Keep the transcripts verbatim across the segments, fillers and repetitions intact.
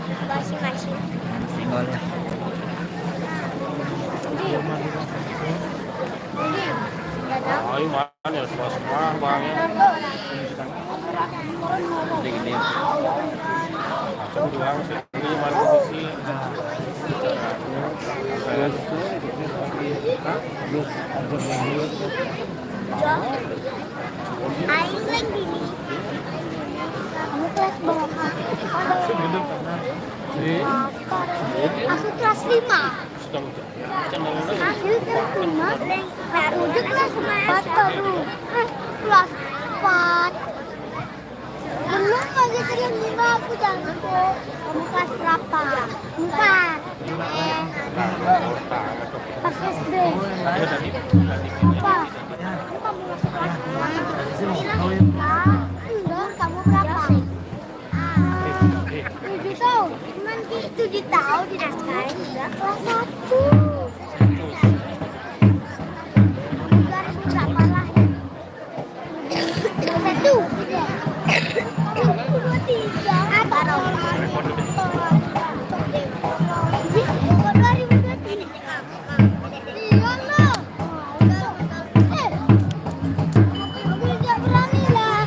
Di masing-masing. Tinggal ya. Ini. Ini. Ayo, mana ya, semua, semua, bang, ya. Ini, ini. Aku bilang sih, ini, mana posisi? Terus, terus, terus, terus. Aing lagi nih. Kamu kelas berapa? Aku kelas lima. Aku kelas lima. Aku juga kelas empat baru. Eh, kelas empat. Belum lagi, kelas lima aku jago. Kamu kelas berapa? Empat. Eh, pas S D. Apa? Kamu masuk kelas empat? Enggak, kamu berapa? Tujuh tahun. Cuman di tujuh tahun di kelas satu. Dua ribu berapa lahir? Satu. Dua tiga. Apa? Dua ribu dua tiga. Iya, lo. Eh, aku tidak berani lah.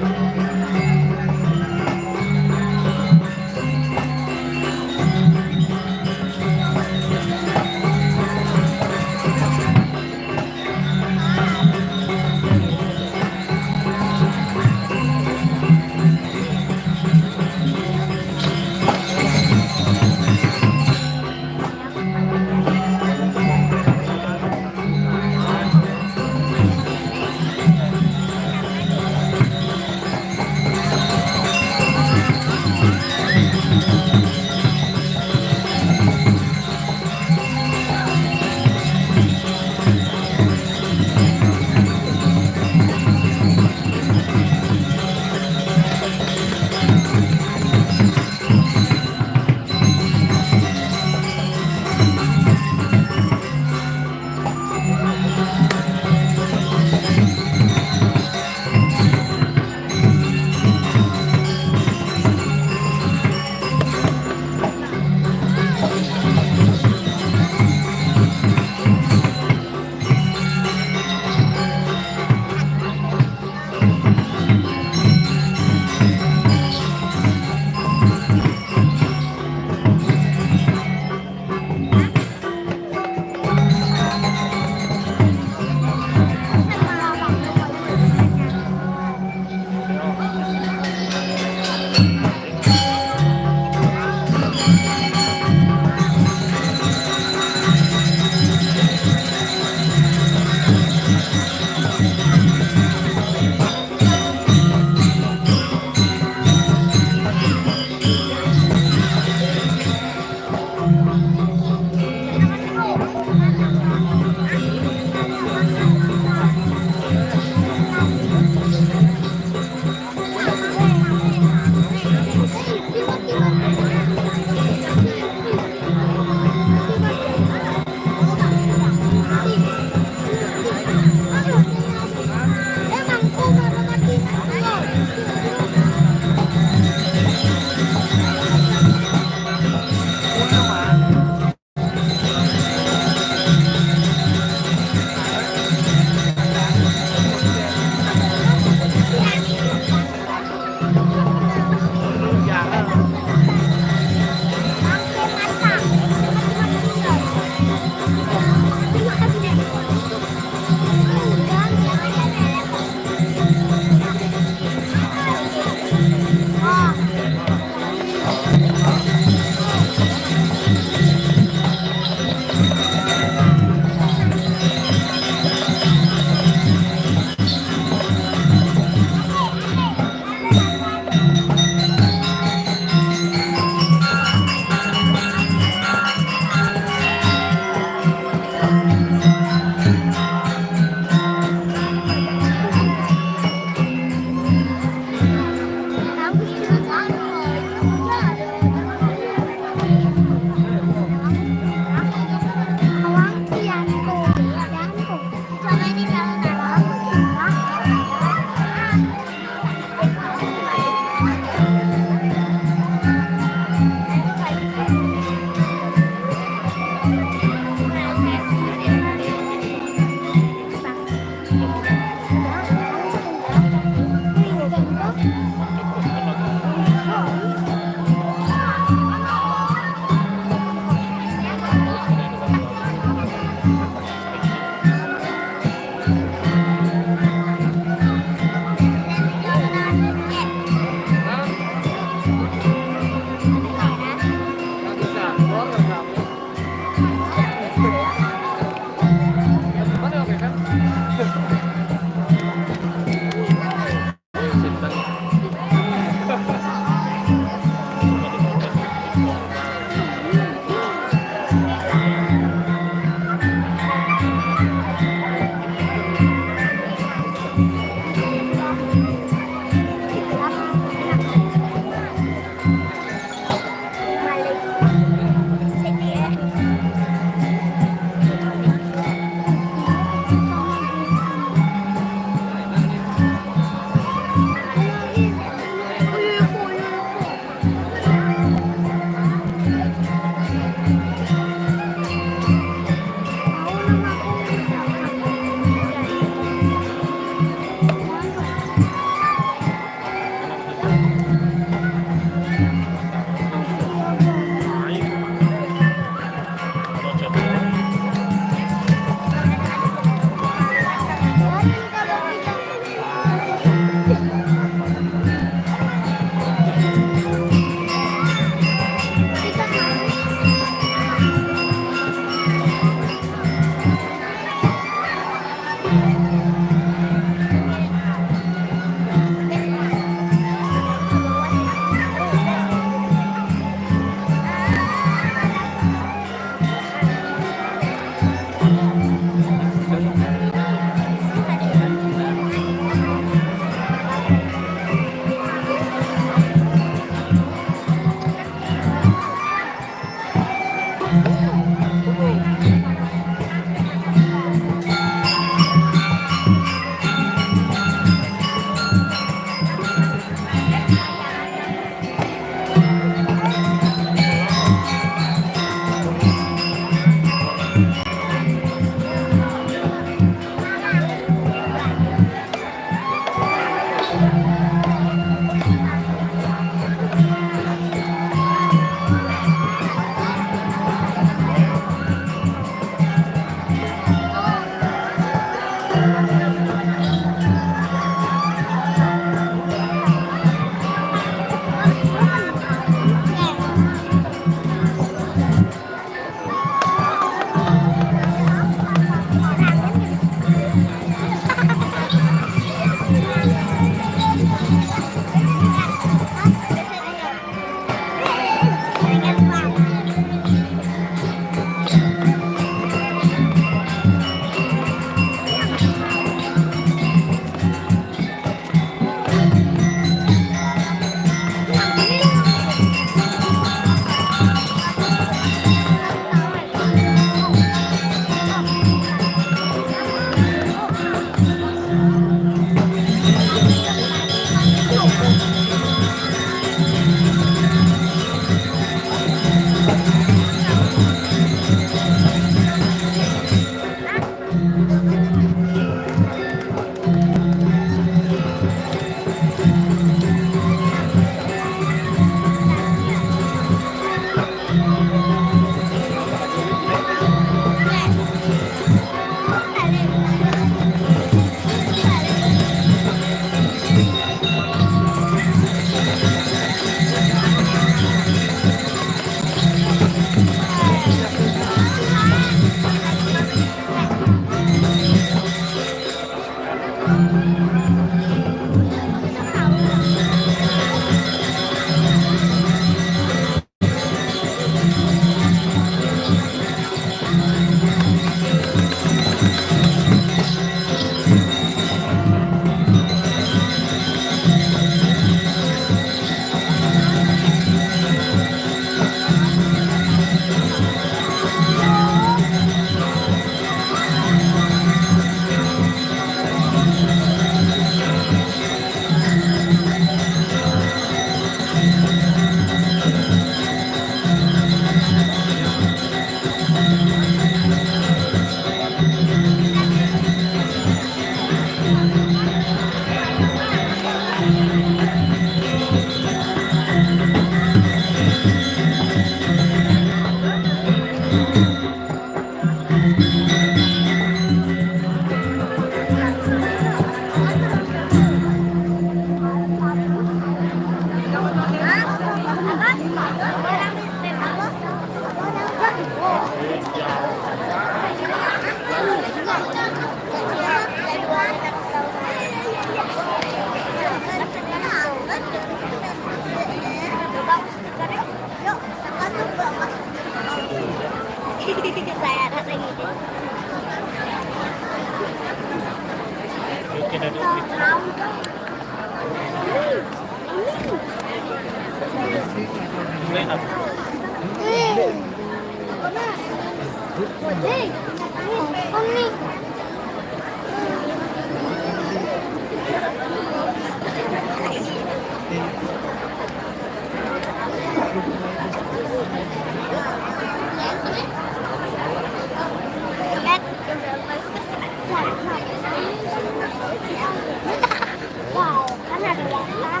Wow, kan ada yang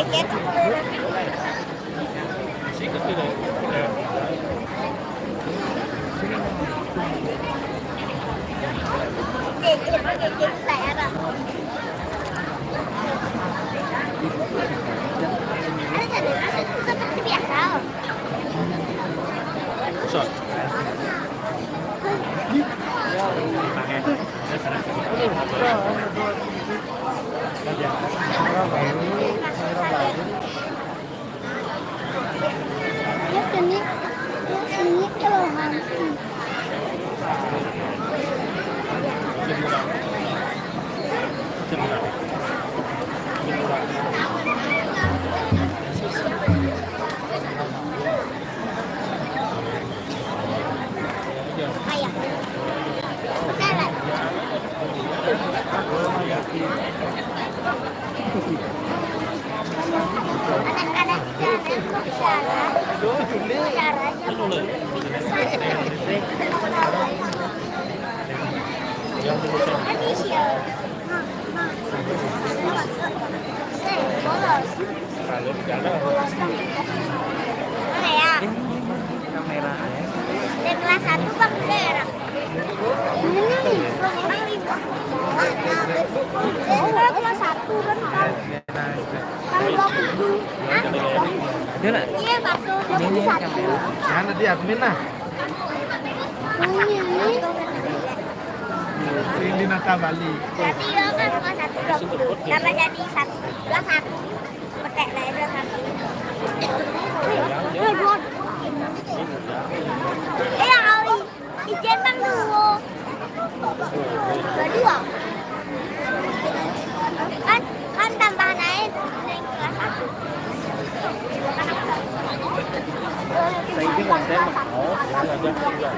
Ya, sini, ya, sini, kalau hantu. Mana ya? Dari kelas satu, Bang, udah ya, Rak? Ini nih, Bang, Bang, lima. Oh, kelas satu kan, Bang. Bang, dua puluh. Hah? Ada lah. Iya, Bang, dua puluh satu. Mana dia, admin lah? Ini, ini. Ini Nata Bali. Berarti dia kan kelas satu dua puluh. Tambah jadi satu, dua satu. Pakai lah, dua satu. Eh, yang kali. Ijen, Bang, dua. Dua dua. Kan, kan tambahan aja naik kelas satu. Saya juga, saya mau. Oh, ya, ya, ya, ya.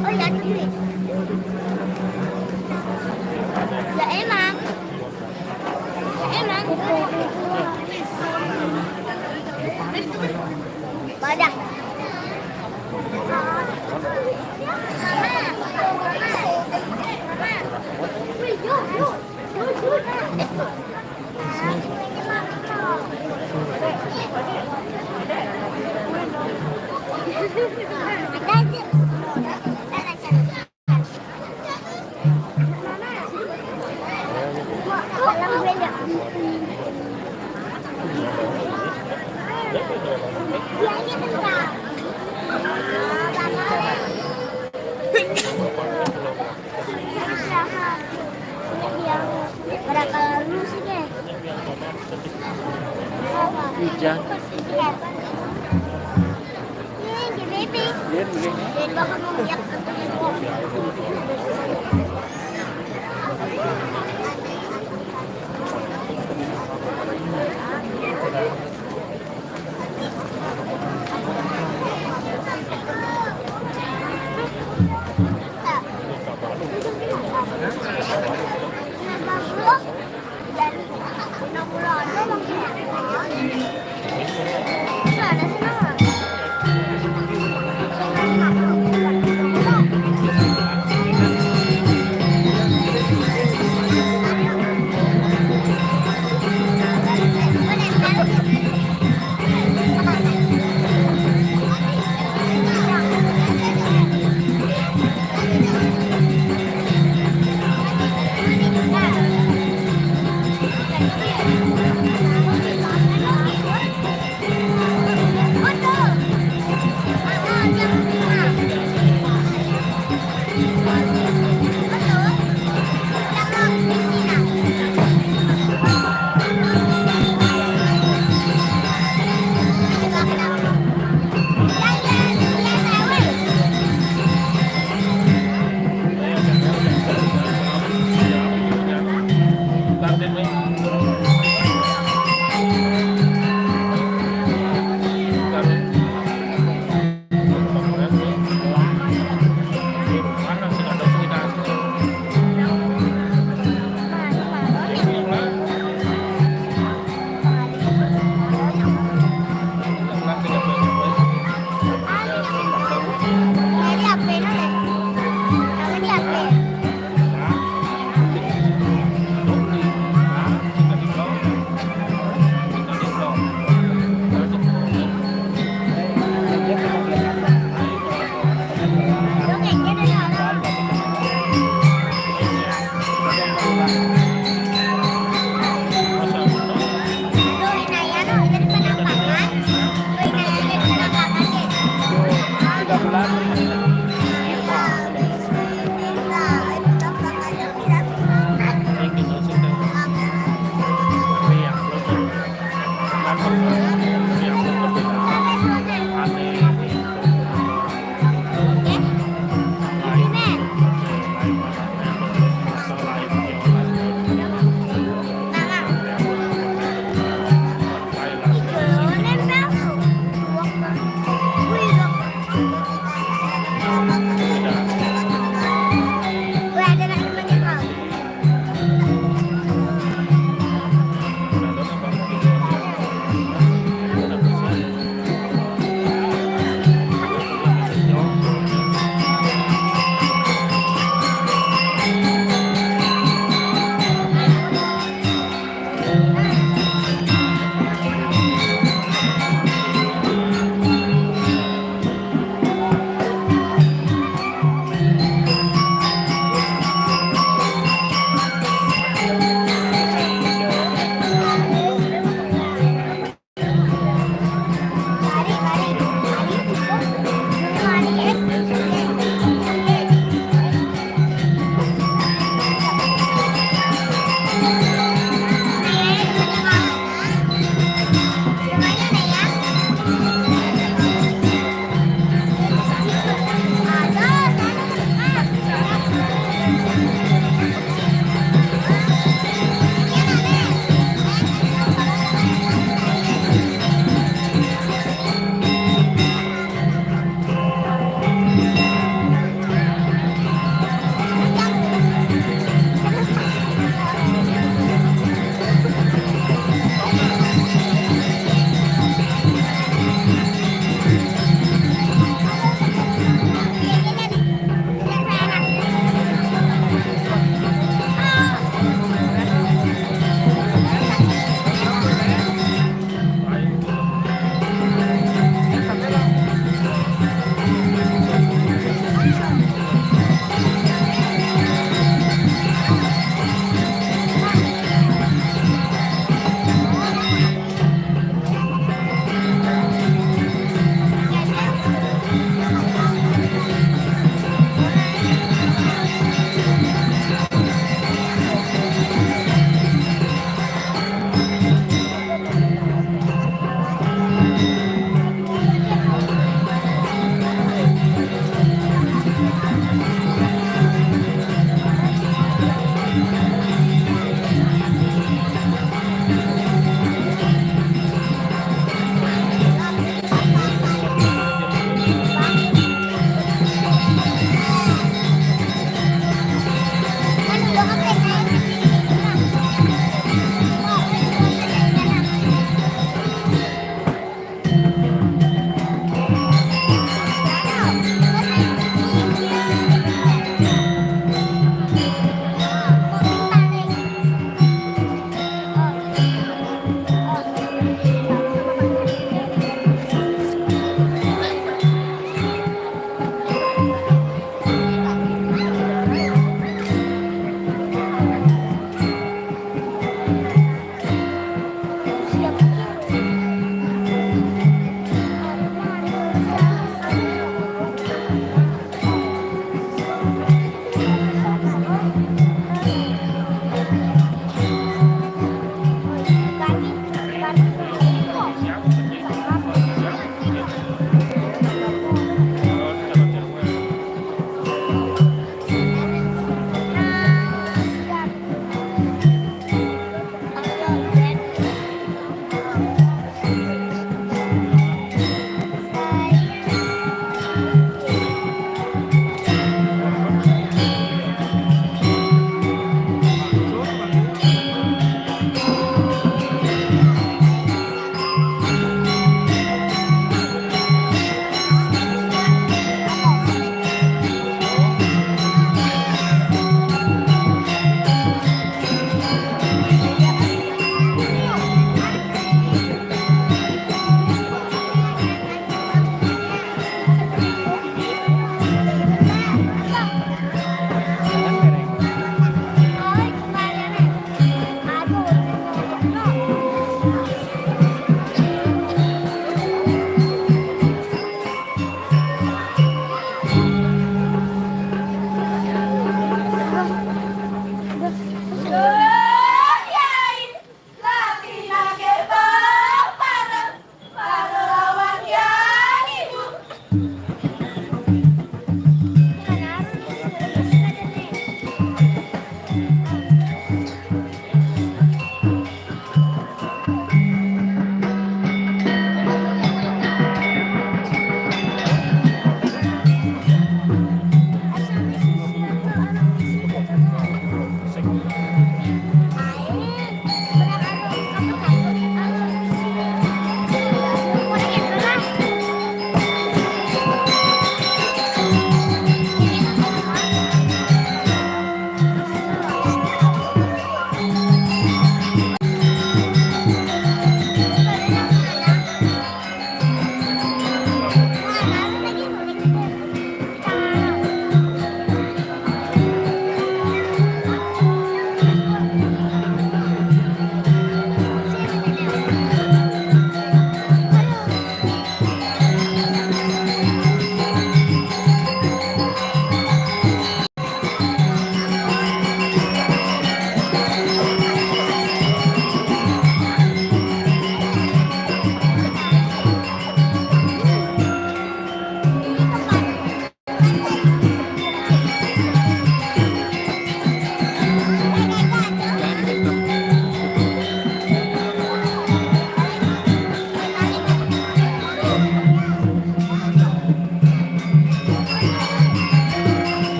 Oh ya, Juli. Ya emang. Ya emang. Pada. Berapa lalu sih, Dek? Hujan. Ini gini, Pi. Iya, gini. Jadi bakal ngomong ya.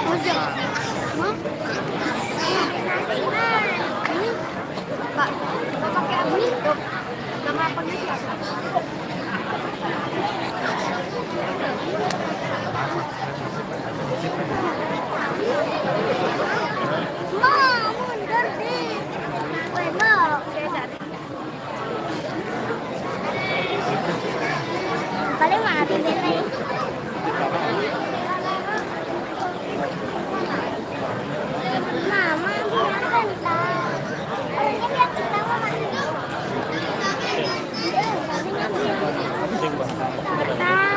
Ojek. Hah? Ini, Pak, Bapak pakai apa nih? Nama apa nih, Pak? Ma, mundur, di. Weh, Ma. Paling mati deh, Nay. Mama, biarkan, Tang. Orangnya biarkan, Tang, Mama. Tang.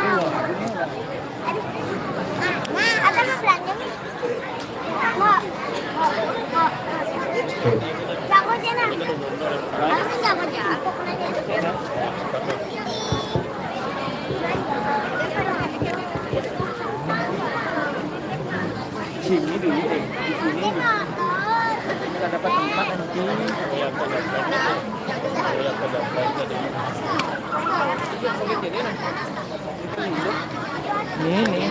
Nah, ada mau belanja nih. Sini dulu deh, di sini deh. Nggak dapat tempat nanti. Ini nih.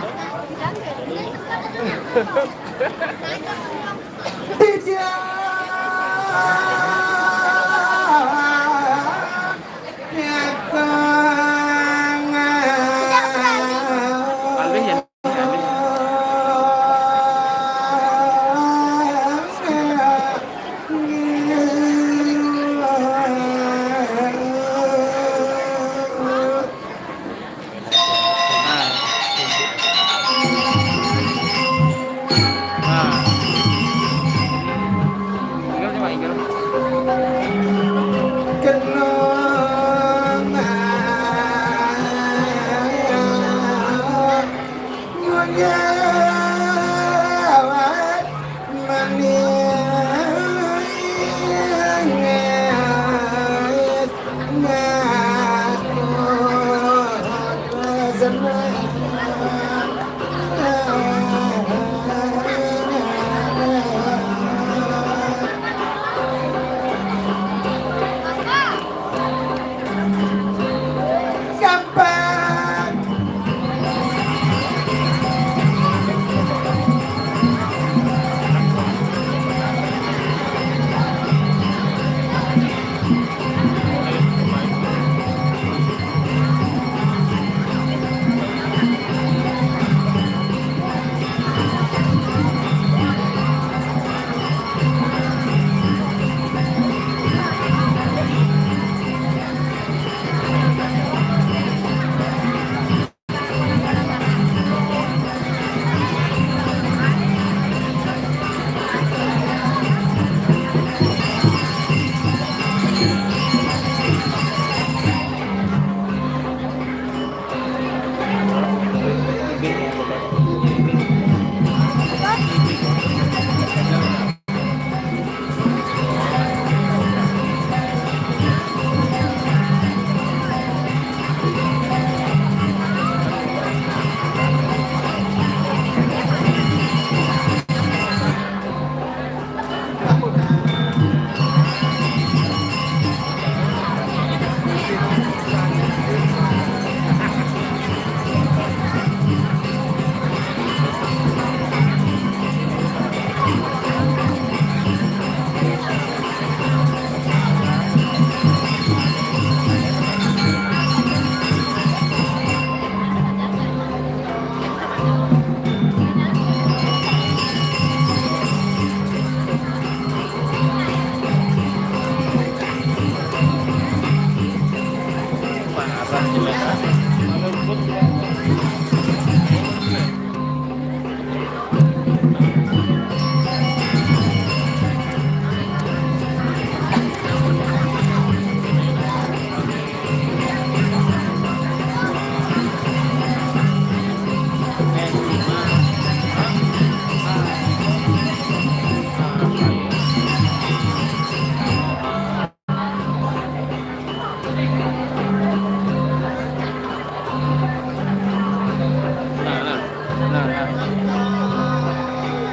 Nah, nah. Nah, nah.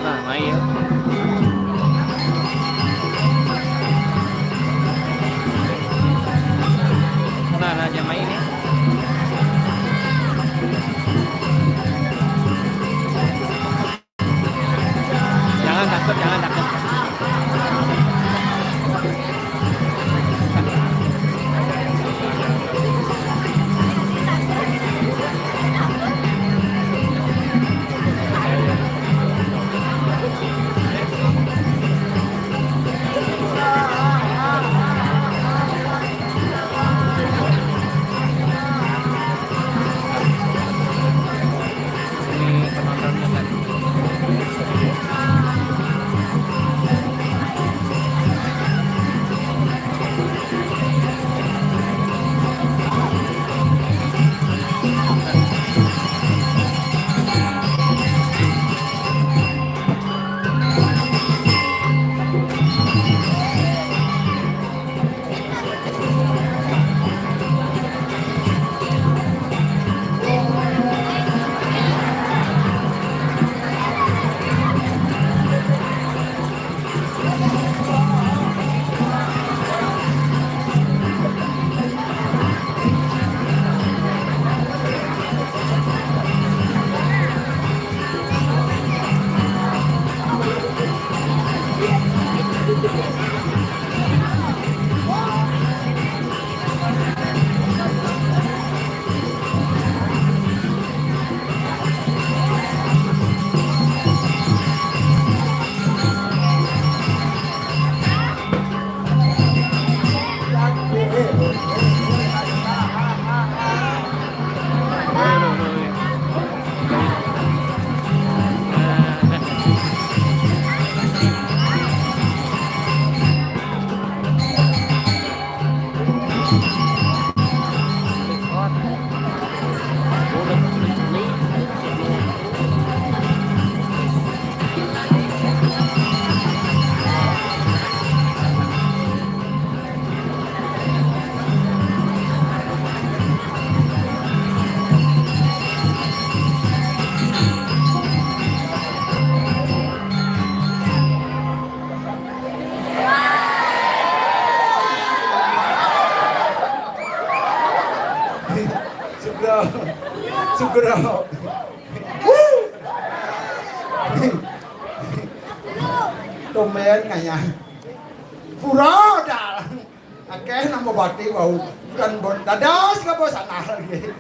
Nah, main ya. Nah, nah, jangan main ya. Bro. Tumbén ngayah. Pura dah. Akéh nang babati wau. Kan bon dadas ka bos anah lagi.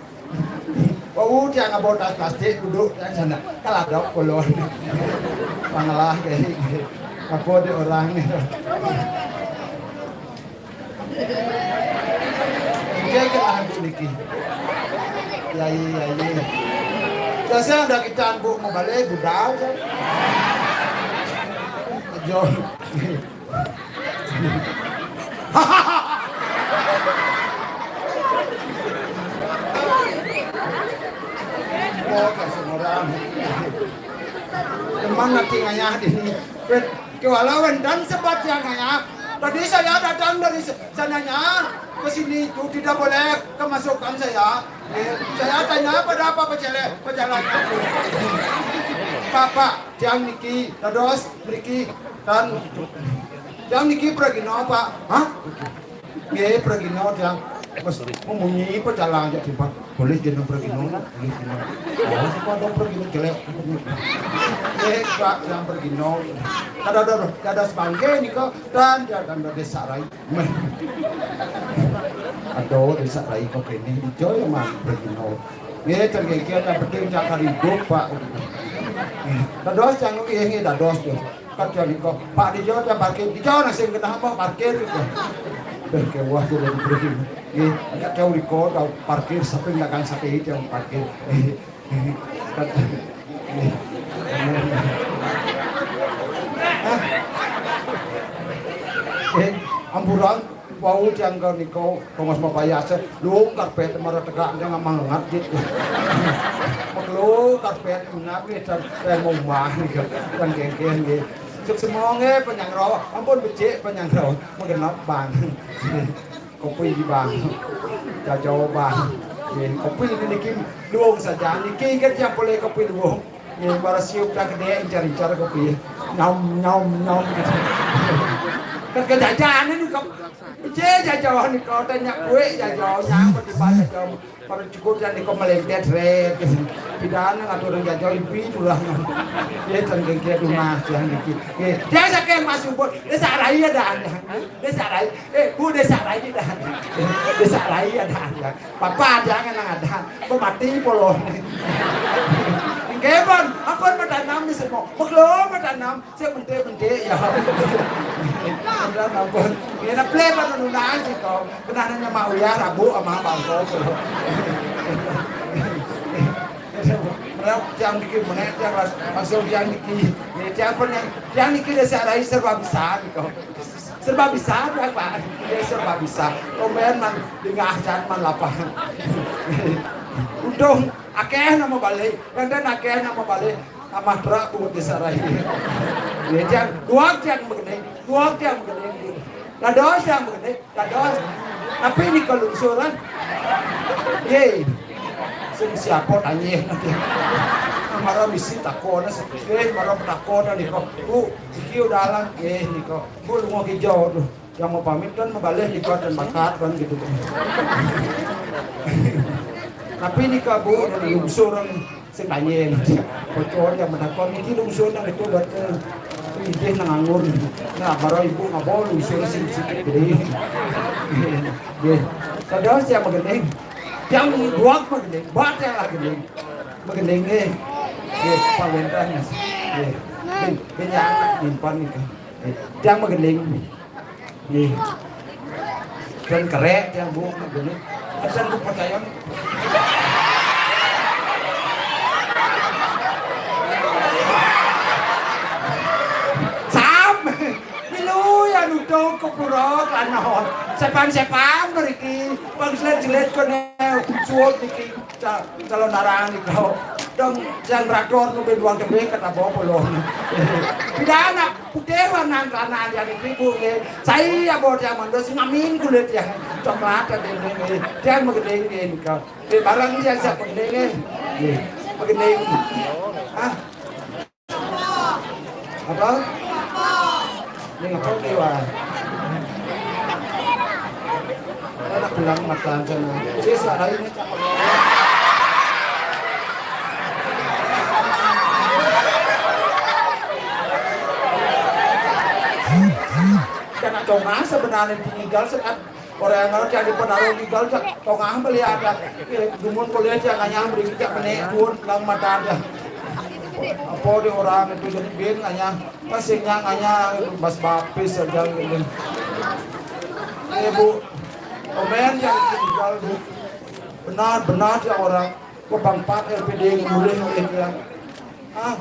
Wau tiang ngabon tas plastik duduk tiang sana. Kaladok kulon. Pangalah ke. Apa di orang ni? Dia ke lagu niki. Ya, ya, ya. Biasa ada kita bu mau balik budal je. Jom. Oh, kasih orang. Teman nanti ngayah di sini. Wait, ke walau dan sempat yang ngayah. Tadi saya datang dari se- sananya ke sini itu tidak boleh kemasukan saya. Eh, saya tanya pada apa pejalan pejalannya. Pak, Pak, tiang niki, dados mriki, dan tiang niki pragina, Pak. Hah? Nggih, pragina tiang. Wes memunyi pejalan aja tiba. Boleh jeneng pragina, boleh jeneng. Oh, apa ada pragina jelek? Nggih, Pak, tiang pragina. Ada, ada, ada, ada sebangke nika dan dia dan desa rai. Meh. Aduh, desa rai kok ini hijau ya, Mas, pragina. Nggih, ten kiki ada betul cakar hidup, Pak. Dados yang nggih, nggih, dados tuh. Kan dia nika, Pak, di jauh dia parkir, di jauh nasi kena apa parkir gitu. Dah kewah tuh dari berhenti. Nggih, agak jauh nika, tahu parkir, samping dagang sate itu yang parkir. Nggih. Kan, nggih. Hah? Eh, amburan. Wau tiang ka nika, Thomas Mapayasa, luung karpet mara tegak, dia ngamang ngat, jit. Maklo karpet, ngat, nggih, dan, dan mumah, nggih, dan genggen, nggih. Suk semua, nggih, penyangro, ampun becik, penyangro, menggenap, Bang. Kopi di Bang. Jajau, Bang. Nggih, kopi ini niki luung saja, niki kan yang boleh kopi luung. Nggih, para siup dah gedé, incar-incar kopi. Nyom, nyom, nyom, gitu. Kan kejajahan ini kok. Cé jajahan ini kok, tanya kue jajahan, nyang, bagaimana, jajah. Para cukup dan ini kok melentet, red, gitu. Pidana ngatur jajah, impi, tulah, nyom. Ya, dan gengke, rumah, jangan dikit. Ya, dia sakit masuk, Bu. Dia sarai ya, dah, ya. Dia sarai. Eh, Bu, dia sarai, dah. Dia sarai ya, dah, ya. Papa jangan nang ada, pemati polo. Nggih, pun, ampun matanam di semua. Maklo matanam, saya bentik-bentik ya. Matanam pun. Ini nak play pun menunang sih kau. Kena nanya mak Uya, Rabu sama bangko. Mereka yang bikin menek, yang ras-, masuk yang bikin. Ini siapa yang, yang bikin desa rai serba bisa nih kau. Serba bisa, Pak. Dia serba bisa. Komen man dingah jan man lapah. Untung akéh nang mabalik. Kadén akéh nang mabalik. Amah terak buat desa rai. Ya, tiang, dua tiang begini, dua tiang begini. Dados tiang begini, dados. Tapi ini kelungsuran. Ye. Sing siapa tanya nanti. Mara misi takon, eh, mara takon nika. Bu, iki udalan, eh, nika. Bu, lunga kija tuh. Yang mau pamit kan mabalih nika dan bakat kan gitu. Tapi nika, Bu, lungsur sing tanya. Bocor yang menakon iki lungsur nang itu buat, eh, idih nang anggur. Nah, mara ibu ngabo lungsur sing sikit gede. Nggih. Dados yang magending. Yang buat magending, buat yang lagi gending. Magending nggih. Nggih, pawénten, Mas. Nggih. Bin, bin yang nyimpan nika. Nggih. Yang magending. Nggih. Dan kerek yang Bu magending. Asal ku percaya. Sam. Milu ya nudung ke pura kelana. Sepan-sepan mriki. Pang jelit-jelit kene suwut niki. Ca-, calon arang nika. Dong yang rator nu ben wong tembé kata bawa puluh. Pidana putih warna kelana dia niki, Bu, nggih. Saya ya bawa dia mandus ngamin kulit ya. Coklat ada ini nggih. Dia magending nggih nika. Di barang dia siapa magending nggih. Nggih. Magending. Ah. Apa? Ini ngapa nih, wah? Anak bilang matan sana. Sisa lainnya cakep. Tongah sebenarnya tinggal sekat orang yang ngerti ada penaruh tinggal cak tongah melihat dah. Eh, dumun kuliah cak nganyah beri cak menek duun lang mata dah. Apa di orang itu jadi bin nganyah, masih nganyah, bas bapis saja gitu. Eh, Bu, komen yang tinggal, Bu. Benar, benar ya orang. Kok bang Pat L P D mulih mulih bilang. Ah.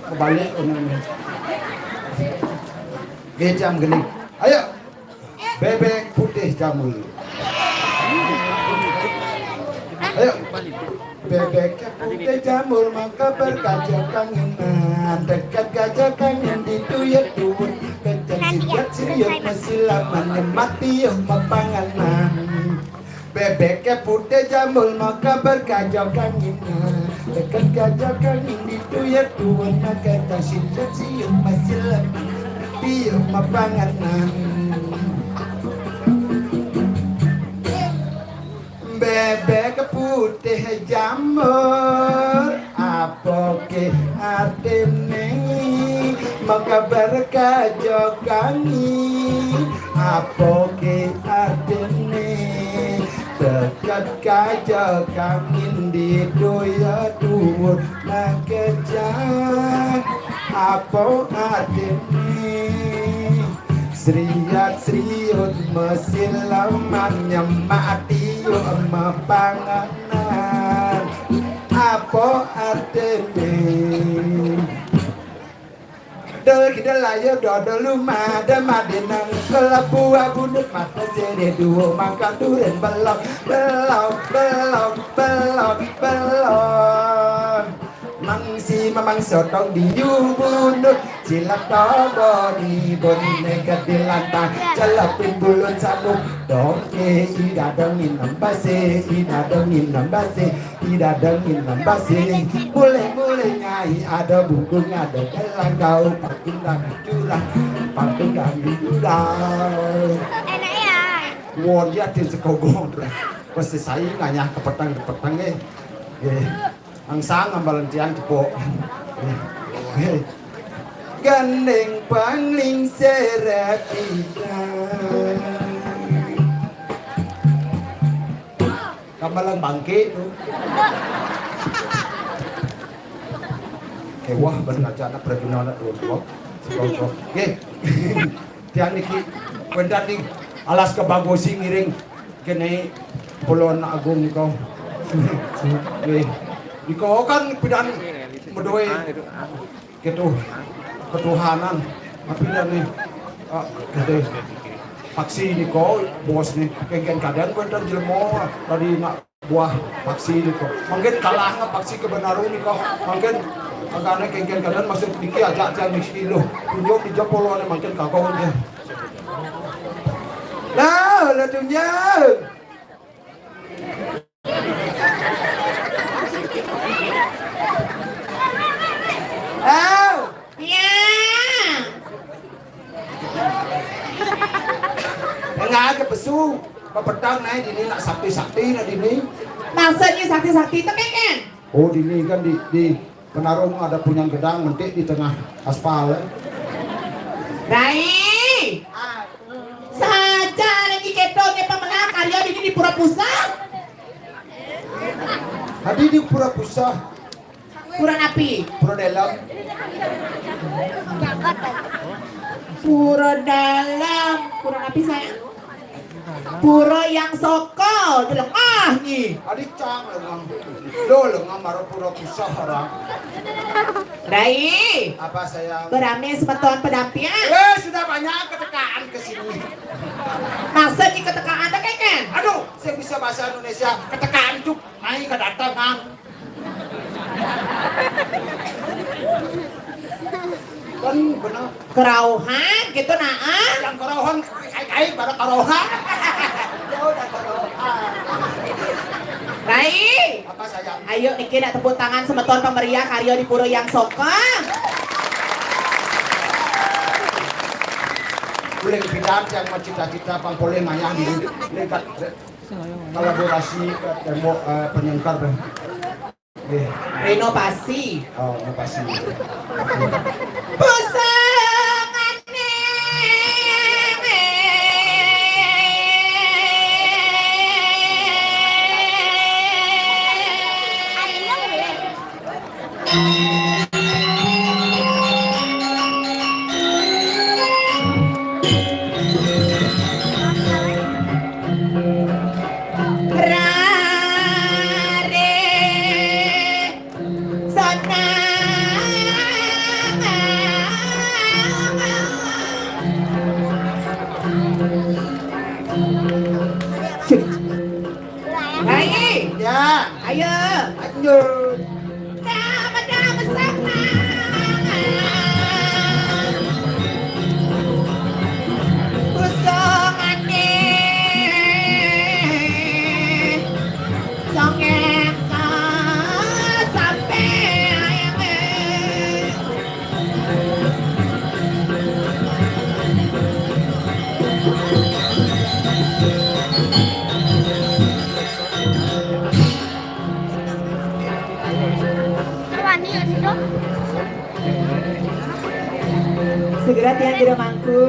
Kebalik ini. Gejam gini. Ayo. Bebek putih jamur. Ayo. Bebek putih jamur maka berkaca kangenan. Dekat kaca kangen di tuyet tuwet. Kencang sikat siriut mesilaman. Nyemat tiuh mepanganan. Bebek putih jamur maka berkaca kangenan. Dekat kaca kangen di tuyet tuwet. Maka tak sikat siriut mesilaman. Tiuh mepanganan. Bebek putih jamur, apa ke artine? Maka berkaca kangen, apa ke artine? Dekat kaca kangen di tuyet tuwet, maka cak apa artine? Sriat sriut mesilaman nyemak tiuh mepanganan. Apa artine? Dol kidul ayo dodol lumah, dema dinang kelabu abunut mata sirih duo mangka duren belok, belok, belok, belok, belok. Mangsi mamang sotong diyu bunut, cilap toboni bonne gede lantang, celapin bulun sabuk, dongke ida dongin nembase, ida dongin nembase, ida dongin nembase. Mulai-mulai nyai ada bungkung, ada gelang, kau pakundang jurang, pakundang jurang. Enak ya. Won ya tin sekogong. Pasti saya nanya ke petang, ke petang eh. Nggih. Angsang ambalan tiang cepok. Gandeng pangling serapita. Kambalang bangke tu. Kewah bener aja anak perguna anak dua dua. Sekolah. Nggih. Tiang niki kuentan di alas kebagosi ngiring kene Pulon Agung niko. Nggih. Niko kan pidan medoe ketuh ketuhanan. Tapi dan nih ah, gede. Paksi niko bos nih kengken kadang kuentan jelema tadi nak buah paksi niko. Mungkin kalah nggak paksi kebenaran niko. Mungkin agaknya kengken kadang masuk niki aja aja nih kilo. Tunjuk di jepolone mungkin kagak. Lah, lah tunjuk. Au. Ya. Enggak ada pesu. Pepetang naik dini nak sakti-sakti nak dini. Maksudnya sakti-sakti itu kan? Oh, dini kan di, di Penarung ada punyang gedang mentik di tengah aspal. Eh. Rai. Saja lagi keto ke pemenang karya ini di Pura Pusah. Tadi di Pura Pusah. Pura napi? Pura dalam. Pura dalam. Pura napi saya? Pura yang sokol, deleng ah nyi. Adi cang lengang. Lo lengang mara pura pusah orang. Rai. Apa sayang? Berame semeton pedampian. Eh, sudah banyak ketekaan ke sini. Maksudnya ketekaan teh kan? Aduh, saya bisa bahasa Indonesia. Ketekaan itu naik ke datang, Mang. Kan benar. Kerauhan gitu nah. Yang kerauhan kai-kai pada kerauhan. Ya udah kerauhan. Rai. Apa sayang? Ayo niki nak tepuk tangan semeton pemeriah karya di Pura yang soka. Boleh pidan yang mau cita-cita pang boleh mayang di dekat kolaborasi ke tembok eh, penyengkar deh. Renovasi. Oh, renovasi. Pusangane Hai. Ya. Ayo. Lanjut. Sama-sama sama. Kusungane. Songeka sampai akhir. Segera tiang jero mangku.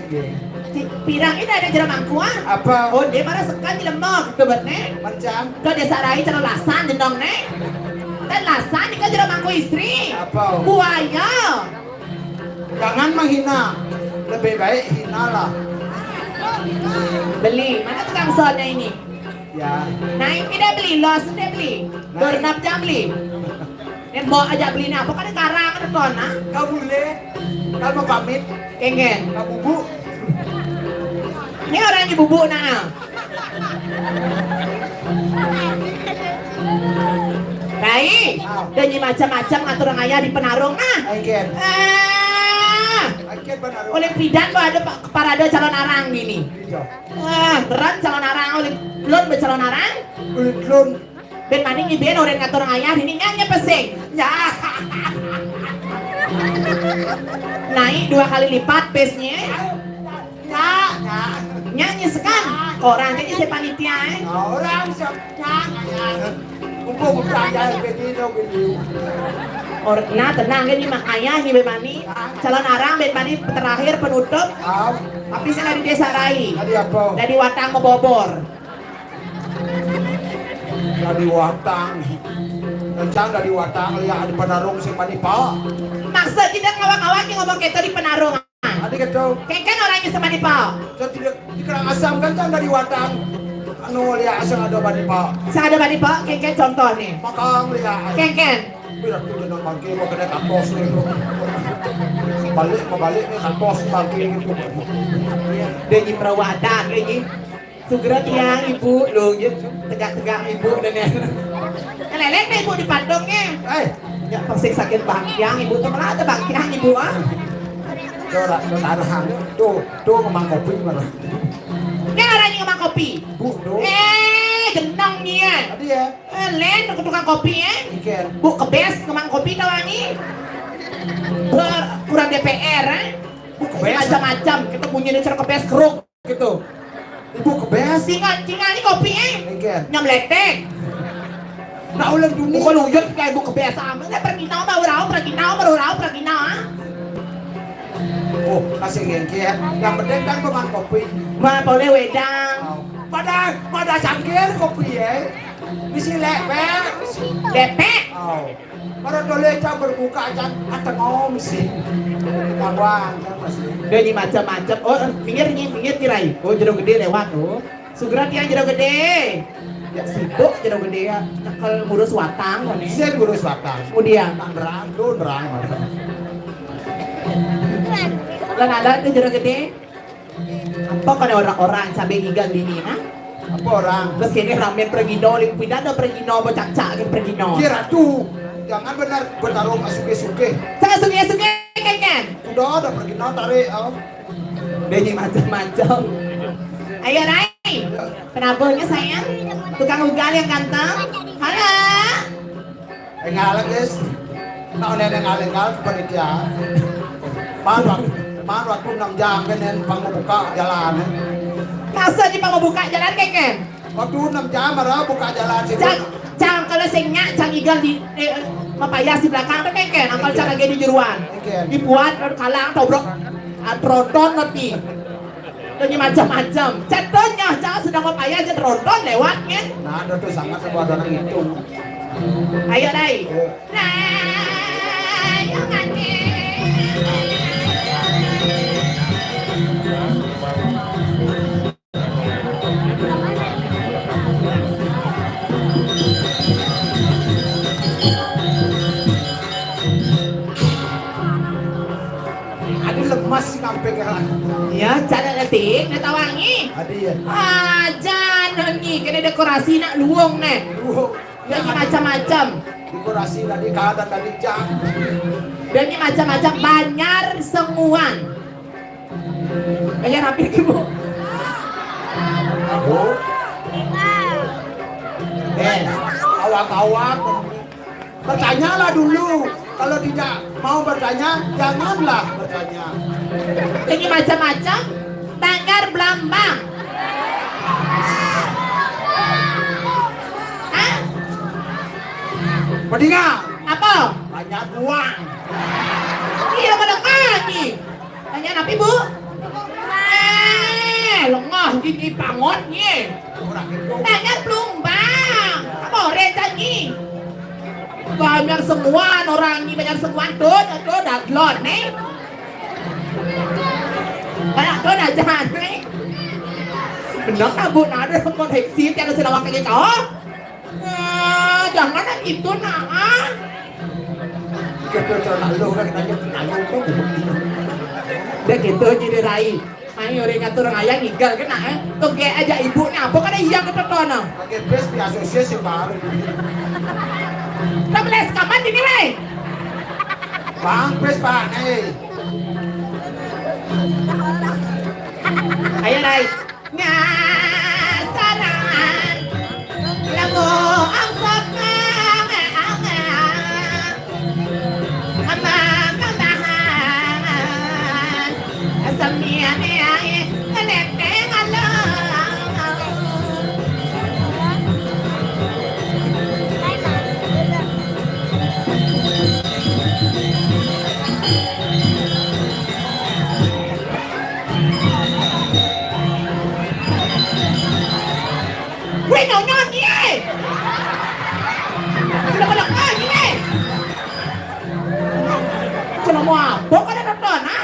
Nggih, nggih. Pirang ini ada jero mangku, ah? Apa? Oh, dia marang sekan di lemok, tuh, bet, ne? Macam? Kok desa rai cara lasan jenong, ne? Kan lasan, ini kan jero mangku istri. Apa? Buaya. Jangan menghina. Lebih baik hinalah. Beli, mana tukang sonnya ini? Ya. Naik tidak beli, los tidak beli. Naik. Dornap jam beli. Ini bawa aja beli ini apa kan sekarang ada kona. Kau boleh. Kau mau pamit. Kengen. Kau bubuk. Ini orang di bubuk nah. Baik, dan ini macam-macam ngatur ayah di Penarung nah. Kengen. Ah. Kengen Penarung. Oleh pidan bahwa ada pa-, parade calon arang ini. Iya. Wah, keren calon arang, ulun, ulun be calon arang. Ulun, ulun. Ben mani ngiben orang ngatur ayah ini nyanyi pesing. Ya. Naik dua kali lipat pesnya. Ya, ya. Nyanyi sekan. Orang jadi saya panitia, eh. Orang siap nyanyi. Mumpung udah ada video, video. Or, nah, tenang, ini mak ayah ini ben mani. Calon arang ben mani terakhir penutup. Ah. Tapi saya dari desa rai. Dari apa? Dari Watang Mebobor. Dari Watang. Kencang dari Watang, lihat di Penarung sing mani, Pak. Maksud tidak ngawak-ngawak yang ngomong gitu di Penarung. Adi keto. Kenken orangnya sama di Pak. Saya tidak dikerang asam kan, kan dari Watang. Anu, lihat asam ada bani Pak. Saya ada bani Pak, kenken contoh nih. Makang lihat. Kenken. Biar tu jenang bangke mau kena katos nih, bro. Balik, mau balik nih katos bangke gitu. Dia di perawatan, dia di Sugera tiang ibu, lho, nggih. Tegak-tegak ibu dan ya. Leleng deh ibu di patungnya. Eh, ya pasti sakit bangkiang ibu, temen ada bangkiang ibu, ah. Tuh, tuh, tuh, tuh, ngomong kopi malah. Ini orangnya ngomong kopi. Bu, tuh. Eh, jenong nih ya. Tadi ya. Eh, len, ke tukang kopi ya. Ikan. Bu, kebes ngomong kopi tau ani. Ber-, kurang D P R, eh. Bu, kebes. Macam-macam, kita punya cara kebes keruk. Gitu. Ibu kebes. Tinggal, tinggal ni kopi eh. Nggih. Nyam letek. Nak ulang dunia. Bukan uyut kayak ibu kebes sama. Ini pergi tahu baru rau, pergi tahu baru rau, pergi tahu. Oh, kasih nggih ya. Yang penting kan bukan kopi. Mah boleh wedang. Oh. Pada, pada cangkir kopi ya. Bisi lepek. Lepek. Oh. Para dole cak berbuka cak atengom sih. Kawan, kan masih. Dia ni macam-macam. Oh, pinggir ni, pinggir tirai. Oh, jero gede lewat tuh. Sugera tiang jero gede. Ya sibuk jero gede ya. Nyekel ngurus watang kone. Sing ngurus watang. Kemudian tak nerang, tuh nerang. Lan ada tuh jero gede. Apa kone orang-orang cabe gigal dini nah? Apa orang? Terus kene ramen pergino, ling pidana pergino, bocak-cak ke pergino. Iya ratu, jangan benar bertarung suke-suke. Saya suke-suke kan kan? Udah ada pergino tarik oh. Dia ni macam-macam. Ayo Rai, penabuhnya sayang. Tukang ugal yang ganteng. Halo. Engal, guys. Nak nene engal-engal panitia. Man waktu, man waktu enam jam kan yang pang buka jalan. Masa di pang buka jalan keken? Waktu enam jam marah buka jalan sih. Cang, cang kalau sing nyak cang igal di eh, mapayas di belakang tuh keken. Angkal cang lagi di jeruan. Keken. Dibuat kalang tobrok. Ah, tronton nanti. Ini macam-macam. Cetonnya jangan sedang mapayas aja tronton lewat kan. Nah, ada tuh sama sebuah orang itu. Ayo Rai. Ayo. Nah, Pegang. Ya, cara leting, dia tawangi. Adi ya. Aja nonyi, kena dekorasi nak luung ne. Luung. Dia ni macam-macam. Dekorasi tadi kada tadi jam. Dia ni macam-macam, banyak semuan. Kaya rapi ke, Bu? Bu? Eh, awak-awak. Bertanyalah dulu. Kalau tidak mau bertanya, janganlah bertanya. Ini macam-macam. Tanggar belambang. Hah? Mendingan. Apa? Banyak uang. Iya, mana kami? Tanya napi, Bu? Eh, lengah gigi pangot ni. Tanya plumbang. Apa orang tanya? Banyak semuan orang ni, banyak semuan tu, tu dah gelon ni. Banyak tu dah jahat ni. Benar tak, Bu? Nak ada koneksi tiada selawak lagi kau? Ah, jangan nak gitu, nak, ah. Kita tu nak lu kan, nanya, nanya tu. Dia gitu jadi rai. Mai orang kata orang ayah ngigal ke nak, eh? Tu gek aja ibu ni apa kada iya kata tu, nah. Pakai bes biasa sia sih, Bang. Dah belas kaman dini, weh. Bang, bes, Bang, eh. Ayo, rai. Ngasaran. Lagu angkot amang-amang. Amang-amangan. Asam nian ai. Ngelenteng alam. Weh, nyonya ni, eh. Belum-belum kau ni, eh. Kena mau apa kau dah nonton, ha?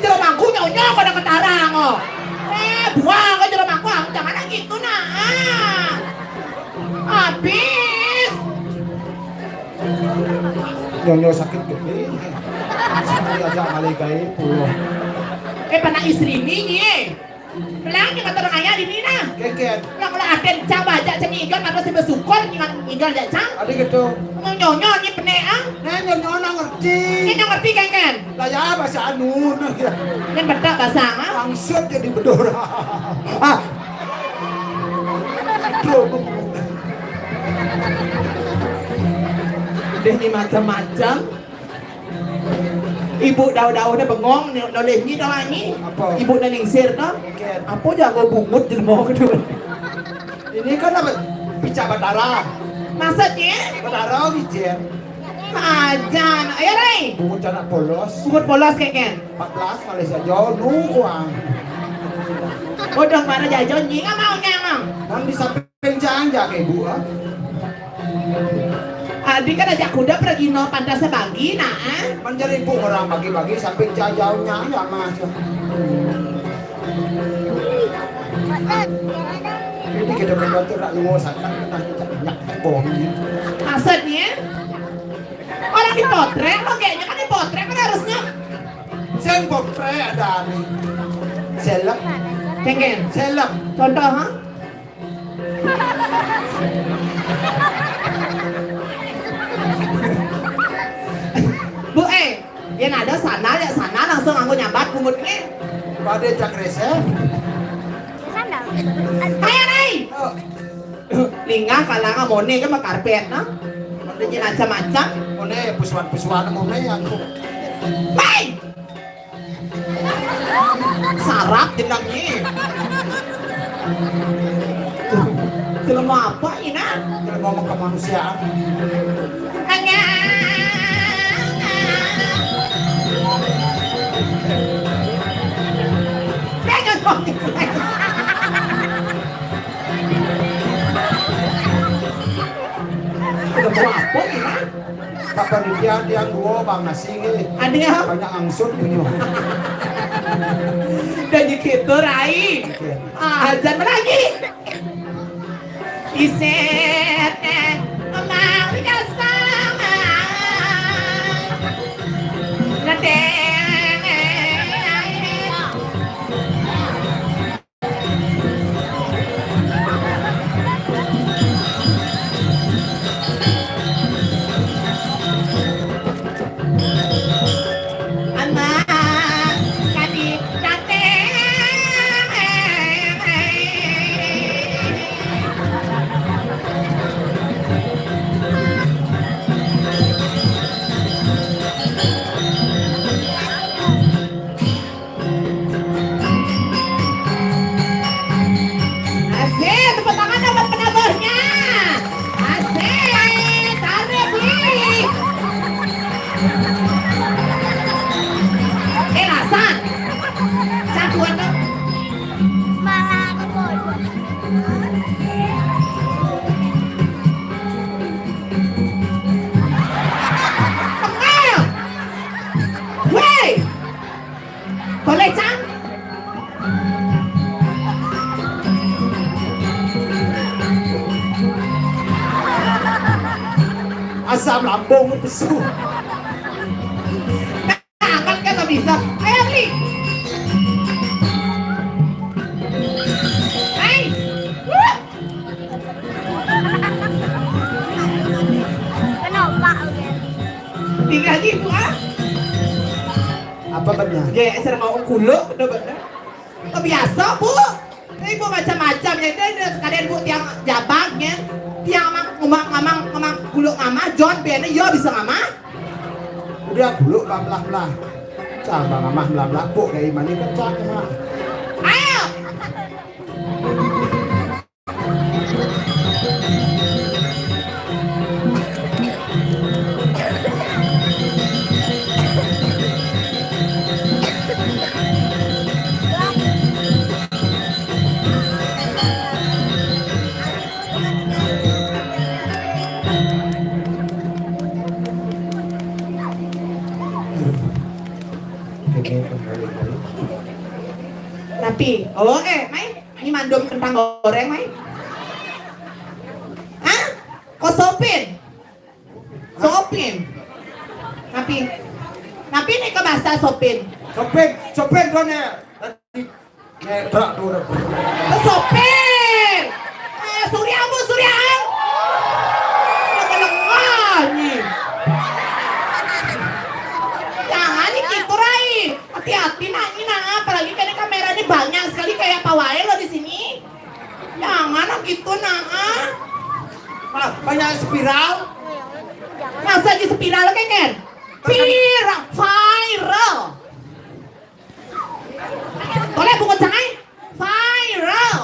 Jero mangku nyonya kau dah ketarang, oh. Eh, buang kau jero mangku, ah, jangan lagi itu, nah. Ah. Habis. Nyonya sakit gede. Sekali aja malai gaib pulang. Eh, panak istri ni, ni, eh. Pelang ni kata orang ayah di ni, nah. Keket. Yang kalau ada cang bajak cang ngigal, apa sih bersyukur ngigal, ngigal jak cang? Ada gitu. Ngomong nyonya ni penek, ah. Nah, nyonya nak ngerti. Ni nak ngerti, kan, kan? Lah ya, bahasa anu, nah, ya. Kan bedak bahasa, ah? Langsung jadi bedor. Ah. Aduh. Dia ni macam-macam. Ibu dauh-dauh dah bengong, ni noleh ni dah ni. Apa? Ibu dah lingsir dah. Okey. Apa jago bungut jelema kedua? Ini kan apa? Picak batara. Maksudnya? Batara wijen. Ajan. Ayo, Rai. Bungut anak polos. Bungut polos, keken. Empat belas Malaysia jauh, nu kuang. Bodoh, para jajo, nying, nggak mau, nyang, nang. Nang di samping Penjanja ke ibu, ah. Adi kan ajak kuda pergi no pantas sebagi, nah, ah. Menjadi ibu orang bagi-bagi sampai jauhnya ya, Mas. Ini kita berdua tu nak luar sana, nak minta minyak, tak bohong. Maksudnya? Orang dipotret, kok kayaknya kan dipotret kan harusnya. Sing potret ada ni. Seleb. Cengken. Seleb. Contoh, ha? Bu, eh, yang ada sana, ya sana, langsung nganggo nyambat bungutnya. Pada cak rese. Sandal. Ayo, Rai. Oh. Lingah kalangan mone kan karpet, nah. Ada macam-macam. Mone, pusuan-pusuan mone yang. Hei! Sarap jenengnya. Jelema apa, Ina? Jelema kemanusiaan. Hanya. Pegang kau. Jelema apa, Ina? Panitia tiang dua, Bang, nasi ni. Ada. Banyak angsut punya. Dan gitu, Rai. Okey. Ah, ajan lagi. Iset, eh, kemari kasar. Nadeng, eh, asam lambung pesu. Angkat kan tak bisa. Ayo beli. Hai. Wah. Kenapa? Tiga ribu ah. Apa benar? Ge, ser mau kuluk benar-benar. Kebiasa, Bu. Ibu macam-macam ya, dia, dia sekalian Bu tiang jabang ya. Tiang mang, ngemang, ngemang, ngemang kuluk mama, John biarnya yo bisa mama. Udah kuluk belah-belah. Coba mama belah-belah, Bu dari mana kencang mama. Ayo. Tapi, oh eh, mai, ini mandum kentang goreng, mai. Hah? Kosopin? Sopin. Napi? Napi nih ke bahasa sopin? Sopin, sopin tuh nih. Tadi nih truk tuh udah. Ke sopin. Eh, Surya, Bu, Surya. Ada lengah nih. Jangan nih gitu, Rai. Hati-hati, nak, ini, nak. Apalagi kan kamera ini banyak sekali, kayak apa wae lo di sini. Jangan gitu, nah. Ah, banyak spiral. Masa di spiral, Keken? Viral, viral. Toleh bungut sangai. Viral.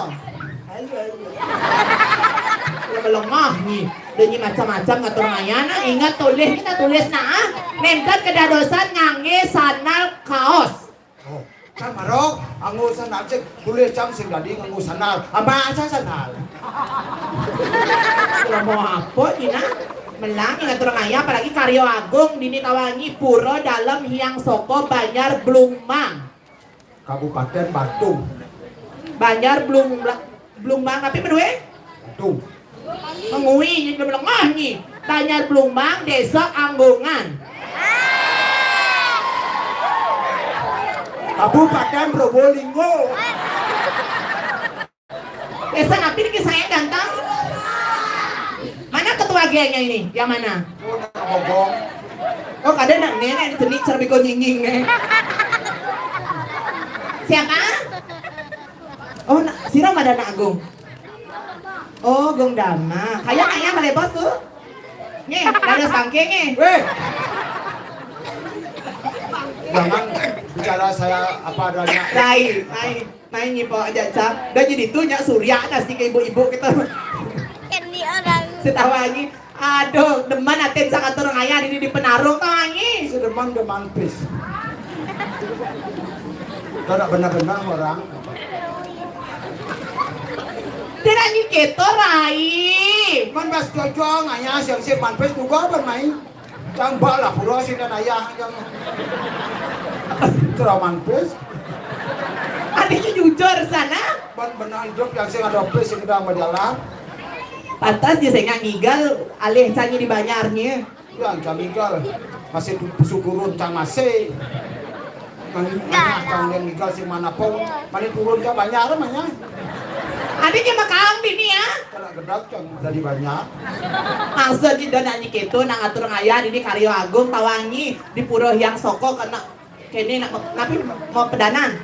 Ya, melemah nih. Udah nyi macam-macam ngatur ngayah, nah. Ingat tulis, kita tulis, nah. Nentet kedadosan ngangge sandal kaos. Oh, kan marok, anggo sandal cek, boleh cang sing dadi nganggo sandal. Apa aja sandal? Lah mau apa, Cina? Melang yang ngatur ngayah, apalagi Karyo Agung, dini tawangi, Pura Dalem Hyang Soko, Banjar Blungmang. Kabupaten Badung. Banjar Blung-, Blungmang, tapi berdua? Badung. Mengui, jadi belum lengah nih. Banjar Blungmang, Desa Anggongan. Kabupaten Probolinggo. Desa napi nih saya ganteng? Mana ketua gengnya ini? Yang mana? Oh, nak bogong. Oh, kada nak nenek ini cenik cerbiko nyingging nih. Siapa? Oh, na-, sira mah anak Agung. Oh, Gung Dama. Kayak ayah malebos tuh. Nih, ada sangke nih. Weh. Jangan bicara saya apa adanya. Lain, lain. Main nyipo aja, Cak. Udah jadi tuh, nyak Surya, nasi ke ibu-ibu gitu. Kan di orang. Setawa lagi. Aduh, demen atin sangat turun ayah di, di penarung tuh, angi. Sedemen demen pis. Tidak benar-benar orang. Tidak nyi keto, Rai. Man bas cocok, ngayah siang-siang manpes juga bermain. Cang bak lah, pura sini ayah, cang. Teraman pes. Adiknya jujur sana. Man benar hidup yang sing ada pes, yang udah berjalan. Pantas dia saya ngigal, alih cangnya di banyarnya. Ya, cang ngigal. Masih tu-, sukurun cang masih. Nang, nang, cang yang ngigal sing mana pun. Paling turun cang banyak namanya. Adiknya makaang di ni ya. Kalau gedap cang jadi banyak. Maksud di dona nyi keto, nang atur ngayah, di ni Karyo Agung, tawangi, di Pura Hyang Soko, kena, kene nak, tapi mau pedanan.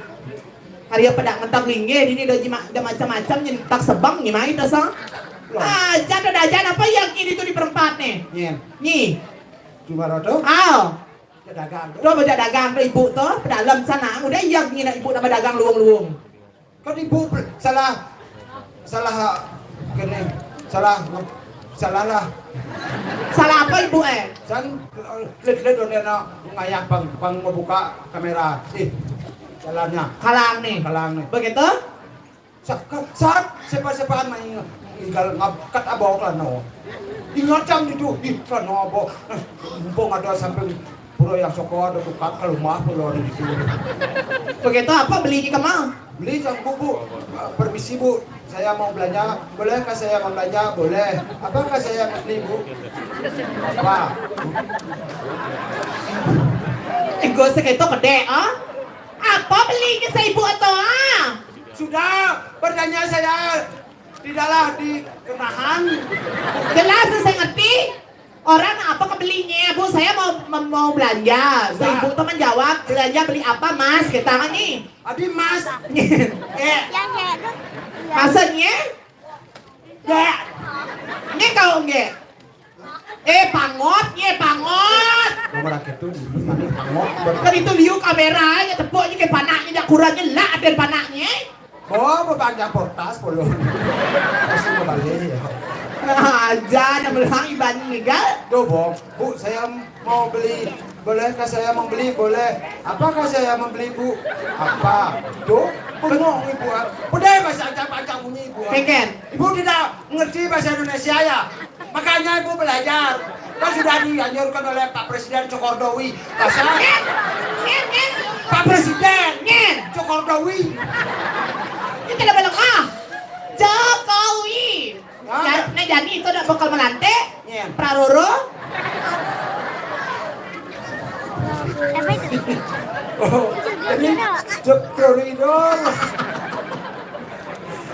Karyo pedak mentak linggih, di ni dah jima-, dah macam-macam, nyentak sebang, nyimai, tasa. Loh. Aja, dah aja, apa yang ini tuh di perempat nih? Nyen. Nyi. Cuma rodo? Aw. Pedagang tuh. Tuh, bocah dagang tuh, ibu tuh, pedalem sana. Udah iya, ngina ibu nama dagang luung-luung. Kan ibu pe-, salah, salah, kene, salah, salah lah. Salah apa ibu, eh? San, let, let, udah nak ngayah pang, pang membuka kamera. Ih, jalannya. Kalang nih. Kalang nih. Begitu? Sa-, ka-, saat sepa-sepaan main tinggal ngab-, kat abok lah no. Ingat jam itu, ih, lah no abok. Eh, mumpung ada samping Pura Hyang Soko ada tukar ke rumah Pura di situ. Begitu apa beli di kemang? Beli jang Bu, Bu. Permisi, Bu. Saya mau belanja. Bolehkah saya membelanja? Boleh. Apakah saya membeli, Bu? Apa? Ego seketo gede, ah? Apa belinya seibu atau ah? Sudah, bertanya saya tidaklah dikenahan. Jelas saya ngerti. Orang apa kebelinya, Bu? Saya mau mau belanja. So, ibu tuh menjawab, belanja beli apa, Mas? Kita kan nih. Adi Mas. Eh, Maksudnya? Nggak. Ini kau nggak? Eh, pangot, ye pangot. Nomor itu dulu tadi pangot. Kan itu liu kameranya, tepuknya ke panaknya, jakurannya lah ada panaknya. Oh, bebanyak portas belum. Masih kembali ya. Aja ada belakang iban nih, gal. Tuh, Bok. Bu, saya mau beli. Bolehkah saya membeli? Boleh. Apakah saya membeli, Bu? Apa? Tuh, bengong ibu. Udah bahasa ancam-ancam bunyi ibu. Keken. Ibu tidak ngerti bahasa Indonesia ya? Makanya ibu belajar. Kan sudah dianjurkan oleh Pak Presiden Cokordowi. Bahasa Ngen, ngen, ngen, Pak Presiden ngen. Cokordowi. Ini tidak belum ah. Jokowi. Ah. Ya, nah, jadi itu udah bakal melantik. Ngen. Praroro. Apa itu? Oh, ini Joko Widodo.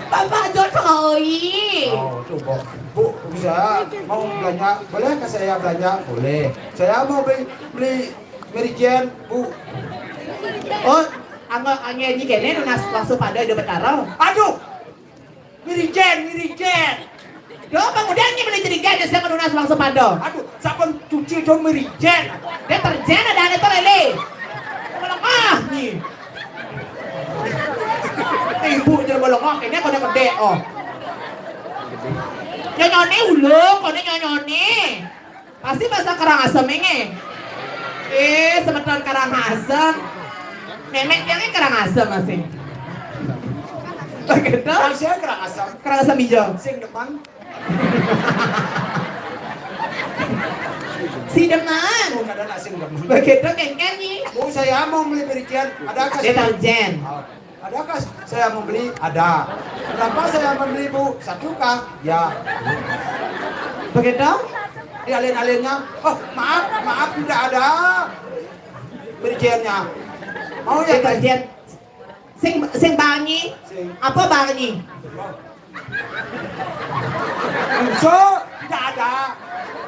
Bapak Jokowi. Oh, tuh, Bu. Bu, bisa mau belanja? Bolehkah saya belanja? Boleh. Saya mau beli beli Mary Jane, Bu. Oh, anggo angge ini kene nunas langsung pada udah betara. Aduh. Mary Jane, Mary Jane. Doh, kemudian ini beli jadi gede saya nunas langsung pada. Aduh, sabun cuci dong Mary Jane. Deterjen ada ada tuh lele. Kalau ah nih. Eh, ibu jadi bolong oh, ini kode gede oh. Nyonyone ulo, kode nyonyone. Pasti bahasa Karangasem ini. Eh, semeton Karangasem. Nenek yang ini Karangasem masih. Begitu? Kan saya Karangasem. Karangasem hijau. Sing depan. Si deman. Oh, kadang nak sing depan. Begitu kengken nih. Bu, saya mau beli Mary Jane. Adakah saya? Deterjen. Oh, adakah saya membeli? Ada. Berapa saya membeli, Bu? Satu kah? Ya. Begitu? Di alin-alinnya. Oh, maaf, maaf tidak ada. Mary Jane-nya. Mau ya? Deterjen. Sing sing bangi. Sing. Apa bangi? So, tidak ada.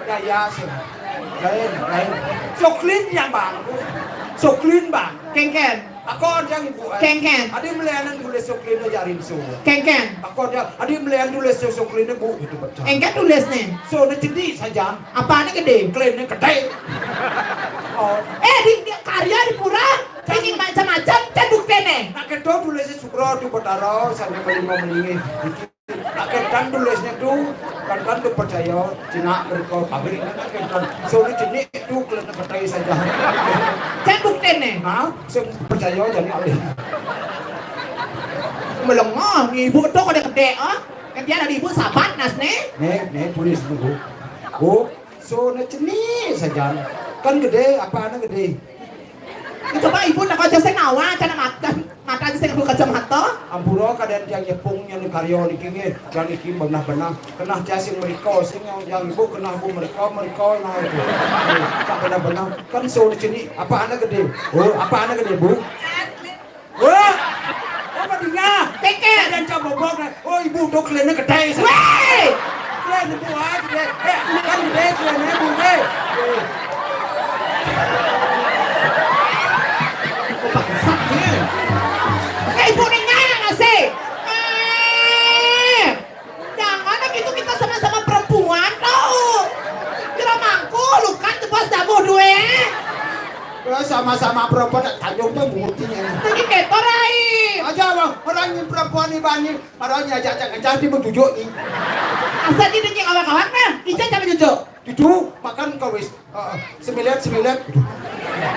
Ya, ya, sih. Lain, lain. Soklin yang bang. Soklin bang. Kengken. Aku orang ibu. Eh. Kengken. Ada melihanan tulis soklin aja rinso. Kengken. Aku orang ada melihanan tulis soklin bu itu betul. Engken tulis nih. So, ini jadi saja. Apa nih gede? Klaimnya gede. Oh, Eh di, di karya di pura. Ini macam-macam kan buktene. Nak kedo tulisnya Sugro tu Betara sampai beli mau melingin. Nak kedan tulisnya tu kan kan tu percaya Cina mereka pabrik nak kedan. So ni jenik tu kena percaya saja. Kan buktene. Nah, saya percaya jadi alih. Melengah ni ibu tu kau gede ah. Kan dia dari ibu sabat nas nih. Nih, nih tulis dulu. Bu, so ni jenik saja. Kan gede, apa anak gede? Coba ibu nak aja sing nawa, cara mata, mata aja sing aku kacamata. Ampura kadang dia nyepung yang karya niki nggih, dan iki benar-benar kenah dia sing mereka, sing yang, yang ibu kenah bu mereka, mereka nah itu. Tak benar-benar kan so di sini apa anak gede? Oh, apa anak gede bu? Wah, apa dia? Kengken. Dan coba bobok nah. Oh ibu tu kliennya gede. Weh, Klien ibu aja gede. Eh, kan gede klien ibu deh. bangsat nih. Eh ibu nih nyayang sih. Eh, jangan gitu kita sama-sama perempuan tau. Kira mangku lukan tebas dabuh due. Ya, sama-sama perempuan tak tanjung tu buktinya. Tadi ketor ai. Aja bang, orang yang perempuan ni bani, orang yang ajak-ajak kerja di bertujuk ni. Asal dia dengan kawan-kawan nah, ica cara cucuk. Itu makan kau wis. Uh, semilet, semilet.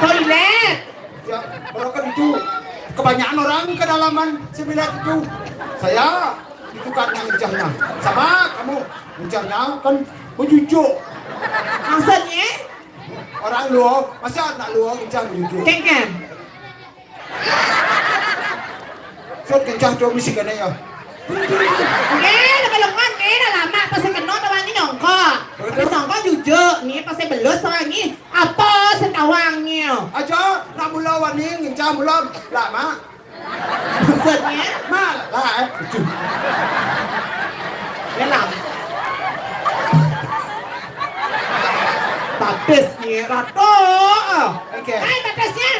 Toilet. Ya, mereka itu kebanyakan orang kedalaman semilet itu. Saya itu kan yang ijahnya. Sama kamu ijahnya kan bertujuk. Maksudnya? Orang luar, masa anak luar ijah bertujuk. Kengken. Sut kencah do mesti kene ya. Nggih, lha kalau ngono nggih, lha lama pas kena ta wangi nyongkok. Betul. Pas nyongkok jujuk, nggih pas belus ta wangi. Apa sing ta wangi? Aja nak mula wani ngencah mula lama. Maksudnya? Malah eh. Aduh. Ya lah. Batis nggih, Ratu. Oke. Hai, batisnya.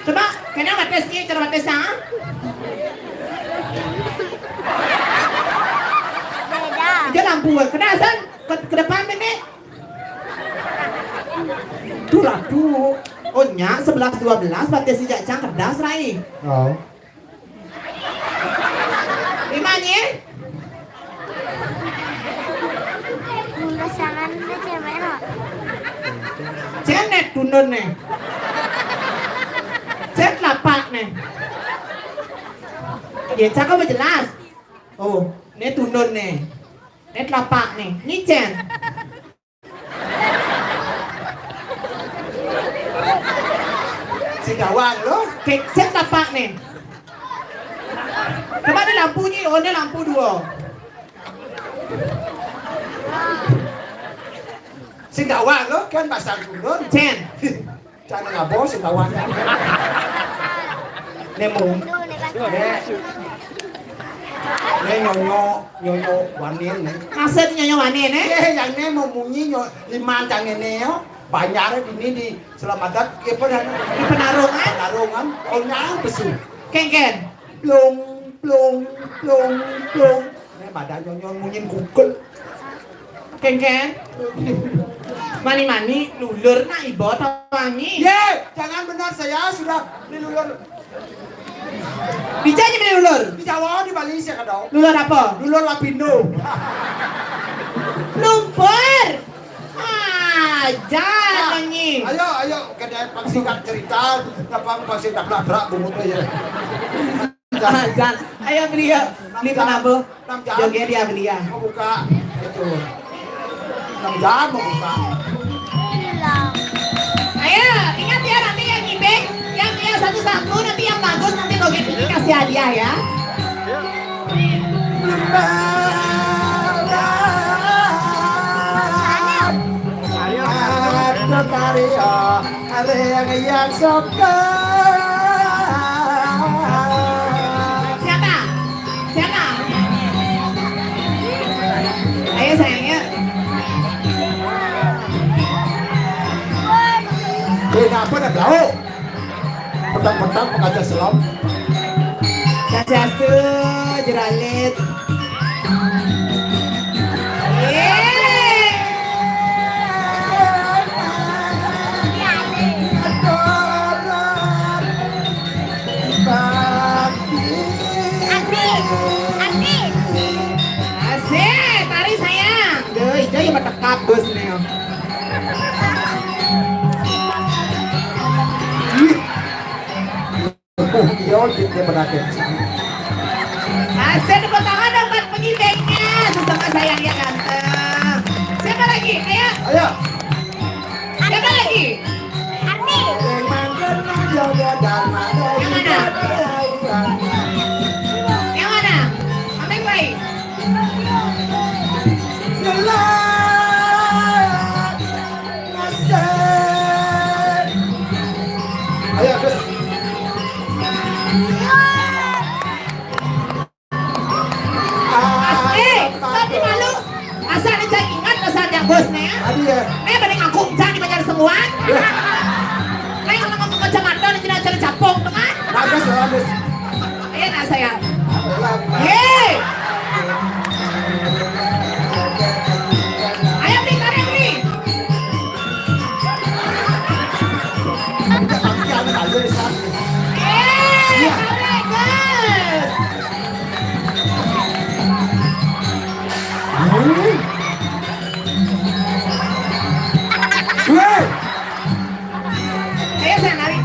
Coba, kena batis ni, cara batis ah. Beda. Dia lampu, kena asal ke, ke depan ni. Tu lah tu. Oh nya sebelas dua belas batis sejak cang kedas rai. Oh. Lima ni? Pasangan udah cewek no. Cenet tunun nih. Cet lapak nih. Ya, cakap jelas. Oh, ini tunun nih. Ini telapak nih. Ini cen. Sing dawang lo. Kecet apa nih? Coba di lampu ni, oh ni lampu dua. Sing dawang lo kan pasang turun. Cen. Jangan ngabo sing dawang. Nemu. Nek. Nek nyonyo, nyonyo wanin nek. Maksud nyonyo wanin, eh? Eh, yang ini mau munyi nyo lima tang ini yo. Banjar ini di Selamat, ya, apa namanya? Di Penarungan? Penarungan. Oh, nyang besu. Kengken. Plung, plung, plung, plung. Ini pada nyonyo munyin Google. Kengken. Mani-mani lulur nak ibu tawangi. Ye, jangan benar saya sudah dilulur. Di Jawa di Bali saya kadang. Lulur apa? Lulur Lapindo. Lumpur. Ah, jangan nyanyi. Ayo, ayo, kada pang singkat cerita, ngapa pang singkat belak-belak bungut aja. Ah, jangan. Ayo beli ya, beli penabuh. Enam jam. Joget dia beli ya. Mau buka. Itu. Enam jam mau buka. Ayo, ingat ya, nanti yang ngibing, yang, yang satu-satu, nanti yang bagus, nanti joget ini kasih hadiah ya. Ayo, karya, ada yang, yang suka. Siapa? Siapa? Ayo sayangnya. Eh, ngapa nak belauk? Petang-petang pengajar selam. Swastiastu, jeralit. Yeay. Asik, tari sayang. Duh, ijo ya bertekap bos nih. Ih. Iya, dia berangkat. Asik, tepuk tangan dong buat penyibengnya. Sesama sayang ya ganteng. Siapa lagi? Ayo. Ayo. Siapa lagi? Arni. Yang mana? Yang mana? Apa yang baik? Ayo, Gus. As-, eh, tapi malu. Asal aja ingat, asal dia bos nih ya. Aduh ya. Eh, pada ngaku enggak dibayar semua. Ya. Kayak kalau ngomong kacamata, nih, tidak cari capung tuh kan. Bagus, bagus. Iya, nah, sayang. Hei. Ayo, Bli, tarik, Bli. Hei, tarik, guys. Hei. Hei. Ayo, saya narik.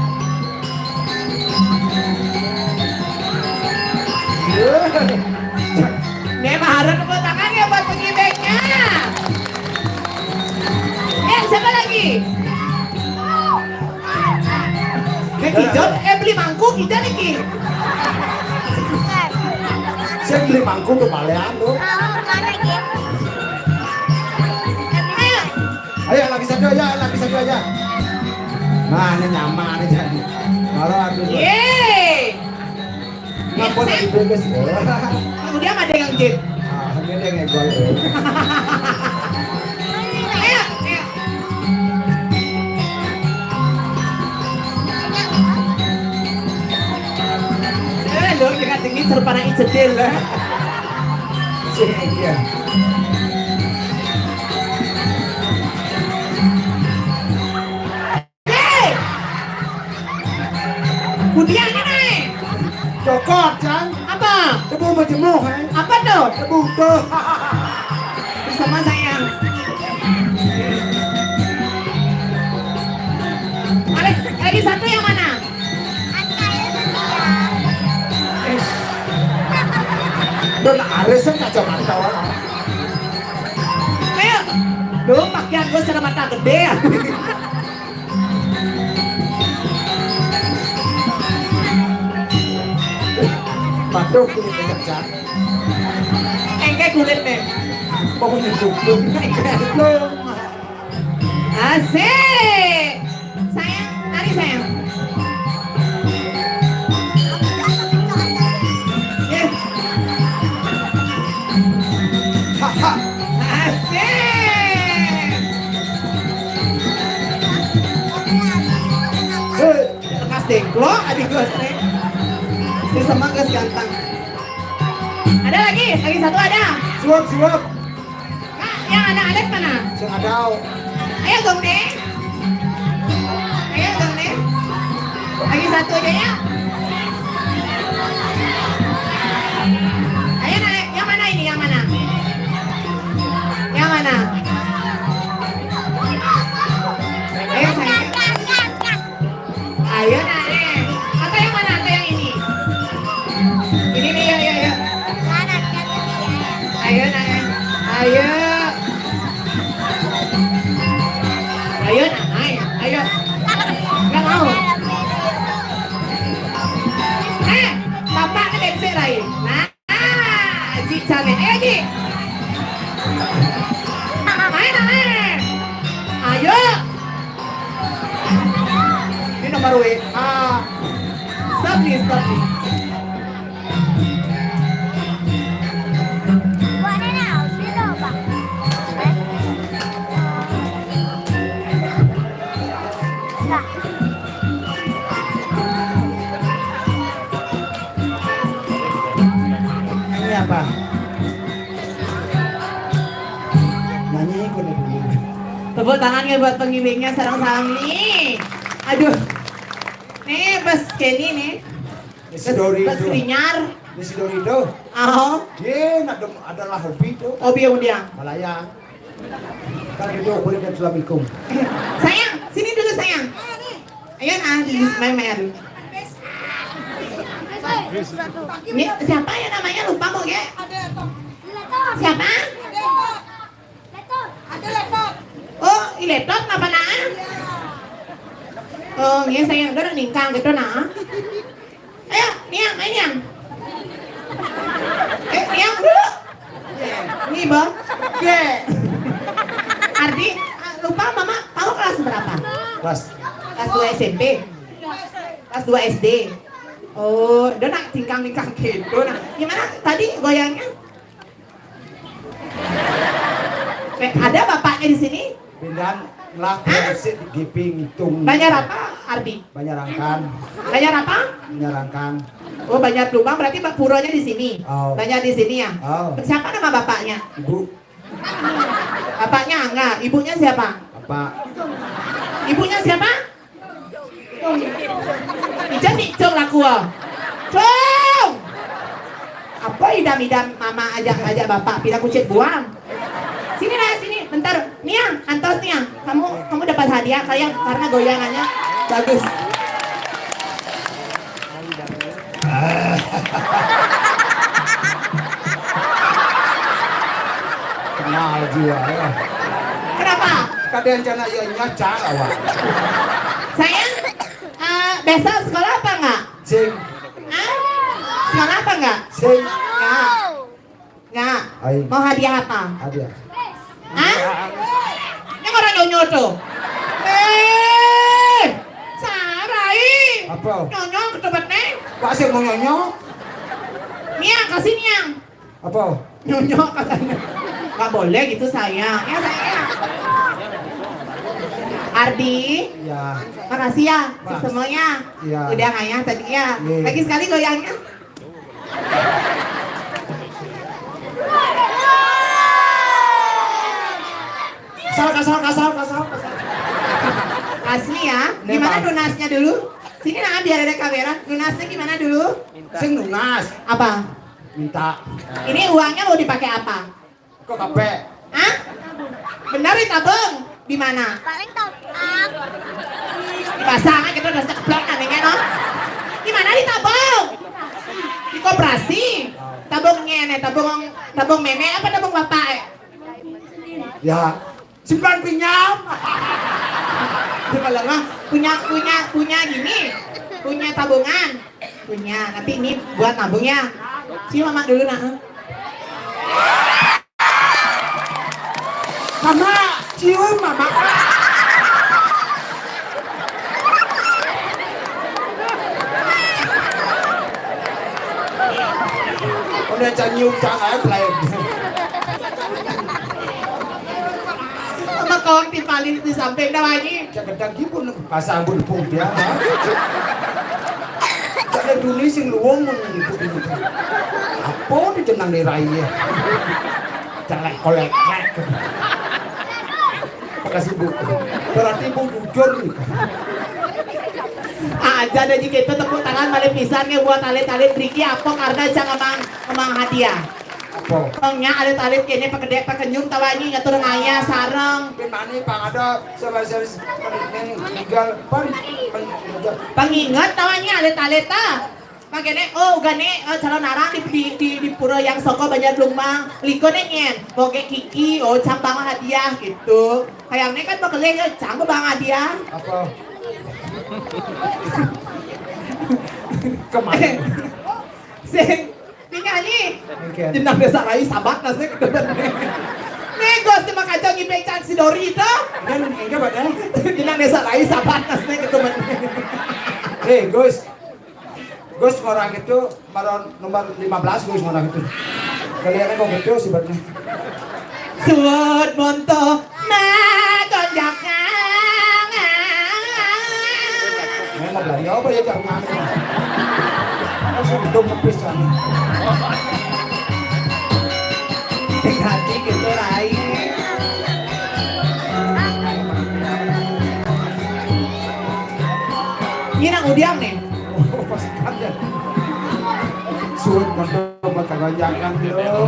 Hei. Beli mangkuk ke balean tuh. Ayo, lagi satu aja, lagi satu aja. Nah, ini nyaman, ini jadi. Kalau aku tuh. Yeay. Ngapa lagi bagus? Kemudian ada yang jit. Ah, ini ada yang ngegol. Ayo, ayo. Eh, lo kita tinggi serpana ijedil lah. Sini dia. Hei! Kudian ini. Cokot, Cang. Apa? Debu majemuk, eh. Apa tuh? Debu tuh. Bisa mah sayang. Ada lagi satu yang mana? Eh. Don Aris kan kacamata orang. Ayo. Duh, pakaian gue kacamata gede ya. Patuh kulit pecah. Engke kulit nih. Mau nyentuh. Asik. Sayang, mari sayang. Eh. Haha. Asik. Hei. Lekas dengklok, adik gue sih. Si Semang geus ganteng. Ada lagi, lagi satu ada. Suap, suap. Kak, yang anak alit mana? Sing ada. Ayo, Gong Deng. Ayo, Gong Deng. Lagi satu aja ya. Ayo, naik. Yang mana ini? Yang mana? Yang mana? Ayo, sayang. Ayo, naik. Atau yang mana? Atau yang ini? Ini nih, ya, ya, ya. Ayo, naik. Ayo. Ayo, naik. Ayo. Nggak mau. Eh, bapak ke lain. Nah. Ah, Ji Camen. Eh, Ji. Main, main. Ayo. Ini nomor W A. Stop nih, stop nih. Nyanyi apa? Nyanyi kudu dulu. Tepuk tangan ya buat pengiringnya sareng sami. Aduh. Nih, Bos Kenny nih. Ini si Dori Bos itu. Krinyar. Ini si Dori itu. Oh. Ye, nak dem-, adalah hobi tuh. Hobi yang dia. Malaya. Kan itu boleh kan suamiku. Sayang, sini dulu sayang. Ayo nah, di Memen. Ini siapa ya namanya? Lupa mau ge. Siapa? Oh, i Letot napa nah? Oh, nggih, saya udah ningkang gitu nah. Ayo, Niang, ayo Niang. Eh, Niang dulu. Ini, Bang. Oke. Ardi, ah, lupa Mama tahu kelas berapa? Kelas. Kelas dua S M P. Kelas dua S D. Oh, udah nak tingkang-tingkang gitu. Nah, gimana tadi goyangnya? Eh, ada bapaknya di sini? Pindahan lah. Hah? Sik di Giping hitung. Banjar apa, Ardi? Banjarangkan. Banjar apa? Banjarangkan. Oh, Banjar Plumbang, berarti Pak Puronya di sini. Oh. Banjar di sini ya? Oh. Siapa nama bapaknya? Ibu. Bapaknya Angga, ibunya siapa? Bapak. Ibunya siapa? Ica nih, Cung, laku, ah. Cung! Apa idam-idam mama ajak-ajak bapak pindah kucit buang? Sini lah, sini, bentar. Niang, antos Niang. Kamu, kamu dapat hadiah kayak karena goyangannya bagus. Kenal jiwa ya. Kenapa? Kadang jana iya nyacang awak. Sayang, eh, besok sekolah apa enggak? Sing. Hah? Sekolah apa enggak? Sing. Enggak. Enggak. Ayo. Mau hadiah apa? Hadiah. Hah? Ini orang nyonyo tuh. Eh, sarai. Apa? Nyonyo ke tempat nih. Pak sih mau nyonyo? Niang, kasih niang. Apa? Nyonyo katanya. Nggak boleh gitu sayang. Ya sayang. Ardi. Ya. Makasih ya. Mas. Semuanya. Ya. Udah ngayah tadi ya. Iya. Lagi sekali goyangnya. Kasar, kasar, kasar, kasar, kasar. Asli ya. Gimana tunasnya dulu? Sini nah biar ada kamera. Tunasnya gimana dulu? Sing lunas. Apa? Minta. Ini uangnya mau dipakai apa? Kok kabeh? Hah? Benar ditabung? Di mana? Paling top up. Di pasar kan kita udah ceplok anehnya no. Di mana ditabung? Di koperasi. Tabung ngene, tabung tabung meme apa tabung bapak? Eh? Ya, simpan pinjam. Dia malah mah punya punya punya gini, punya tabungan, punya. Nanti ini buat nabung ya. Cium mama dulu nah. Mama, cium mama. Udah can nyium can aja lain. Sama kong timpalin di samping dah lagi. Cak gedang gipun pasang pun pun dia. Cak duni sing luwung ngono gitu. Apa di jenang di rai ya? Celek kolek. Kasih bu. Berarti bu jujur nih. Aja ada di kita tepuk tangan balik pisan ya buat alit-alit Riki apa karena jangan emang emang hadiah. Apa? Pengnya alit-alit kene pekedek pekenyum tawani ngatur ngaya sareng. Bin mani pang ada sama sama ning tinggal pan. Penginget tawani alit-alit ta. Makanya, oh, gane, eh, calon arang di, di, di, di pura yang soko banyak lumang, liko ne nyen, moge kiki, oh, cambang hadiah gitu. Kayak ini kan bakal ya, cang bang hadiah. Apa? Kemana? Sing, tinggal nih. Oke. Jenang desa rai sabat nasnya gitu. Nih, Gus, terima kasih ngipe can si Dori itu. Kan, enggak, Pak, ya? Jenang desa rai sabat nasnya gitu, Pak. Eh, Gus. Gus ngorang itu maron nomor lima belas Gus ngorang itu. Kalian kok gitu sifatnya. Suwun monto magonjak. Ini mau belanja apa ya, Cak? Langsung dong ngepis kan. Hati gitu, Rai. Ini nang udiang nih. Oh, pas kan ya. Suwun mendem kagonjakan lho.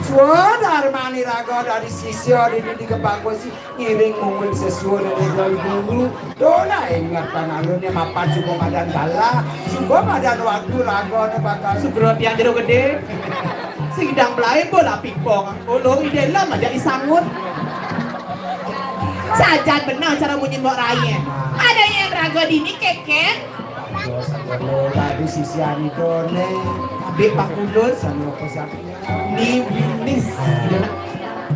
Suwun armani raga dari sisya dini di kepangku si ngiring mungwing sesuwun dari guru. Dola ingat panalune mapan suka madan kala. Suka madan waktu ragane bakal Sugro tiang jero gede. Sing dang belai bola pingpong. Ulung ide lem aja isangun. Sajan benar cara munyi mbok raye. Ada yang raga dini keken. Aduh, sadar lo tadi sisian itu nih. Abik Pak Kudus. Sama apa sih? Ni winis.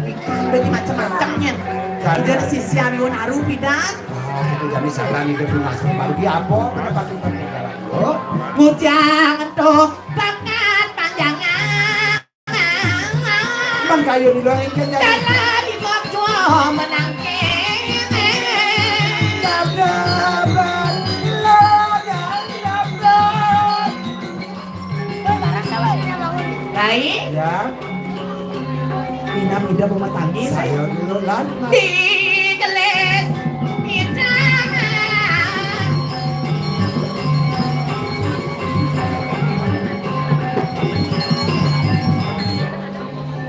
Ikan bagi macam-macamnya. Jadi sisian itu naruh pidan. Ah, itu jadi salah nih dia punya asli baru dia apa? Mana pakai pakai jalan? Oh, ngujang tuh pangkat panjangan. Mang kayu di luar engkel jadi. Kala di Bogor menangke. Dabraban, lo dabraban. Rai. Ya. Minam ida pematangis. Saya dulu lan. Di gelis ida.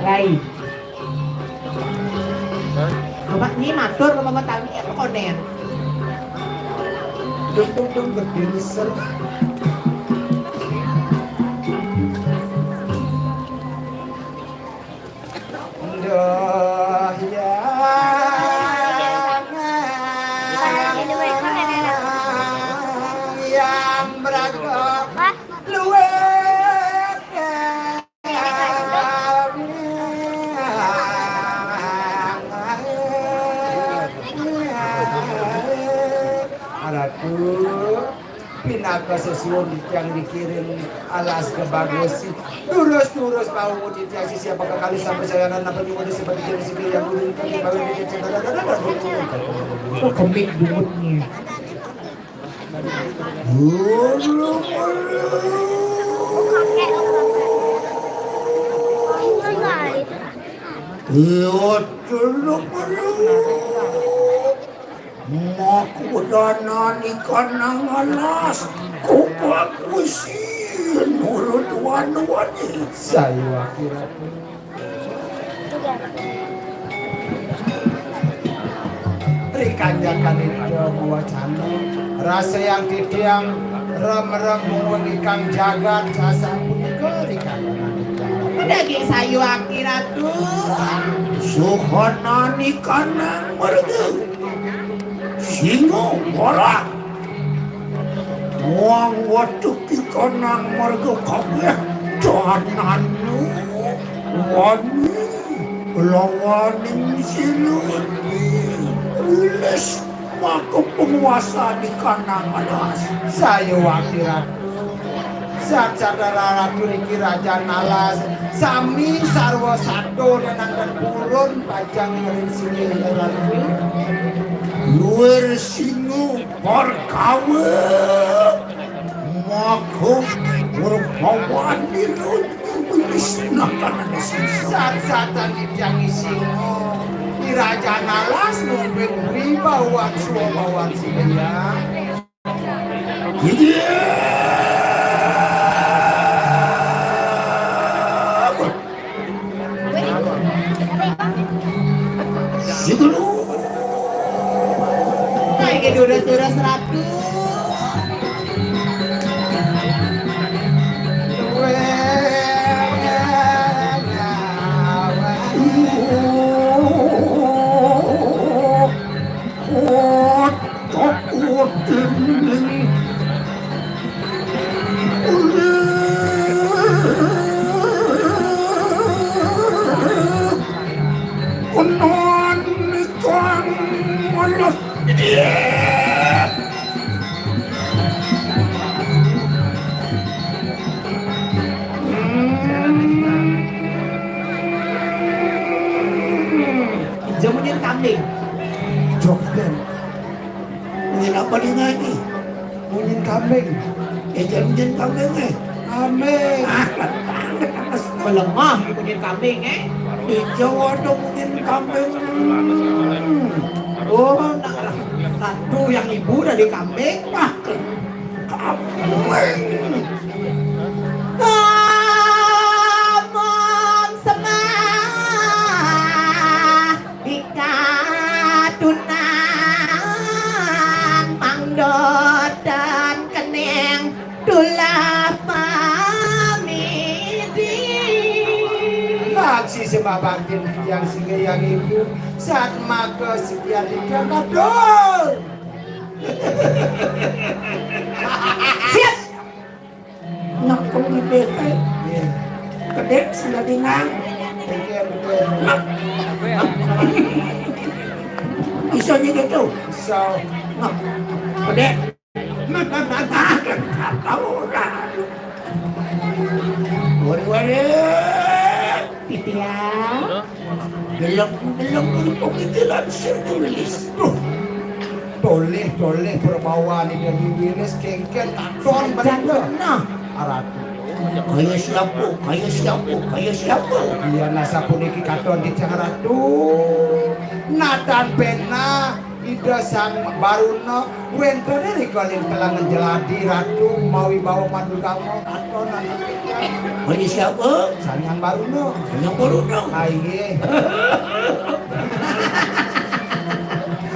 Rai. Bapak ini matur ke Mama Tami apa konen? Dukung dong gede besar. Nduh ya. Yang berago luwih. Kasusun yang dikirim alas ke bagus. Terus-terus mau titiang sisi apakah kali sampai saya nana penyumun seperti jenis ini yang guru kami kawin di Kok kemik bungut nih. Iya, dulu. Makudanan ikan nang alas, kupakusin urut wani-wani. Saya kira rikanjakan itu buah cano. Rasa yang titiang rem-rem mungkang jagat sasa punika rikanjakan. Daging sayu aki ratu. Suhana nikana merga. Singo borak. Wang watu kikanang marga kabeh dananu wani lawaning siluni wilis maka penguasa di kanang alas. Saya wakil ratu. Sat satara ratu niki raja nalas. Sami sarwa sato dan purun pajang ring sini ratu. Luwir singo Perkawa maka merpawan di luwis nakanane sisa. Sat-satan titiang isina. Di raja nalas numping wibawan swabawan sinaya. Iya. Sidulu. Hai, ke durus-durus ratu. Kunon ikang malas. Jamunyin kambing. Jogden. Munyin apa nih ngaji? Munyin kambing. Ya, jangan munyin kambing, eh. Kambing. Ah, melengah munyin kambing, eh. Di Jawa ada munyin kambing. Oh, nak ratu yang ibu dari kambing. Ah, kambing. Ngomong semah. Dikatunan mangdotan keneng tulah pamidi. Maksi sebab batin yang singgah yang ibu saat maka sekian ikan kadul. Siap. Ngepung di P T. Iya. Gede sudah dingang. Iya, betul. Iso gitu. Iso. Gede. Tahu orang. Waduh, waduh. Titiang. Delok-delok di pemikiran sirkulis. Duh. Toleh-toleh perbawa ni dari wilis kengken katon. Sajan bener. Nah. Aratu. Kaya siapa? Kaya siapa? Kaya siapa? Iya, nah, sapuniki katon di Cang Ratu. Nadan pena Ida Sang Baruna wénten ring keling telangan jeladi ratu mawi bawa madugama katon anak. Kaya siapa? Sang Hyang Baruna. Sang Hyang Baruna. Ah, inggih.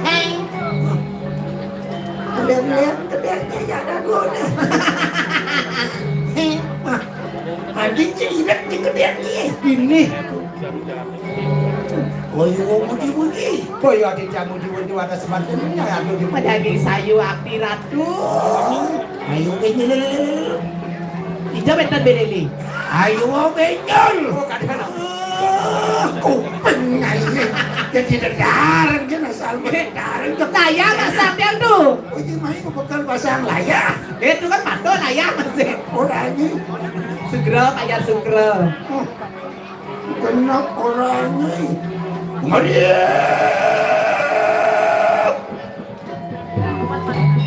Heng. Lihat-lihat gedenya ya ada guna. Heng. Anjing sih ingat di gedenya. Ini. Kaya wong muji-muji. Kaya titiang muji-muji wates semanten, ya, aku di- Madaging sayu api ratu. Ayo, kenyel. Ija wénten belele. Ayo, kenyel. Oh, kadang. Ah, kuping ayo. Jadi dedar, kena Layang sampean tuh. Oh, iki mah iku bekel pasang layang. Itu kan pantun layang sih. Ora iki. Sugra, Pak Yan Sugra. Genep ora iki. Meriah.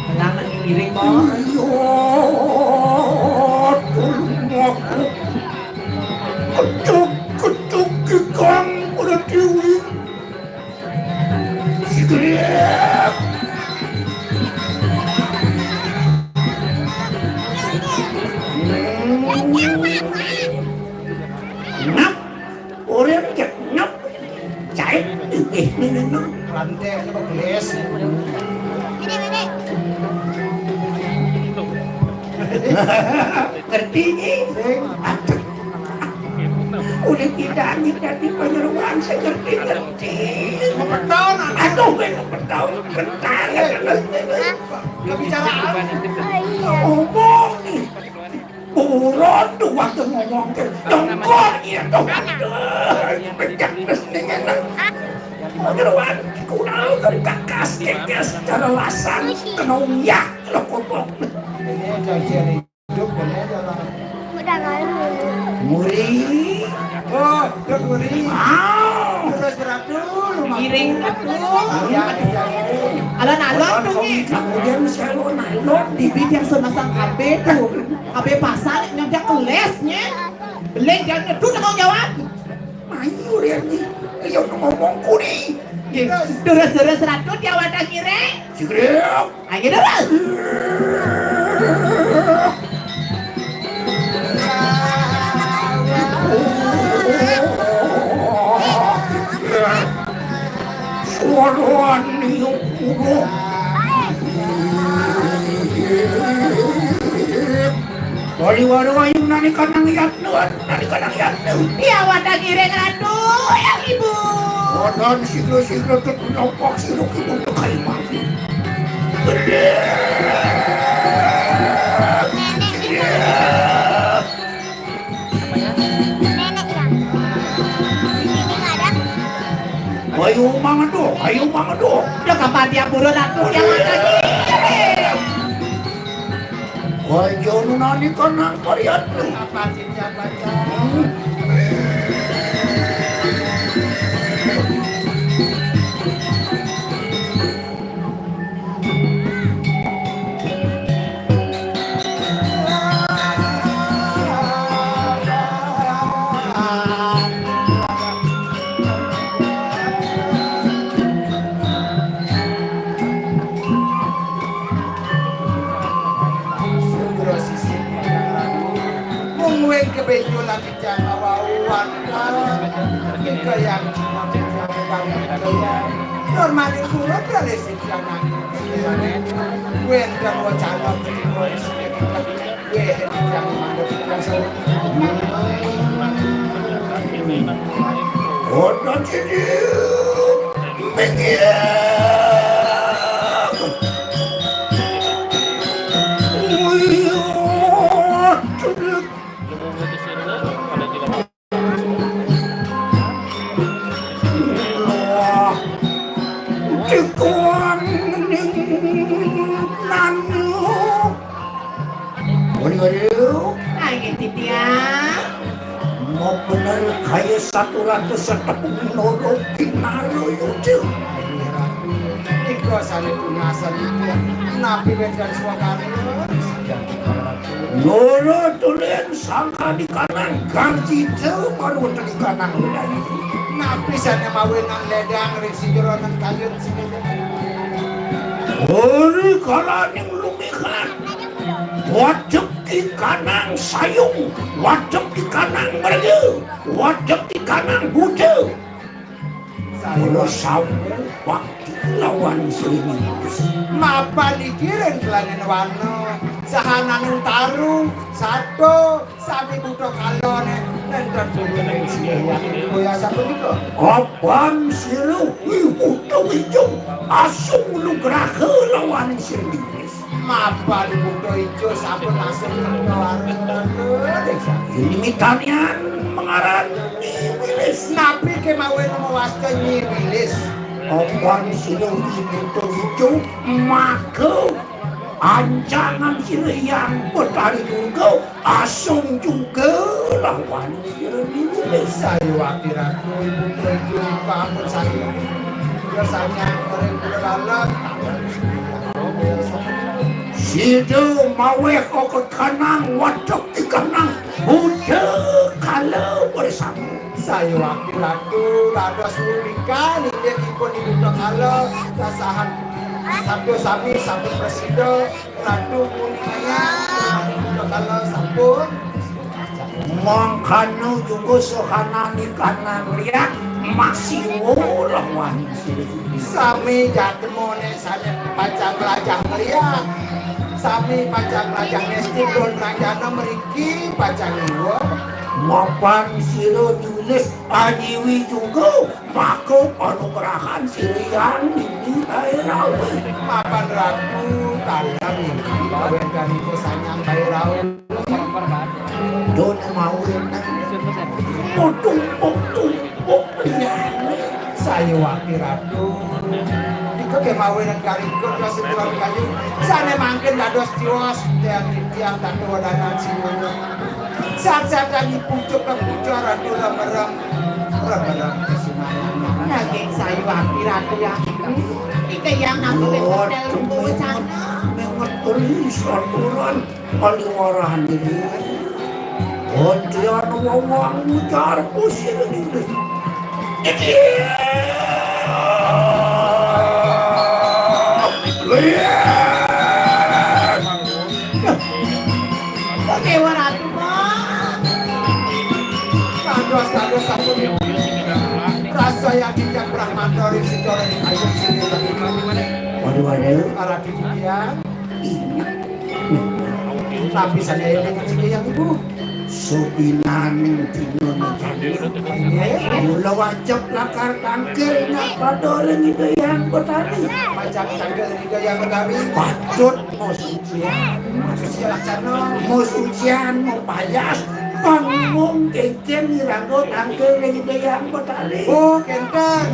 Tenang, ngiring, Pak. Iya, tulung aku. Ketuk, ketuk, kikang, ora dewi. Sigrek. Nap, urip cek nap. Cai, eh, ini, ini. Rantai, apa, gelis? Ngerti iki? Sing. Aduh. Udah tidak nih tadi penyeruan sing ngerti-ngerti. Kepeton, aduh, gue kepeton, kepeton. Kebicaraan. Ngomong nih. Buron tuh waktu ngomong ke. Dongkol iya tuh. Aduh, pecah terus nih enak. Penyeruan kurang dari kakas, kekes, cara lasan, kena uyah, lo kopok. Ini aja, Jerry. Hidup, boleh aja lah. Udah lalu. Muri. Oh, udah muri. Wow. Terus ratu, lu mah. Ngiring ratu. Iya, iya, iya. Alon-alon tuh, Nyi. Kemudian saya alon-alon di bibir semasang K B tuh. K B pasar, nyampe kelesnya. Beli jangan tuh tanggung jawab. Ayo, Rian, Nyi. Ayo ngomong kuri. Nggih. Terus, terus ratu, dia wadah ngiring. Sigrek. Ayo terus. Suara niup uduh. Wali waru ayu nani kanang yatnu, nani kanang yatnu. Dia wadah ngiring ratu, yang ibu. Wadah siglo-siglo tuh nopak siruk ibu tuh kayu mati. Gede. Nenek ya. Ayo mangan doh, ayo mangan doh. Lah kapan dia burun aku yang makan? Wah, jono nani kanang pariatnu. Sugra sisip mung wing kebenjolan. Jangan wau wantah. Ika yang cuma bicara kami kaya. Nur maning kula kalih sing lanang. Wénten wacana ketika wis kita wéh yang mangga kita sewu. Ono cilik. Minggir. Wih, Dikuang ning nanu. Waduh, waduh. Nggih, Titiang. Mau bener kaya satu ratus setepung noro pinaro yucu. Nika sane punasan itu. Napi wénten swakara? Loro tulen sangka dikanang garjita baru dikanang wilayah. Napi sane mawe nang ledang ring sijeroning kayun sini. Ori kalaning lumihan. Wadep dikanang sayung, wadep dikanang merge, wadep dikanang buda. Mula sampun bakti lawan Sri Nimbus. Mapan iki ring kelanen warna, sahananing taru, sato, sami buta kalone, nenten purun ing sini. Kaya sapunika. Kapan sira wiwuta wijung asung nugraha lawan Sri Nimbus. Mapan buta ijo sampun asung kerta warna. Ini mitanian mengaran Nyi Wilis. Napi kemawon mawasta Nyi Wilis? Apan sira inuta ijo, maka ancangan sira Hyang Betari Durga asung juga lawan sira niku. Sayuwakti Ratu, ibu putra ijo, ampun saya. Rasanya mereka dalam. Sida maweh kok kanang, wadok ikanang, buta kala bersama. Sayuwakti Ratu, dados punika inggih ipun Inuta Kala, dasahan sabda sami sampun prasida, Ratu munia, Inuta Kala sampun. Mangkana juga sohanane kanang liak, masih wolah wani sira. Sami jadma nek sane pacang mlajah meliak. Sami pacang mlajah nesti pun ranjana mriki pacang iwa. Mapan sira nulis ajiwi juga, maka panugrahan sira Hyang Nini Bhairawa. Mapan Ratu taler niki kawentanipun Sanyang Bhairawa. Dona mawin nang mutumpuk-tumpuk liyane. Sayuwakti Ratu. Nika kemawin kalikur kasetuan kayu. Sane mangkin dados tiwas tiang-tiang tatu wadanan sinuwun. Sat-satan ipucuk kepucuk Ratu remerem. Remerem kesumayan. Nanging sayuwakti Ratu yang iku. Ika yang nampak hotel bocana. Mengerti aturan. Paliwarahan diri. Kontian wawang ujar kusir diri. Iki. Dewa Ratu, Pak. Kados, kados sampun. Rasa yang tidak Brahmanda ring secara di kayu sini. Waduh, waduh. Para demikian. Ingat. Tapi sadaya dengan sedaya ibu. Supinaning dina niki. Mula wajib lakar tangkil nak pada ring Ida Hyang Betari. Wajib tangkil ring Ida Hyang Betari. Patut musucian. Musucian laksana. Musucian mupayas. Panggung kengken irangga tangkil ring Ida Hyang Betari. Oh, kenten.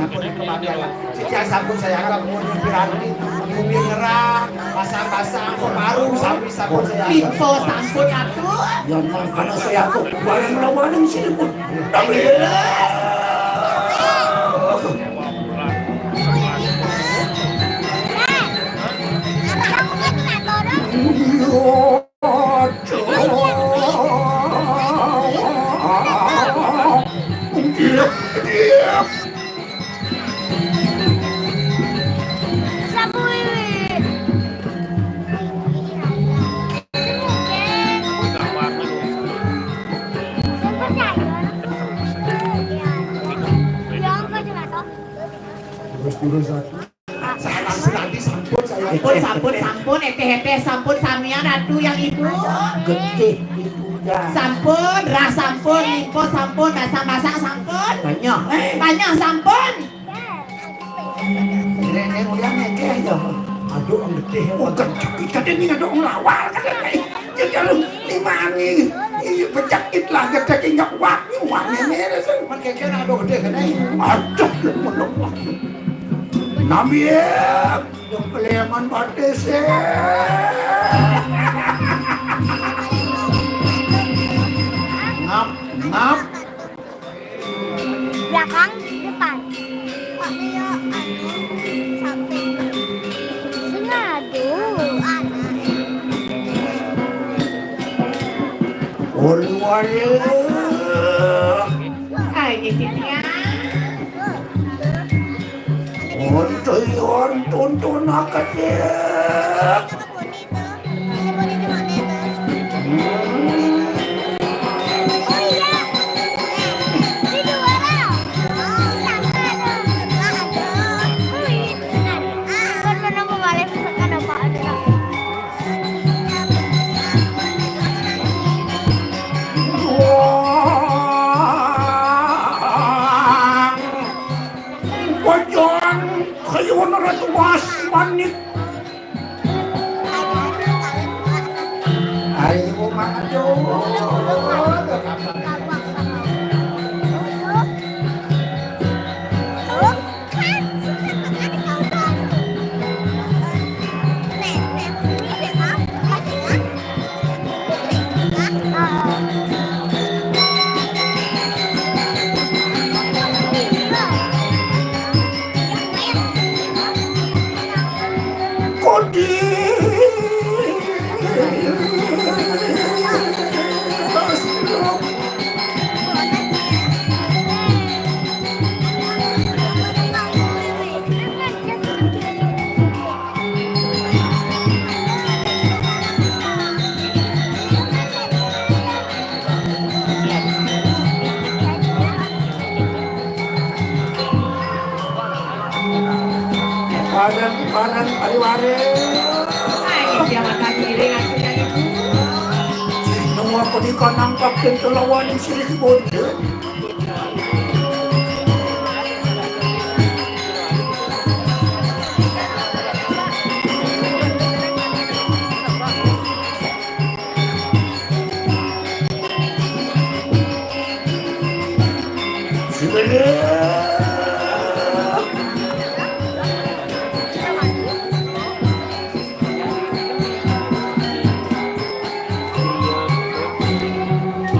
Sampun kebagian. Sejak sampun saya anggap umur piranti, bumi ngerah, basang-basang, kok baru sampun, sampun saya anggap. Limpo sampun atuh. Ya, mangkana saya anggap bareng lawaning sini pun. Tapi Terus, terus, aku. Sampun, sampun, sampun, eteh-eteh sampun, samian Ratu yang Ibu. Getih Ibu dah. Sampun, rah sampun, limpo sampun, basang-basang sampun. Banyak. Banyak sampun. Nenek moyang ngekeh aja. Aduh, ang getih. Oh, getih. Kita ini ada orang lawar kan. Jadi kalau lima ani, iya, penyakit lah, getih injak wak, ini wak ini, ini, ini. Man kekeh ada getih kan, eh? Aduh, menolak. Nami, eh, yang keleman batis, eh. Ngap, ngap. Belakang, depan. Pak Leo, anu, samping. Sengadu, anak. Walu, walu. Ayo, Cynthia. Ontoy, onton, ton, akadek. Bojong kayun ratuas manik. Ayo, maju. Bareng, bareng, ari waris. Ayo, siapa tak kiri aku dari. Nemu aku di kanang pakin kelawan sirih bocil.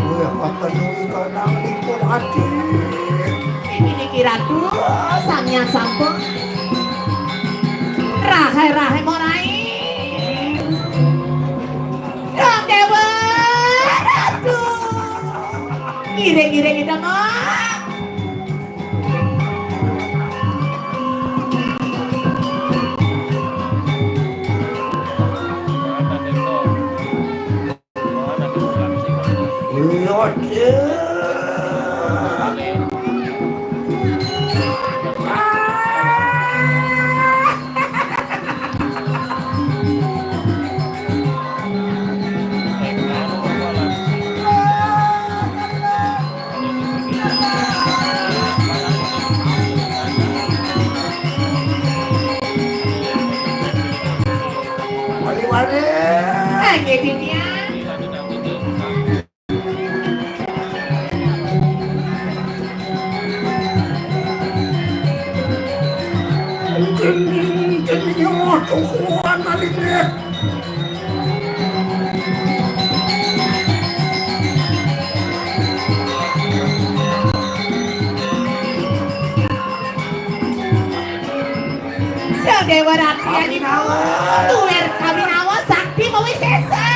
Wah, apa nuli kanang lipur ati. Ini niki Ratu, samian sampun. Rahe, rahe, morai. Dong Dewa Ratu. Ngiring-ngiring kita mah. Lho, Cek. Wali-wali. Lagi dunia. Kening, kening, tuhuan aliknya. Dewa Ratu Abinawa. Tuwir Abinawa sakti mawi sesa.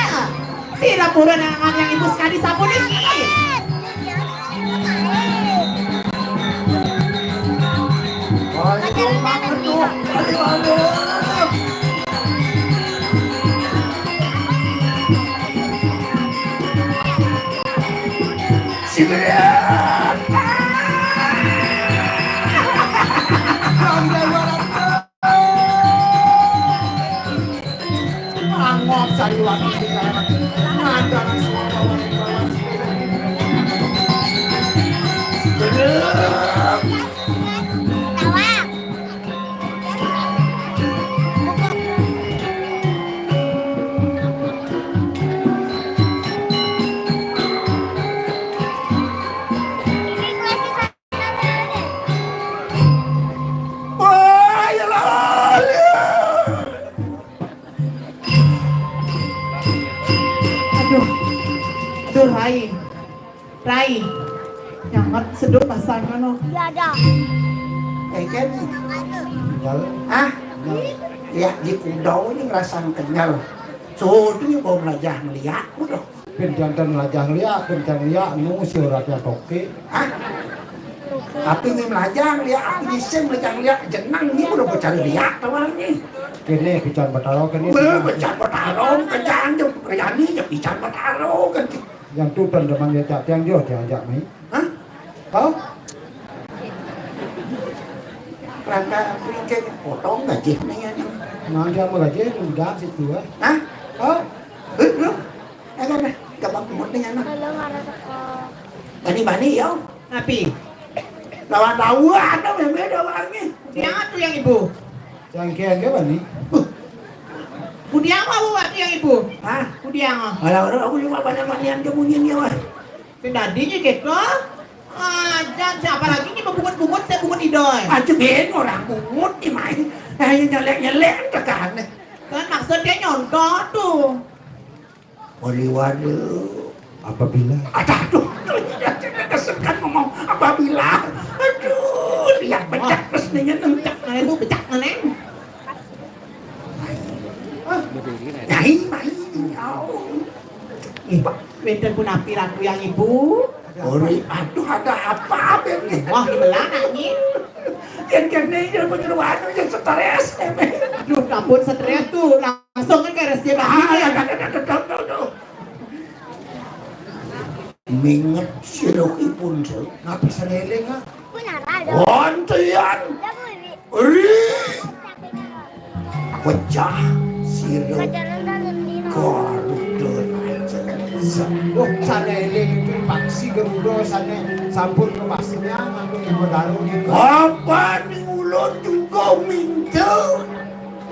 Sira purun angan yang ibu sekali sampun iki. Ayo, banget tuh. Ayo, ayo. Sini ya. Angop Sariwati di dalam. Ngandang suara wanita. Bener. Wah, ya lah. Aduh. Aduh, Rai. Rai. Nyamet sedot rasanya, no. Iya, ada. Eh, kan? Kenyal. Hah? Kenyal. Ya, di kuda ini ngerasa kenyal. Soalnya bau melajah ngeliat, udah. Pin jantan melajah ngeliat, pin jantan ngeliat, nu si uratnya toke. Hah? Tapi ini melajah ngeliat, ini sing melajah ngeliat, jenang ini udah becari liat, tahu ini. Kene pican betaro, kene. Weh, pican betaro, kencang je, kerjani je pican betaro, kan. Yang tu teman-teman dia cak tiang dia, dia ajak mai. Hah? Kau? Kerana pringkek potong gaji ni, ya. Nang dia mau gaji, udah situ, eh. Hah? Kau? Eh, lu? Eh, kan, eh, gampang kumut ni, ya, nah. Kalau marah teko. Bani-bani, ya. Api. Lawan tahu, ada yang beda orangnya. Dia tu yang ibu. Cangkian ke bani? Huh. Kudiang apa buat yang ibu? Hah? Kudiang apa? Alah, orang aku juga banyak manian dia bunyi dia, wah. Tadi je gitu. Ah, jangan siapa lagi ni bungut-bungut, saya bungut idoi. Aja ben orang bungut ni main. Eh, nyelek-nyelek tekan. Kan maksud dia nyontoh tu. Wali-wali. Apabila. Aduh, aduh, kesekan ngomong apabila. Aduh, lihat becak terus nih, nyeneng. Becak mana tu? Becak mana? Hah? Nyai, mai, nyau. Ih, wenten punapi ratu yang ibu? Ori, aduh, ada apa, apa ini? Wah, di belah, Nyi. Yang kene, yang menyeru anu, yang stres, eme. Aduh, ampun stres tu. Langsung kan ke R S C Ah, bagi. Ya, ya, ya, ya, ya, ya, ya. Minget siruhipun, Sir. Napi seleling, ah? Wantian. Ri. pecah sira Garuda Raja. Sa-, oh, sané éling itu paksi Garuda sané sampun kepastian antuk Ibu Daru nika. Apa ning ulun juga minta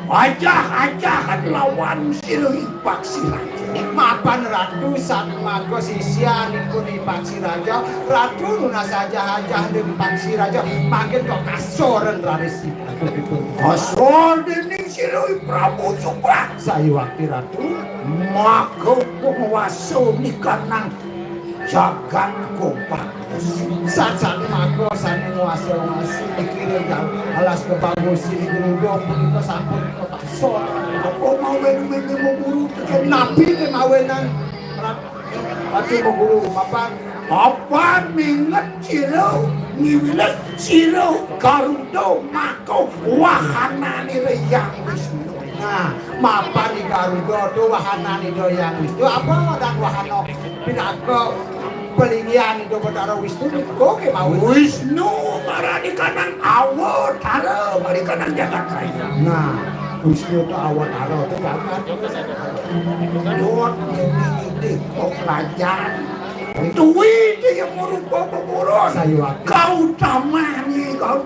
ajah-ajahan lawan sira Paksi Raja. Mapan Ratu satmaga sisianipun Paksi Raja, Ratu nunas ajah-ajah ring Paksi Raja, mangkin kok kasoren raris. Kasor dening sira Prabu Subang. Sayuwakti Ratu. Maka penguasa nikanang jagat Gopak. Sat-sat maka sané nguasa-nguasi pikiran jam alas kebagus sini geruduk punika sampun kepaksa. Apa mawen mene guru teken nabi kemawenan Ratu Guru mapan. Apa minget sira ngiwiles sira Garuda maka wahanane Hyang Wisnu. Nah, mapan di Garuda tu wahanane Hyang Wisnu apa dan wahana pinaka pelinggihan Ida Betara Wisnu nika kemawon. Wisnu maranikanang awatara maranikanang jagat raya. Nah, Wisnu tu awatara tu jagat. Dot ini kok rajan. Tuwi dia merupa pemurun. Sayuwakti. Kau tamani kau.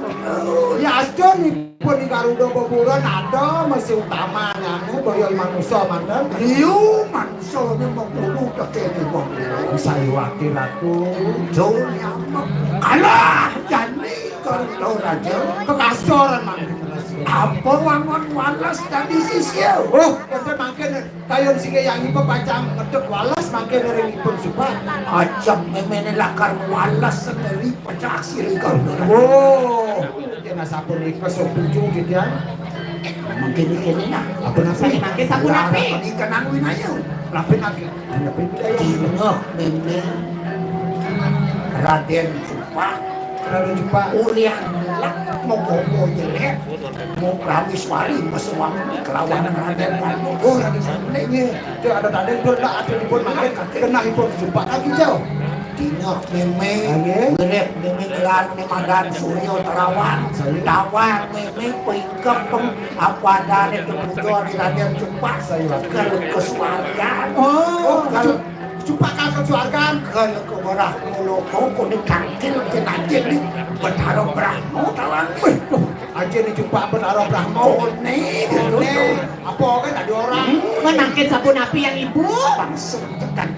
Ya, astun pun di Garuda beburon ada mesti utamanya nih boyo manusia manten. Liu manusianya mau guru tekene mau guru. Sayuwakti Ratu. Jauh nyamuk. Alah, jani Garuda Raja. Kekasoran mangkin. Apa wangun walas tadi sisya? Oh, kita mangkin kayun sing yang ibu pacang ngedek walas mangkin ring ipun supan. Ajam memene lakar walas sendiri pecah siri Garuda. Oh. Kena sapunika setuju gitu ya. Mungkin ini nah. Apa nasa? Mangke sapunapi? Ini kenang winaya. Lapi lagi. Dina meme Raden Cupak. Raden Cupak. Ulian lak mau bobo jelek. Mau ramis wari mesuang kelawan Raden Danu. Oh, Raden Danu. Itu ada Raden Danu lah, ada di pun mangke. Kena ipun Cupak lagi jauh. Dina meme, nggih. Wirid meme gelar ni madan Surya Terawan. Surya. Tawang meme pingkep peng apadane kebutuhan di Raden Cupak. Surya. Kal kesuargan. Oh, kal kesuargan. Kal keberah muloko kuning tangkil jenajin ni Betara Brahma tawang. Wih, aja ni Cupak Betara Brahma. Kone, kone. Apa kan ada orang? Menangkin sapunapi yang ibu? Langsung tekan.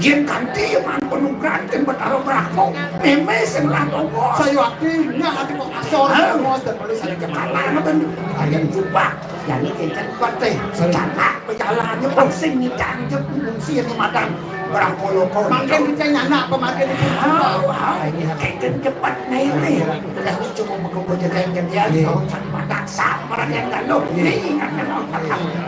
Yen kanthi iman panugrahan ken Betara Brahma, meme sing lan tongos. Sayuwakti nyah ati kok asor. Tongos dan perlu saling kekalah ngoten. Ayen Cupak, jane kenten pete. Salah. Canak pejalane pun sing ngicang jek fungsi yen matan Brahma Loka. Mangkin kita nyanak pemargin itu. Hau, hau. Kenten cepet ngene. Lah cuma mengko jaga yang dia. Iya. Kau sak padak sak perhatian kan lo. Iya. Ini ingat kan lo.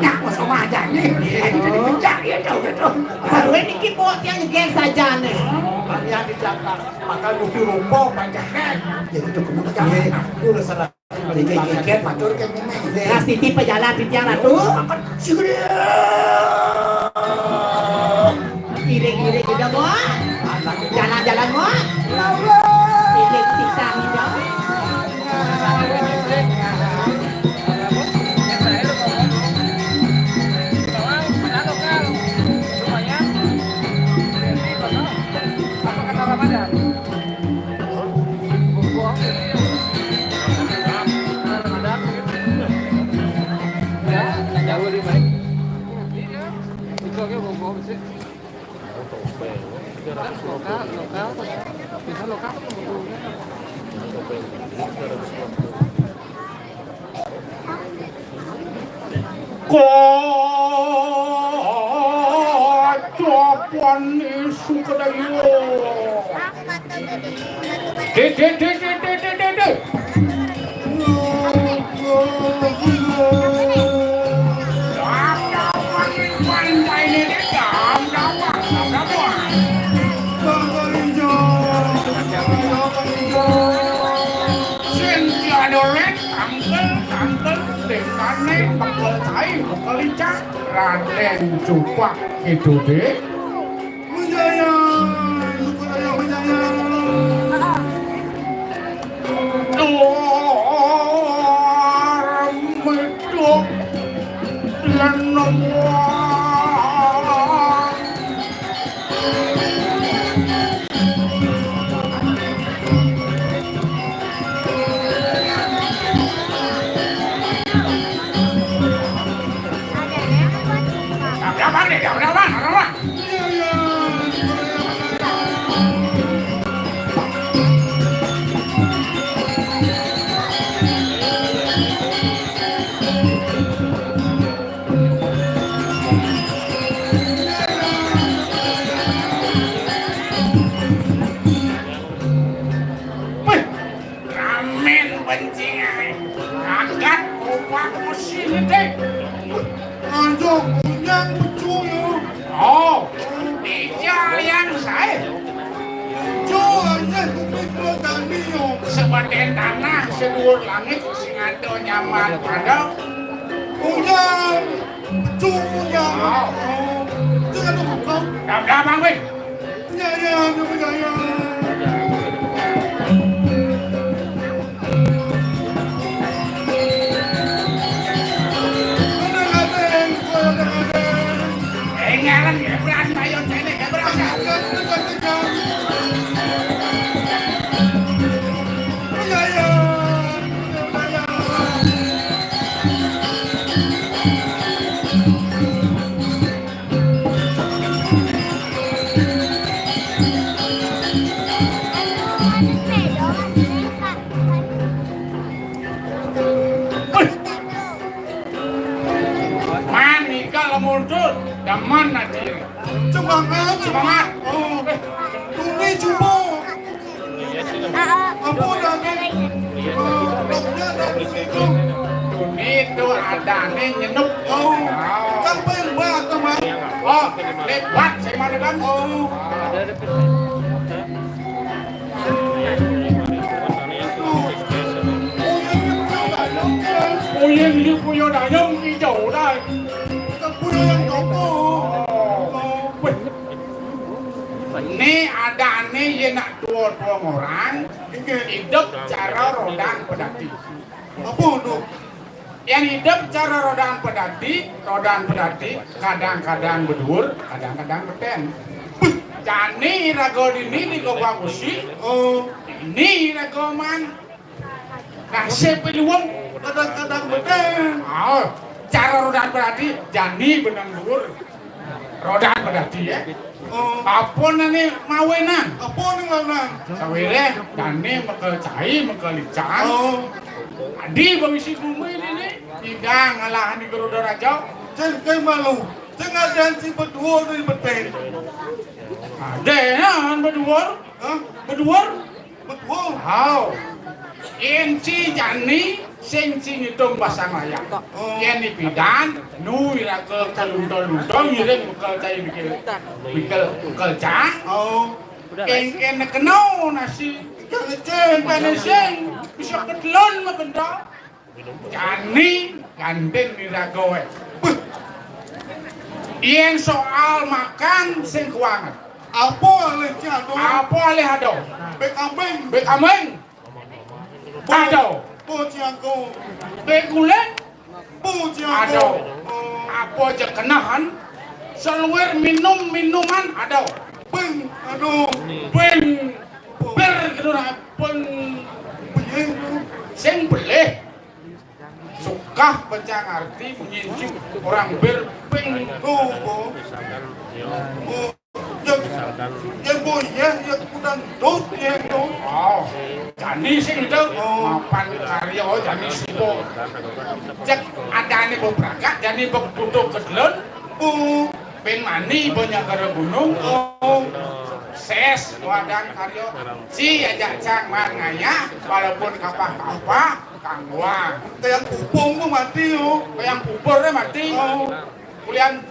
Nyak mau sama aja nih. Iya. Ayo, dipecah ya, jauh gitu. Baru ini ki bawa tiang nyeger saja nih. Hanya di Jakarta, maka nuju rupa panjakan. Jadi itu kemudian. Iya. Aku udah salah. Jadi kayak matur kayak gini. Nah, Siti pejalan, Titiang Ratu. Segera. Iring-iring juga, Mo. Jalan-jalan, Mo. Iring kita, Mo. Kacapan isu kedayuh. Dek, dek, dek. Sing tiada lek, tangkel, tangkel, dekane, bekel cai, bekel licak, Raden Cupak itu, dek. Menjaya, menjaya, menjaya. Dor, medok. Wih, ramen bencing ae. Kaget, kompak, mesti gedhe. Anjo, kunyang becu ya. Oh, ija yang sae. Becu aja kuping lo tani yo. Sebadan tanah, seduur langit, sing ado nyaman pada. Kunyang. Betul, ya. Wow. Jangan lupa. Dah, dah, Bang, weh. Ya, ya, ya, ya, ya. Ada ngadeng, ada ngadeng. Eh, ngalang, ya, berani, ayo, cene, ya, berani. Jangan, jangan, jangan. Ya, ya. Man, Ika lamun tuh, demen ati. Semangat, semangat. Oh, eh, tuni coba. Ampun, Dani. Eh, doknya Dani itu. Tuni itu adane nyenuk. Oh, kan pengen banget, teman. Oh, lebat, saya mana kan? Oh. Uyang iki puyo dayung ijo ora. Puyo yang jopo. Weh. Ni adane yen nak tuwa-tuwa ngorang, idep cara rodan pedati. Apa, Dok? Yen idep cara rodan pedati, rodan pedati kadang-kadang beduur, kadang-kadang beten. Jani raga dini di Gobang Besi, oh, ini raga man. Nasib piluwung kadang-kadang beten. Ah, cara rodan pedati, jani benang duur. Rodan pedati, ya. Oh. Apa nane mawinan? Apa ning lanang? Sawire jani mekel cai, mekel licang. Oh. Adi bang isi bumi ini, tidak ngalahan di Garuda Raja. Sing kae malu. Sing adan si beduur dari beten. Ada ya, beduur. Hah? Beduur. Betul. Hau. Yen si jani sing si ngitung basang wayang. Oh. Yen dipidan, nu ira ke kalunto-lunto ngiring bekel cai bekel, bekel, bekel cang. Oh. Kengken keno nasi. Ikan ecing. Ikan ecing. Bisa ketelon mah benda. Jani gandeng niraga wae. Beuh. Yen soal makan sing kuanget. Apa alih ado? Apa alih ado? Bek kambing. Bek kambing. Ado. Po ciangko. Bek kulit. Po ciangko. Ado. Oh. Apa je kenahan? Seluir minum minuman ado. Ping, ado. Ping. Bir gitu nah, ping. Belih. Sing belih. Sukah pecah ngarti ngincu orang berping. Oh, oh. Oh, ya, ya, boy, ya, ya, udah dot, ya, dot. Oh, jani sing itu. Oh. Mapan karya, oh, jani sipo. Cek adane bebrakat, jani bebutuh kedelon. Oh. Pin mani banyak gara gunung. Oh. Ses, wadan karya. Si ajak cang mat ngayah, walaupun kapah-kapah. Kang Wang. Kayang pupung ku mati, yo. Kayang pupur e mati. Oh. Ulian,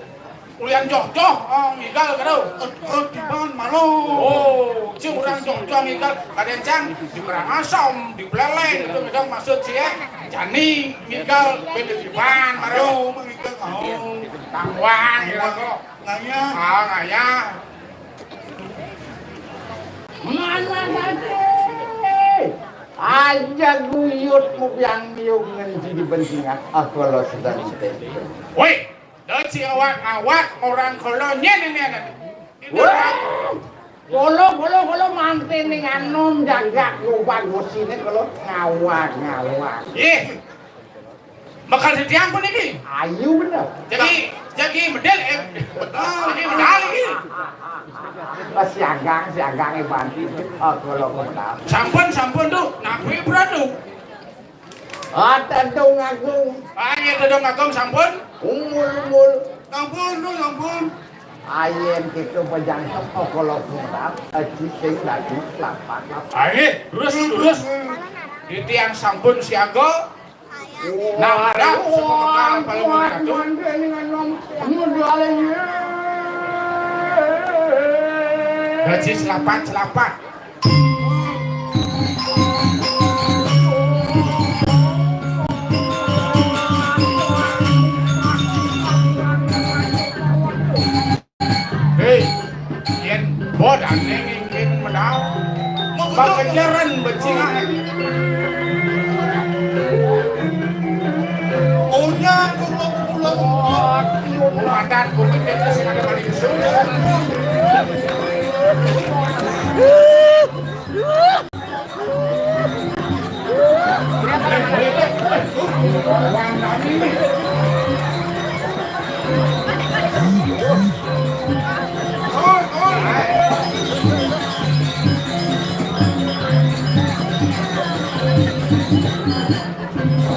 ulian joh-joh, oh, ngigal karo. Eh, eh, di mana malu? Oh, cing urang joh-joh ngigal. Kadang cang di Karangasem, di Peleleng, itu ngigal maksud si, eh. Jani ngigal, beda di mana, karo. Ayo, mengigal, oh. Kang Wang, ngigal kok. Ngayah. Ah, ngayah. Mana tadi? Aja guyut mu biang biung ngenci di bensingan. Ah, kalau sedang. Woi, Lha sing ngawak-ngawak orang kala nyen ini anak. Wah. Kala, kala, kala manten ning anom jagak lubang gosine kala ngawak-ngawak. Ih. Bakal setiang pun iki. Ayu bener. Jadi, jadi medal, eh, betul, ini medal iki. Pas siagang, siagang e banti. Oh, kala kok medal. Sampun, sampun, Duk. Napi, Bro, Duk? Ah, Tedung Agung. Ah, iya, Tedung Agung sampun. Umbul-umbul. Sampun, Duk, sampun. Ayen kita bejang tepok kala kok medal. Aji sing dadi lapak-lapak. Ah, nggih, terus, terus. Di tiang sampun siaga. Nah, nah, semoga paling mengadu. Gaji selapat, selapat. Hei, yen bodane ngingking menawa. Pakejaran becik. Onya, kulo, kulo. Umatan, kulo, kita sing ada balik.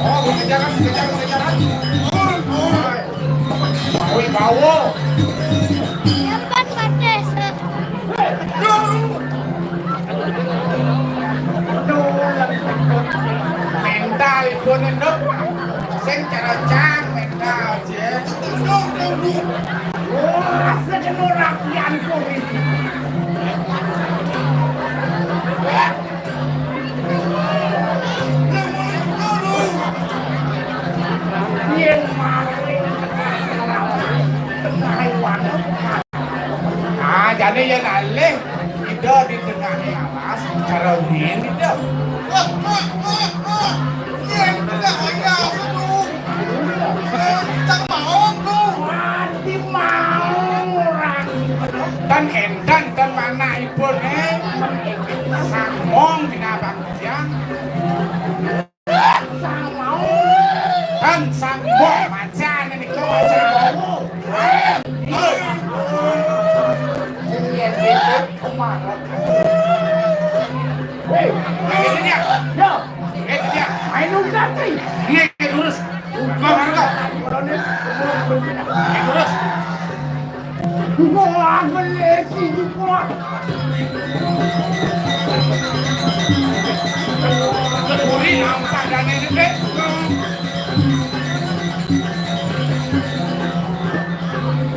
Oh, kejaran, kejaran, kejaran. Wibawa. Tempat pates. Mental ibu nendok. Sing cara cang mental, Jen. Wah, sejenuh rakyat kuwi. Yen maling tengah hewan. Ah, jane yen alih ida di tengah alas, cara yen ida. Yen tengah alas itu, tak mau tuh. Mati mau orang. Dan endan dan mana ibu ne? Sangmong dina bang siang. Sang mau. Kan sang mau macan ini kau macan mau. Ini yang itu kemarin. Hei, ini dia. Yo. Ini dia. Main udah sih. Ini lurus. Kau lurus. Ini lurus. Wah, beli sih, wah. Kuri nampak dan ini, Dek.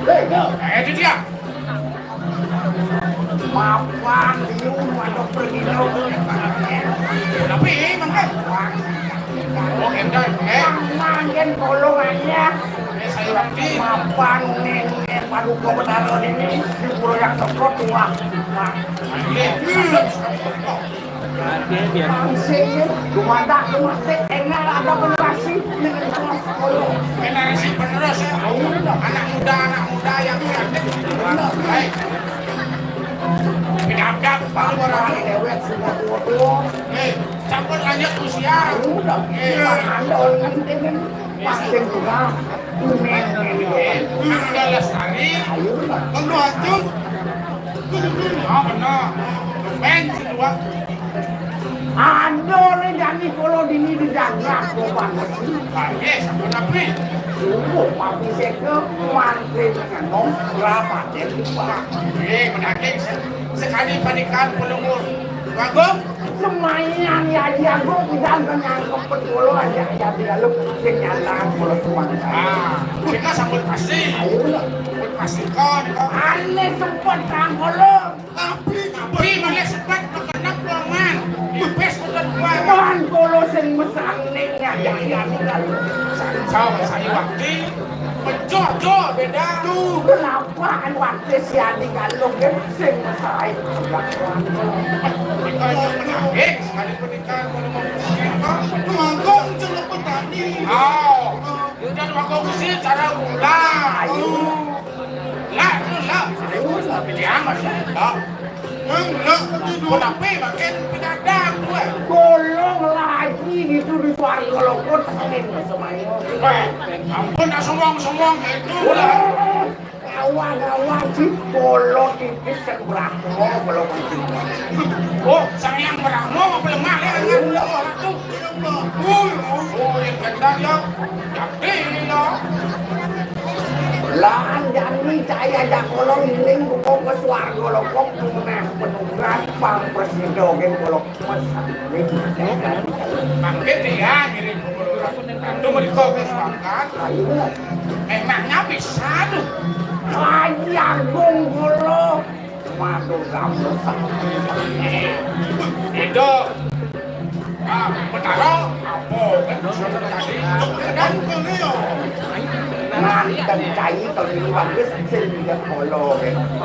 Hei, yo. Eh, itu dia. Mapan, liu, atau pergi, lo. Tapi, emang kan? Oh, endai, eh. Yang mangen kolongannya. Eh, saya ngerti. Mapan, neng, neng, paduka Betara ini, di pulau yang teko tua. Wah. Ini, Langsing, dumadak, dumadik, enggak ada generasi, generasi penerus, ya. Anak muda, anak muda yang kreatif. Baik. Pindah-pindah, paling orang. Dewek, sudah tua-tua. Eh, campur lanjut usia. Udah. Eh. Anda orang ngerti, kan? Langsing juga. Ayo, Pak. Kudu hancur. Kudu dulu. Ah, benar. Ben, si tua. Ada orang jani kalau dini dijaga, kau banget sih. Ah, yes, aku tapi. Sungguh, papi saya ke mantri dengan nom, berapa dia lupa. Eh, menarik. Sekali panikan pelungguh. Bagus. Lumayan ya, ya, gua tidak nyangkep betul aja, ya, di dalam kenyataan kalau cuma. Ah, kita sambut pasti. Ayo lah. Sambut pasti kan. Aneh sempat rangkolo. Tapi, tapi mana sempat berkenak peloman. Ibis udah dua. Kan kalau sing mesang ning ya, ya, ya, di dalam. Jauh saya waktu. Bejo, jo, beda. Tuh, kenapa anu artis ya di dalam kan sing mesai. Kita yang menarik, sekali pernikahan, kalau mau musik, Pak. Mangkong, celok petani. Oh. Cara kongsi, cara gula, ayo. Lah, terus lah. Ayo, tapi dia masih enggak. Enggak, tapi dulu. Tapi makin pedagang gue. Tolong lagi gitu di Suarga Lokot, senin semuanya. Eh, ampun, dah songong-songong gitu lah. Wah, wah, wah, si Polo tipis yang Brahmo, belum. Oh, sang yang Brahmo apa lemah ya, kan? Iya. Ratu. Oh, oh, yang gendang ya. Jadi ini ya. Lan jani cai ajak kula ngiling buka ke Suarga Lokot, punah penugas pang prasida gen kula. Mangkin dia ngiring gubernur. Itu mereka wis makan. Memangnya bisa tuh. Rayi Agung kula. Matur sambut. Itu. Ah, Betara apa kan sudah terjadi? Dan beliau. Manten cai keliru bagus sing dia kala.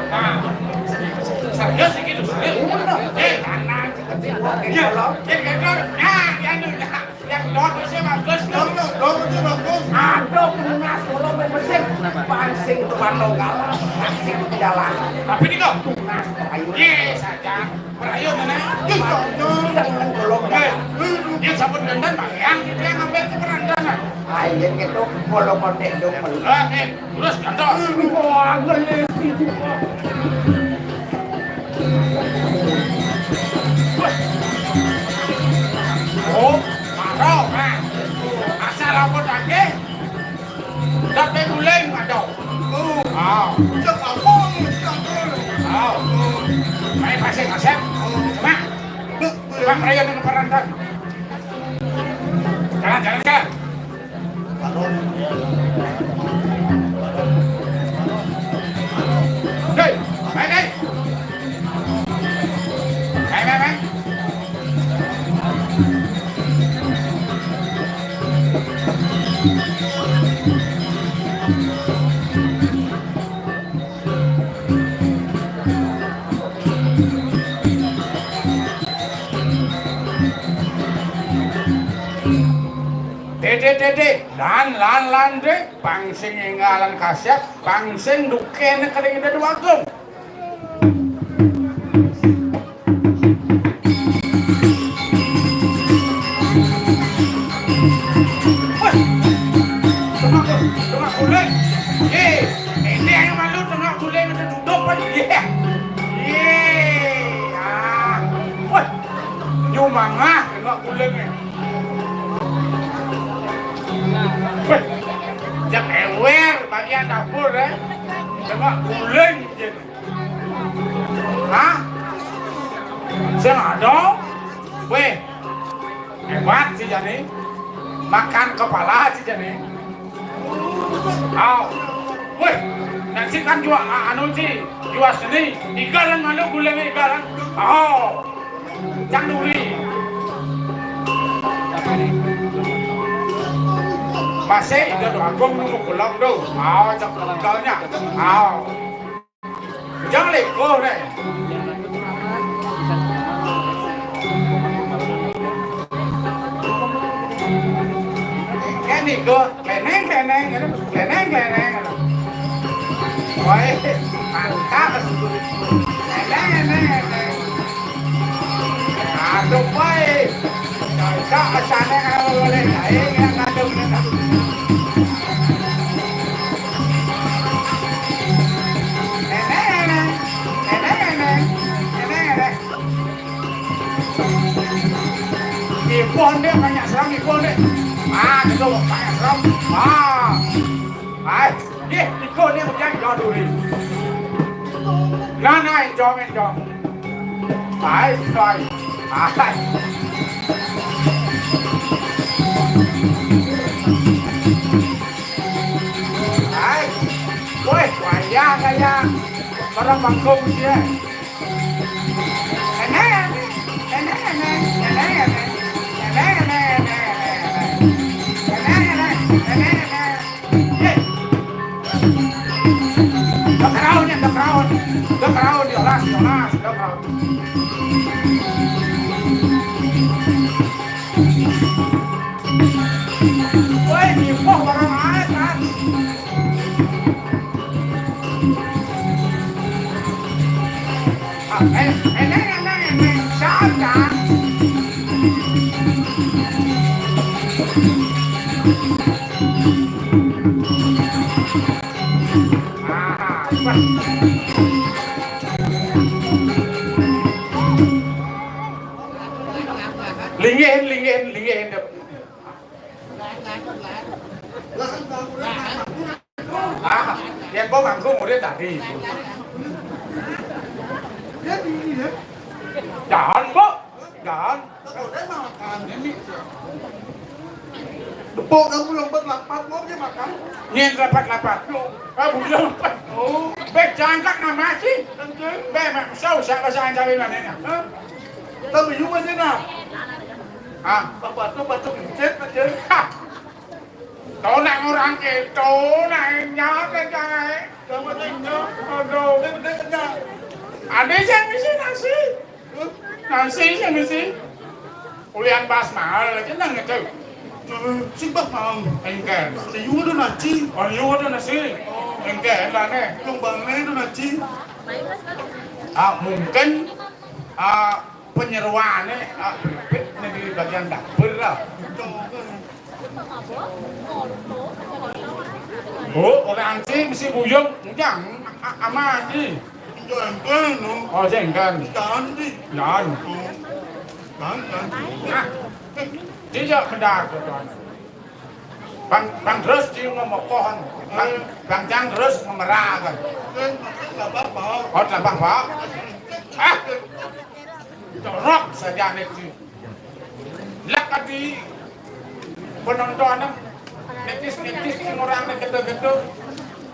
Nah, serius iki lho, serius. Iya, bener. Eh, tenang. Iya, iya, iya. Nah, ya, anu, ya. Yang dot sih bagus, tuh. Dot, dot sih bagus. Aduh, tunas kula mesin. Pancing tuan lo galah. Pancing jalan. Tapi ini kok. Tunas, ayo. Iya, saja. Merayu mana? Kita, kita. Dengan kula galah. Iya, sampun dandan, Bang. Yang dia ngambil ke perandanan. Ayo, gitu. Kula kotek dong. Eh, eh. Terus, gantos. Wah, ngelis itu. Oh, marah, nah. Asal apa lagi? Tapi guling ada. Oh. Ah. Cek apa ni? Ah. Baik, kasih, kasih. Cuma, Bang Raya dengan Parantan. Jalan, jalan, jalan. Hei, main, main. Main, main, main. Dede, dede, lan, lan, lan, de, pang sing enggal lan kasep, pang sing dukene kering Ida Dwagung. Wah, tengah, tengah guling. Eh, ini yang malu tengah guling itu duduk kan. Iya. Iya. Ah. Wah, nyumangah tengah guling. Weh, jak ewer bagian dapur, eh. Coba guling, Jin. Hah? Sing ada? Weh, hebat sih jani. Makan kepala sih jani. Au. Weh, nasi kan jua, a-, anu sih, jua seni. Iga lan malu guling iga lan. Au. Cang duri. Masih Ida Dwagung nunggu pulang tu. Au, cak pulang nya. Au. Jangan leko deh. Kayak ni, go. Kleneng, kleneng, gitu. Kleneng, kleneng, gitu. Woi, mantap. Kleneng, kleneng, kleneng. Aduh, woi. Cocok, sana kalau boleh. Ayo, kita ngaduk, kita. Kleneng, kleneng. Kleneng, kleneng. Kleneng, kleneng. Ibu ndek banyak seram, ibu ndek. Ah, itu banyak seram. Ah. Ai, ih, iku ni hujan jauh duri. Nah, nah, enjong, enjong. Ai, sorry. Ai. Ai. Woi, wayah kaya. Orang bangkung dia. Dok raon ya, dok raon. Dok raon, diolas, diolas, dok raon. Woi, nipu orang aja. Ah, yen kok nganggo murid tadi. Jangan, Mbok. Jangan. Depok kamu yang buat lapat, lo dia makan. Nyen lapat-lapat. Ah, buyung. Oh. Bek jangkak nama sih? Bek mak usah usah bahasa Jawa mana? Hah? Tapi you masih nak? Ah, bapak tu batuk encet aja. Hah. Tau nek orang itu, nek nyata kae. Kamu tengok, aduh. Ada yang mesti nasi. Nasi yang mesti. Ulian pas mahal, aja nang itu. Sing bah mau. Engker. Liu ada nasi. Oh, liu ada nasi. Engker lah nih. Yang bangnya ada nasi. Ah, mungkin ah, penyeruane, ah, bibit ning di bagian dapur lah. Oh, oleh anci mesti buyung, nyang, a-, ama anci. Enggak, enggak, no. Oh, sing kan. Jangan, Ci. Jangan. Jangan, jangan. Ah, dia benar, tuan. Bang, bang terus dia ngomong pohon. Bang, bang Jang terus ngemerah kan. Enggak apa-apa. Oh, enggak apa-apa. Ah, jorok saja nih, Ci. Lah, tadi penonton netis-netis sing ora gedhe-gedhe.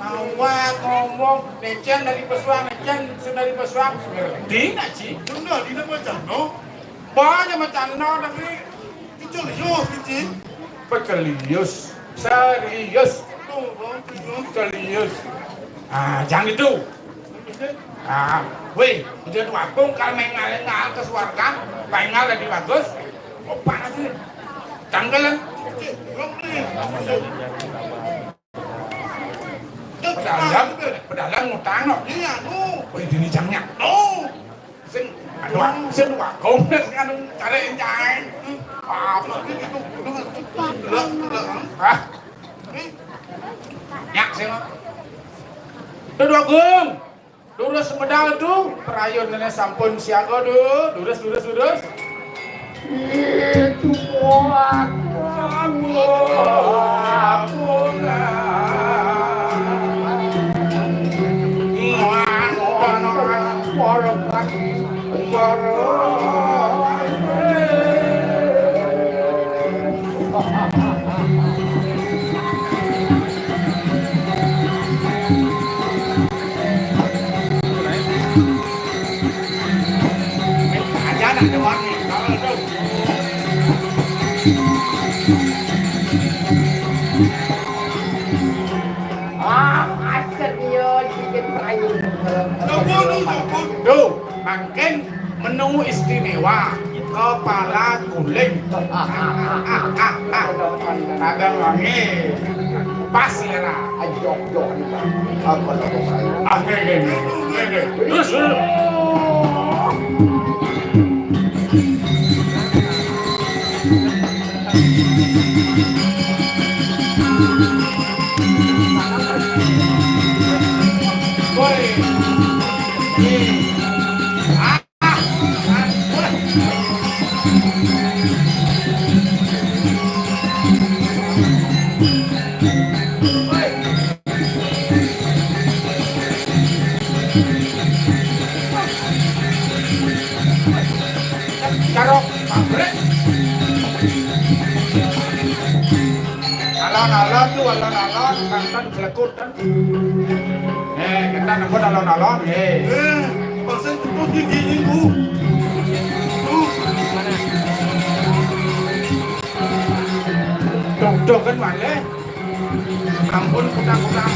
Awak ngomong, "Lecen dari pesuang, lecen dari pesuang." Ngerti nggak, Ci? Bener, dina macam no. Banyak macam no, tapi pecelius, Ci. Pecelius. Serius. Tuh, bang, serius. Serius. Ah, jangan itu. Ah, weh, udah waktu kalau main ngalir ngalir ke suarga, main ngalir di bagus. Oh, panas ini. Tanggalan. Pedagang, pedagang ngutang no. Iya, no. Weh, dini jangnya. No. Sing, aduh, sing waktu, sing anu, cari yang jahit. Apa sih itu? Delok, delok. Ah. Nyak sing. Tuh, Agung. Lurus medal tuh, perayunannya sampun siaga tuh. Lurus, lurus, lurus. Itu kuat. Ah, aset dia bikin perayaan. Tuh, makin menu istimewa kepala guling. Ada wangi. Pas selera. Ajok-jok. Apa lo? Ah, ini, ini, ini. Terus, terus. Carok pabrik. Alon-alon tuh, alon-alon, tonton jelekut kan. Eh, kita nempun alon-alon, eh. Eh, pasal tutup gigi ibu. Tuh. Dok-dok kan malih. Ampun, kutang-kutang.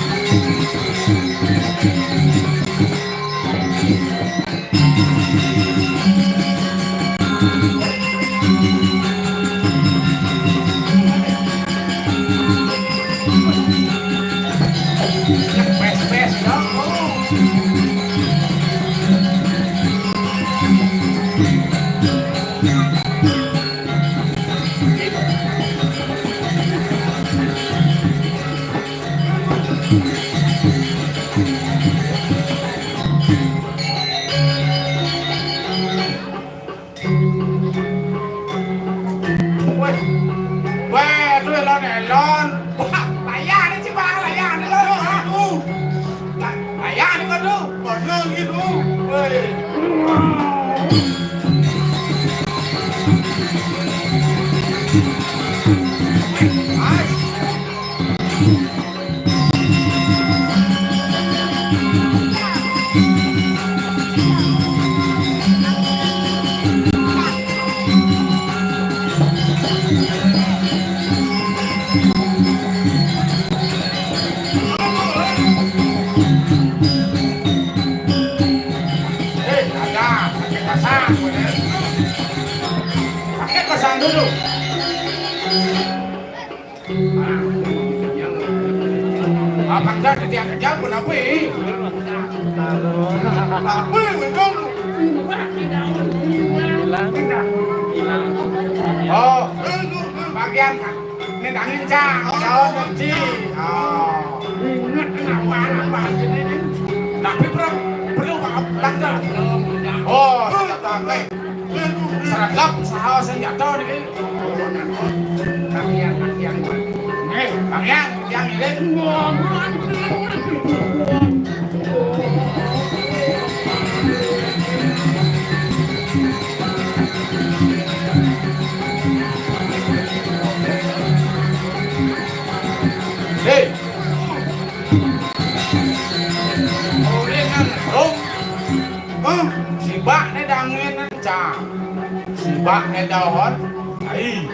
Pes-pes, ya. Eh, ada, pakai pasang, pakai pasang dulu. Apa enggak ada tiang jam kenapa? Apa yang betul? Oh, bagian kan. Ini angin cang, daun benci. Oh, ingat kenapa apa sini? Tapi perlu perlu apa? Oh, sudah tahu. Seragam saha senjata niki? Bagian, bagian. Nggih, bagian, yang ini. Hei. Oleh nang dong. Hah? Sibak ne dangen, cang. Sibak ne daun. Ai.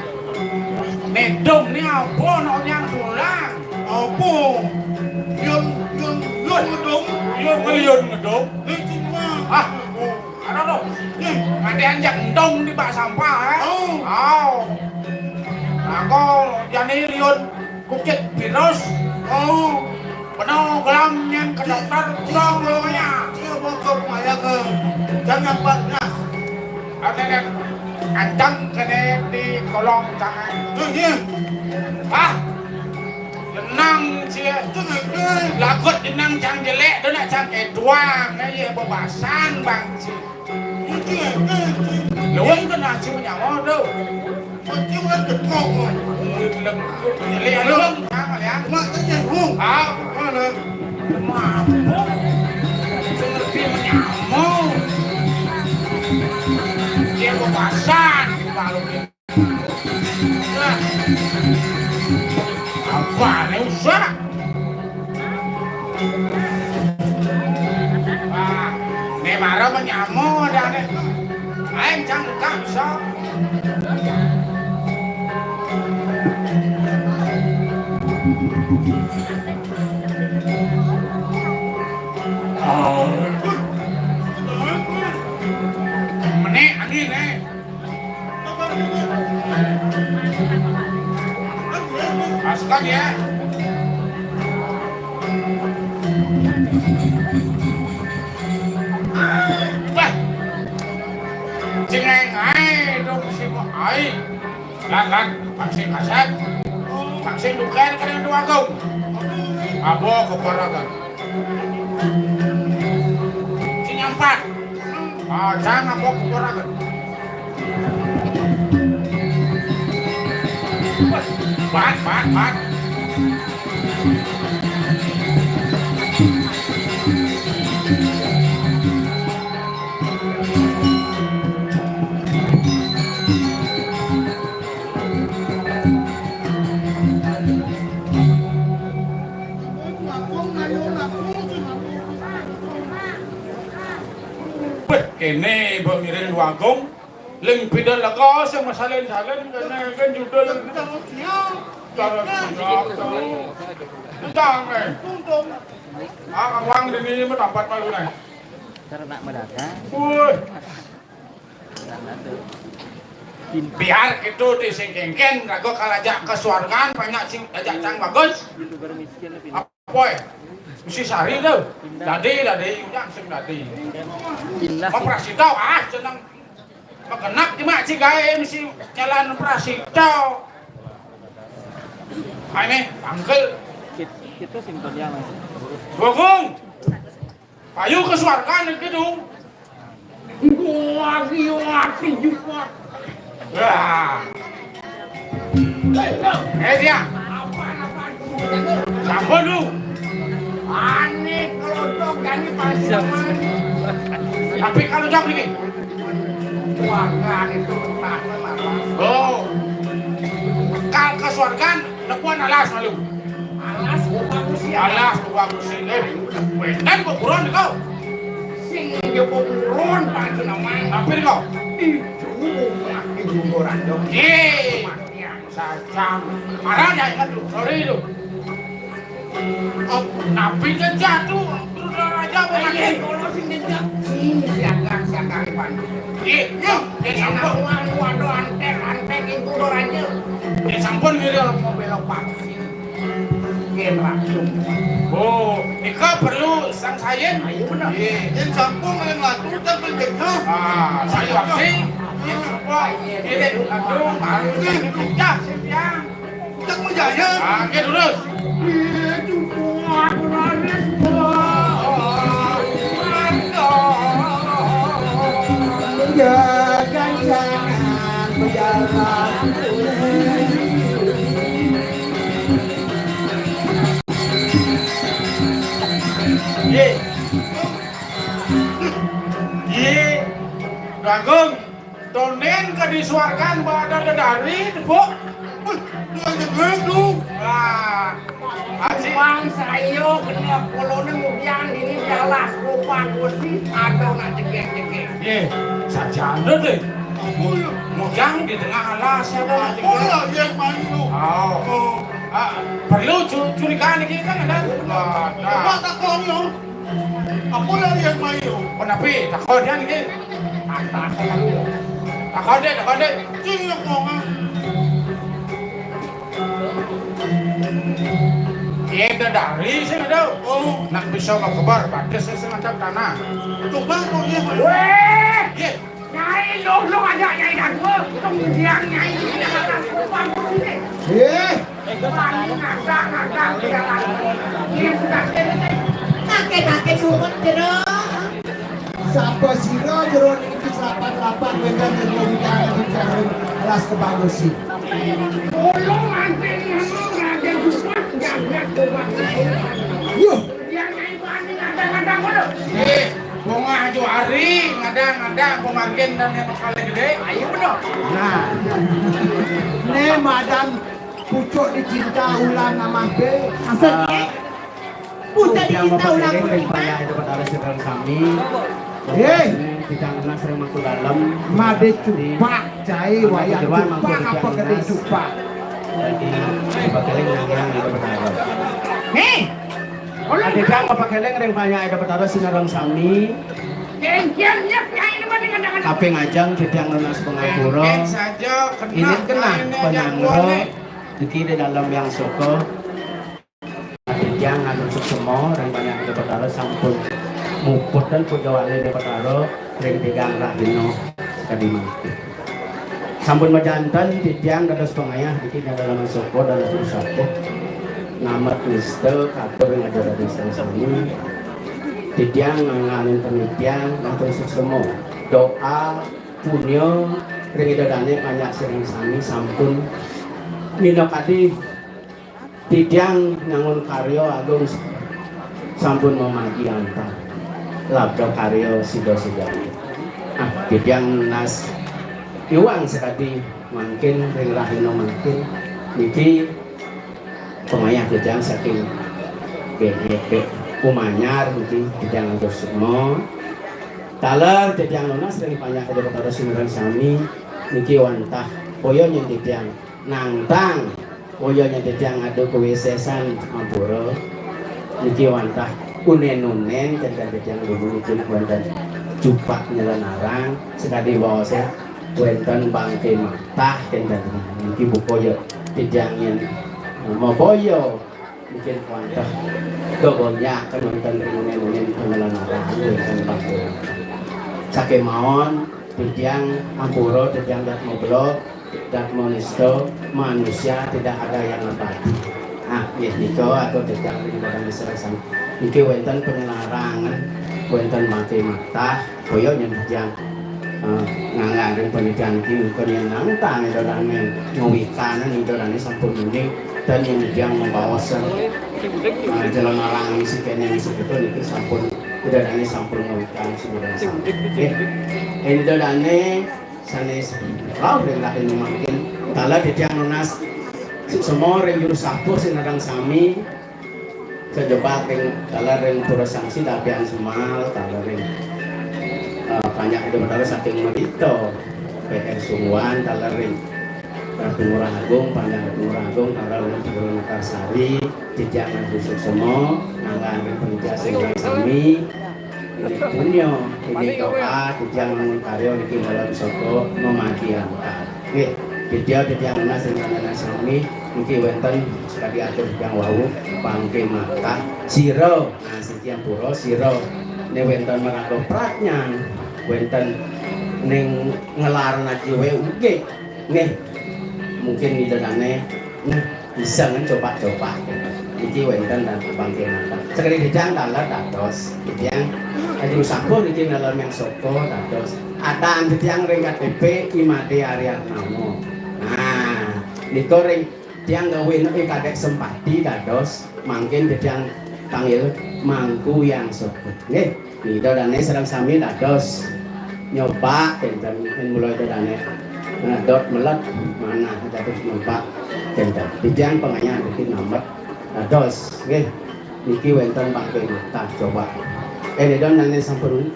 Ne dong ne apa nak nyang tulang? Apa? Yun, yun, yun ngedong. Yun ngeliun ngedong. Ni cuma. Ah. Ada tu. Ni. Ada anjak dong di bak sampah, eh? Oh. Au. Aku jani liun. Kukit virus. Oh. Penuh gelam nyang ke dokter, dong namanya. Dia bawa ke pengalaga. Jangan pernah. Ada yang ancang kena di kolong tangan. Oh, iya. Ah. Jenang sia. Lagut jenang cang jelek tu nak cang keduang. Iya bebasan bang sia. Leweng kena si menyawa tu. Leweng, leweng, jangan ya. Mak tanya, Bung. Ah, mana? Mabuk. Seperti menyawa. Dia bebasan. Kalau dia Nah. Apa ne usah? Ah, ne mara menyamo ada ne. Aing cang buka bisa. Oh. Menek angin, eh. Pasukan ya. Wah. Cengeng ae dong si mo ai. Lan, lan, vaksin kasat. Vaksin dukan kana dua gong. Abo keparakan. Sing empat. Ah, jangan kok kekurangan. Bat, bat, bat. Weh, kene ibu ngiring luangkung, ling pidol lega sing masalin-salin kene kan judul. Cara siap, cara. Entang, eh. Ah, uang dini mah dapat malu, eh. Karena mendadak. Weh. Biar gitu di sing kengken, rago kalajak ke suargan, banyak sing ajak cang bagus. Apa, eh? Mesti sari tu. Dadi, dadi, ujang sing dadi. Operasi tau, ah, senang. Makenap cuma si gae mesti jalan operasi tau. Ayo, bangkel. Kita simpen ya, Mas. Gogong. Ayo ke suarga nih gitu. Gua lagi mati juga. Wah. Eh, dia. Sampun lu. Ani kelotok ani pasti. Tapi kalau jawab ini. Suarga itu. Oh. Kal ke suarga, nepuan alas malu. Alah, kuwaku sing, eh, wénten kuburan kok. Sing nggih kuburan panjenengan. Hampir kok. Iku mati kuburan yo. Nggih. Kematian. Sajam. Marah ya kan, sorry lho. Oh, nabi jejak tuh. Terus aja apa lagi? Kalau sing jejak. Sing siaga-siaga Iwan. Nggih. Yo, ya sampun. Waduh, antek, antek itu aja. Ya sampun, nggih, kalau mau belok Pak. Yen langsung. Oh, nika perlu sang sayen. Ayo bener. Nggih. Yen sampun yen latur tak penjegah. Ah, saya waksi. Yen sampun. Yen latur baru pecah sing tiang. Cek mujaya. Ah, nggih, terus. Itu kuat, Raden. Jangan, jangan berjalan. Ye. Ye. Bagong. Tonen ke disuarkan pada dedari, Bu. Wih, dia jegrek tuh. Wah. Aji. Bang, saya kena kolonel mudian ini jalas rupa kursi atau nak jegek-jegek. Ye. Sajane deh. Oh, iya. Mujang di tengah alas ada. Aku lah yang main lu. Oh. Oh. Ah, perlu cu-, curigaan iki kan ada. Nah, nah. Coba tak kau yang. Aku lah yang main lu. Kenapa? Takut dia iki. Takut deh, takut deh. Sing yang kau. Iya, dari sing ada. Oh. Nak bisa kebar, batas sing ada tanah. Coba kau yang. Weh! Iya. Nyai, lu, lu ngajak Nyai Dangdut, kemudian Nyai ini dengan Tuan Putri. Eh. Paling ngajak-ngajak di jalan. Ini sudah kene. Kakek-kakek sumet, Jero. Sapa sira jero niki selapan-lapan wedan yen wong kang dicari las kebagusi. Tolong antre ini, Raden Supak, jangan coba. Yuh. Biar Nyai Bani ngadang-ngadang ngono. Eh, wong aja ari, ngadang-ngadang pemargin dan yang kali gede. Ayo bener. Nah. Ne madan pucuk dicinta ulang amah be. Maksudnya? Pucuk dicinta ulang pun kita. Itu perkara sedang sami. Eh. Kita kena sering masuk dalam. Made cupak, cai wayang cupak apa gede cupak. Jadi, pakeling nang itu perkara. Nih. Ada kang apa keleng ring banyak ada perkara sinareng sami. Tapi ngajeng titiang nunas pangapura. Ini kena penyangga. Iki di dalam yang soko. Titiang ngatur suksema ring banyak ada perkara sampun muput dan puja wali ada perkara ring tigang rahina sekadi mangke. Sampun majanten titiang dados pangayah niki dalam soko dados pusaka. Namet nista katur ring acara desa sami. Titiang nganganin penitian ngatur suksema. Doa punya ring Ida Dane panjak sering sami sampun minakadi titiang nyangun karya agung sampun mamagi antar labda karya sida-sida. Ah, titiang nunas iwang sekadi mangkin ring rahina mangkin niki pangayah titiang saking B N P Umanyar niki titiang atur suksema. Taler titiang nunas ring panjak Ida Betara sinareng sami niki wantah kaya nyen titiang nangtang kaya nyen titiang adu kawisesan ampura niki wantah unen-unen titiang titiang dulu niki nak wonten jupak nyelenarang sekadi waos ya wonten bangke matah titiang niki buka ya titiang nyen mabaya Mungkin wantah kebanyakan wonten ring unen-unen pengelan arah wonten bangku. Sakémaon titiang ampura titiang Datma Belog, Datma Nista, manusia tidak ada yang abadi. Ah, nggih nika atur titiang ring badan serasan. Niki wonten pengelarangan, wonten mati matah. Kaya nyen titiang, eh, ngangganin pendidikan iki engko nyen nang tang ida dane ngawikan ida dane sampun muni dan nyen titiang mabaosan, eh, jalan alang isi kene isi betul niki sampun ida dane sampun ngawikan sebulan sampun. Nggih. Ida dane sanes rauh ring rahin mangkin kala titiang nunas suksema ring juru sapuh sinareng sami. Sejebak ring taler ring Pura Sangsi Dabian Semal, taler ring, eh, Panjak Ida Betara saking Merita, P R Sungwan, taler ring Ratu Ngurah Agung, Panjak Ratu Ngurah Agung, taler ring Pura Mekarsari, titiang Ratu Suksema, nanggan ring panitia sing sami, ini punya, ini doa, titiang karya niki dalam soko memati angkat. Nggih, titiang, titiang nunas ring panjenengan sami, niki wénten sakadi atur titiang wau, pangké matah, sira, nah, sitiang pura, sira, né wénten maraga pratnyan, wénten ning ngelar najiwe ugi. Nggih, mungkin ida dané, nah, bisa ngen coba-coba. Niki wénten dan pangké matah. Sakadi titiang dalar dados, titiang aji sampun niki dalar yang soko dados. Adan titiang ring K T P I Made Ariatnama. Nah, nika ring tiang gawé nek kadek sempati dados mangkin titiang panggil Mangku Yang Sebut. Nggih, Ida dané sareng sami dados nyoba kénten, yén mula Ida dané ngadot melet manah dados nyoba kénten. Titiang pangayah niki namet dados, nggih. Niki wénten pangké matah coba. Yén Ida dané sampun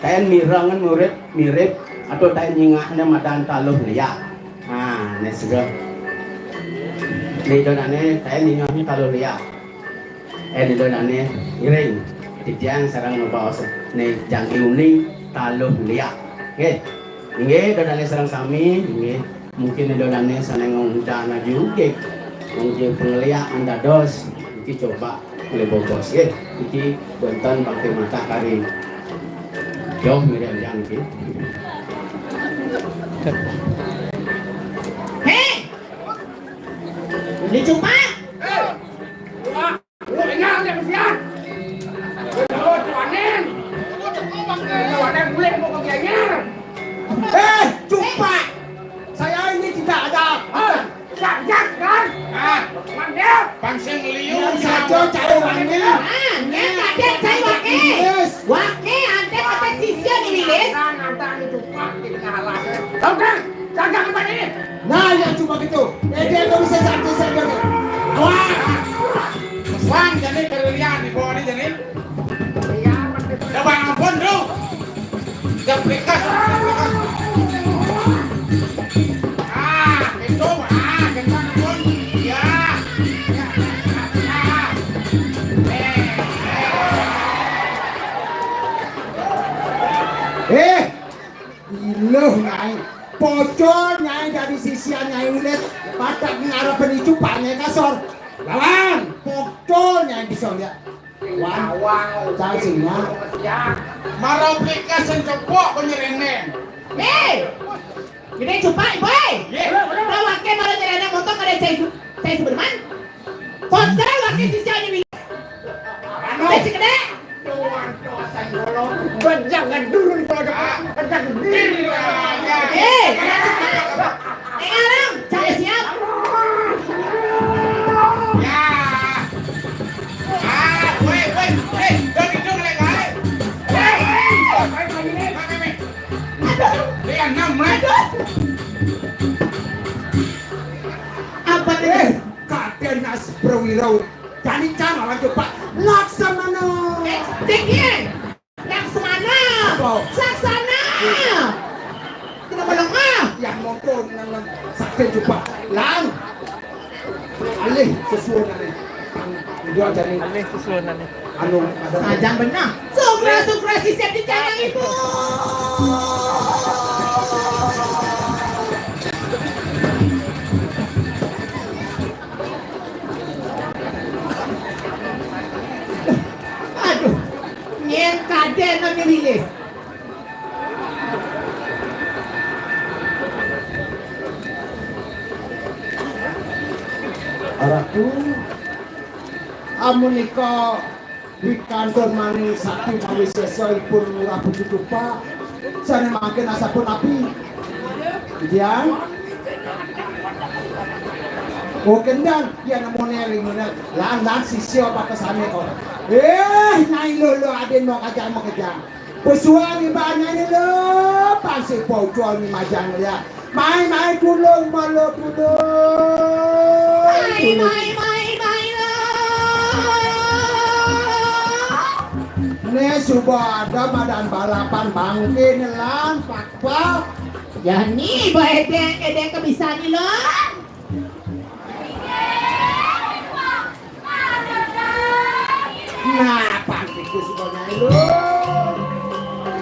Taén mirengan murid mirip atau taén nyingahné madan taluh liak. Nah, né sudah. Né Ida dané taén nyingahné taluh liak. Eh, Ida dané iring. Titiang sareng mabaos né jangki uning taluh liak. Nggih. Inggih, Ida dané sareng sami, inggih. Mungkin Ida dané sané ngundang aji ugi. Ngangge pangeliakan dados, niki coba nglebobos, nggih. Niki wénten pangké matah kari. Joh mirip yang niki. Hé! Beli cupang! Lu dengar dia kesian. Lu tuanin. Tuanin boleh mau ke Gianyar. Eh, cupang! Saya ini tidak ada. Ah, sajak kan? Ah, manggil. Pansing liu. Yang satu cai wangi. Ah, nyén kadén cai waké. Yes. Waké, anté kata sisya nih, Lilis. Nah, nanti anu cupang di kalah. Tahu kan? Jaga tempat ini. Nah, yang cuma gitu. Eh, dia nggak bisa satu saja nih. Wah. Wang, jadi kerilian di bawah ini, jadi. Coba ampun, Bro. Jam pikas, jam pikas. Ah, itu, ah, jangan ampun. Ya. Ya, ya, ya, ya. Eh, eh. Eh, iluh, Nyai. Pocol, Nyai, dadi sisian Nyai Wilis. Batak ngarep icu, Pak Nyai kasor. Lawan, pocol, Nyai bisa lihat. Wan, cacingnya. Mara aplikasen cepok ko nyerene. Hei! Gedé cupak, boy. Yé. Tawaké mara nyerene motor kadé cai su-, cai Sudirman. Poster waké sisian Nyai Wilis. Anu. Cai gedé. Bajang ngadurun kalau ada bajang gede. Eh, eh, Alam, cari siap. Ya. Ah, weh, weh, eh, dari jauh lagi, eh. Eh, eh, eh, eh. Aduh. Dia enam, eh. Aduh. Apa nih? Eh, Kadén Nas Prawira. Jani cang lawan coba. Laksamana. Eh, sing piye? Laksamana. Apa? Saksana. Kita melengah. Yang motor nang sakit coba. Lang. Alih sesuwun alih. Dia jani. Alih sesuwun alih. Anu, ada. Sajang benah. Sugra, sugra, sisip di jalan ibu. Aduh, nyén kadén Nyai Wilis. Ratu, amunika Wikantur maning sakti mawisésa ipun Lurah Pucutupa, sané mangkin asapunapi. Dian. Oh, kendang, ya nemone ringune. Lan, lan, sisya pakesané kok. Eh, Nyai Lolo adin mau kajang, mau kejang. Pesuang ibadah Nyai Lolo, pasti pocol ni majang ya. Mai, mai, tulung, mala, tulung. Mai, mai, mai, mai, ah. Suba ada madan balapan bangké né lan, Pakpak. Jani ba édéng, édéng kabisani lan. Nah, pangké suba nyai lu.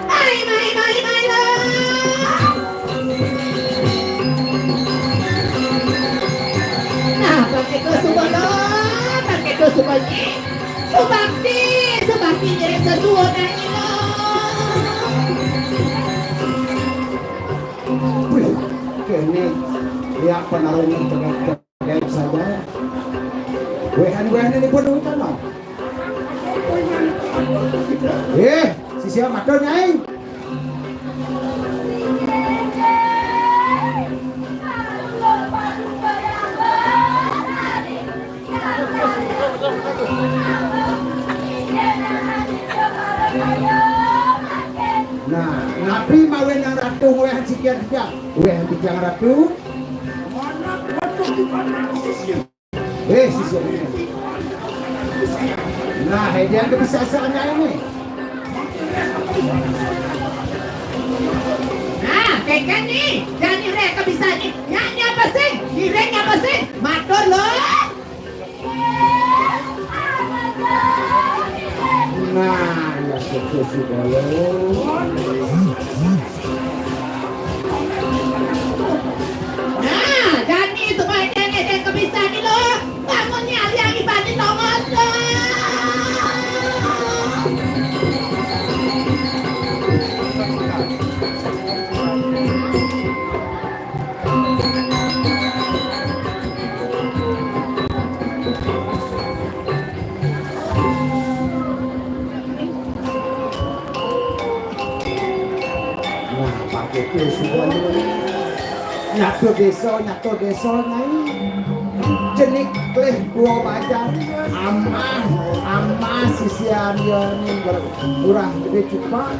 Mai, mai, mai, mai, lu. Nah, pangké suba lu, pangké suba nyai. Subakti, Subakti ngiring sesuunan nyai lu. Wih, kéné ya panarung tegak-tegak saja. Wéhan-wéhan ini pun urusan, no. Eh, sisia matur, Nyai. Nah, napi mawinan Ratu ngwéhan sikian titiang? Wéhan titiang Ratu. Eh, sisia. Nah, édéng kabisani ini. Nah, kénkén né, jani édéng kabisani. Nyak, nyak apa sih? Édéng nyak apa sih? Matur lu. Nah, ya, suku si Bolo. Nah, jani suba édéng, édéng kabisani lu. Bangun nyai, aliang ibani tongos lu. Nah, pangké suba nyai. Nyatur désa, nyatur désa, Nyai. Cenik klih dua bajar. Amah, amah sisian ya ning Lurah Gedé Cupak.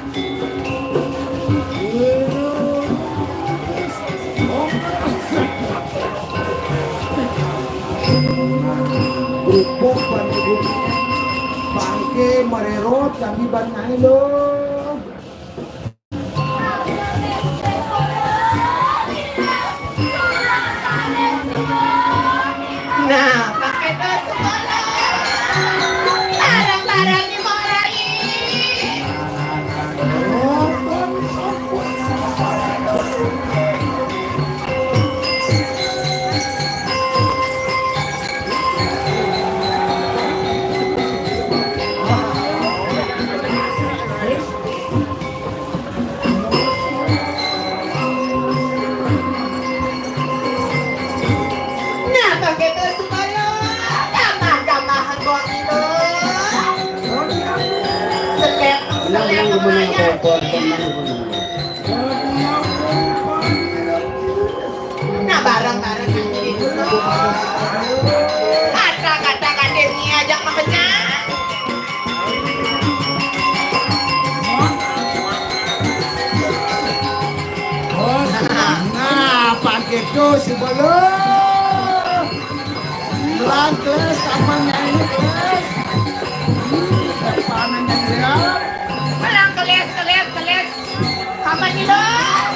Nah, kerupuk ban ibu. Pangké marérot kami ban nyai lu. Nah, pangké suba lu. Bareng-bareng di Morai. Nah, pangké suba lu. Tambah-tambahan gong lu. Selép, selép. Nah, bareng-bareng nang jadi dulu. Kata-kata kadénnya ajak makenyang. Nah, pangké suba lu. Lan, Kles, kapan nyai, Kles? Kapan nyai, ya? Lan, Kles, Kles, Kles. Kapan nyai, dong?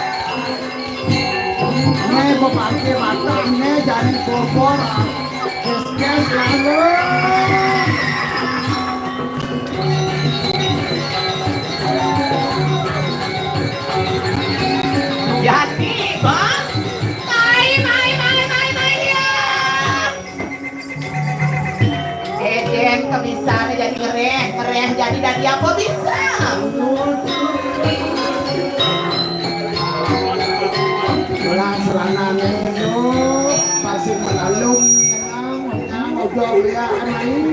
Né, mau pakai mata, né, jangan bobor. Kles, Kles, lalu. Jadi, Bang. Mai, mai, mai, mai, mai, ya. Édéng kabisani jadi ngeréh, ngeréh jadi dadi apa bisa? Lah, seranané, yo, pasti melalung, nyenang, nyenang, ojo, ya, anai.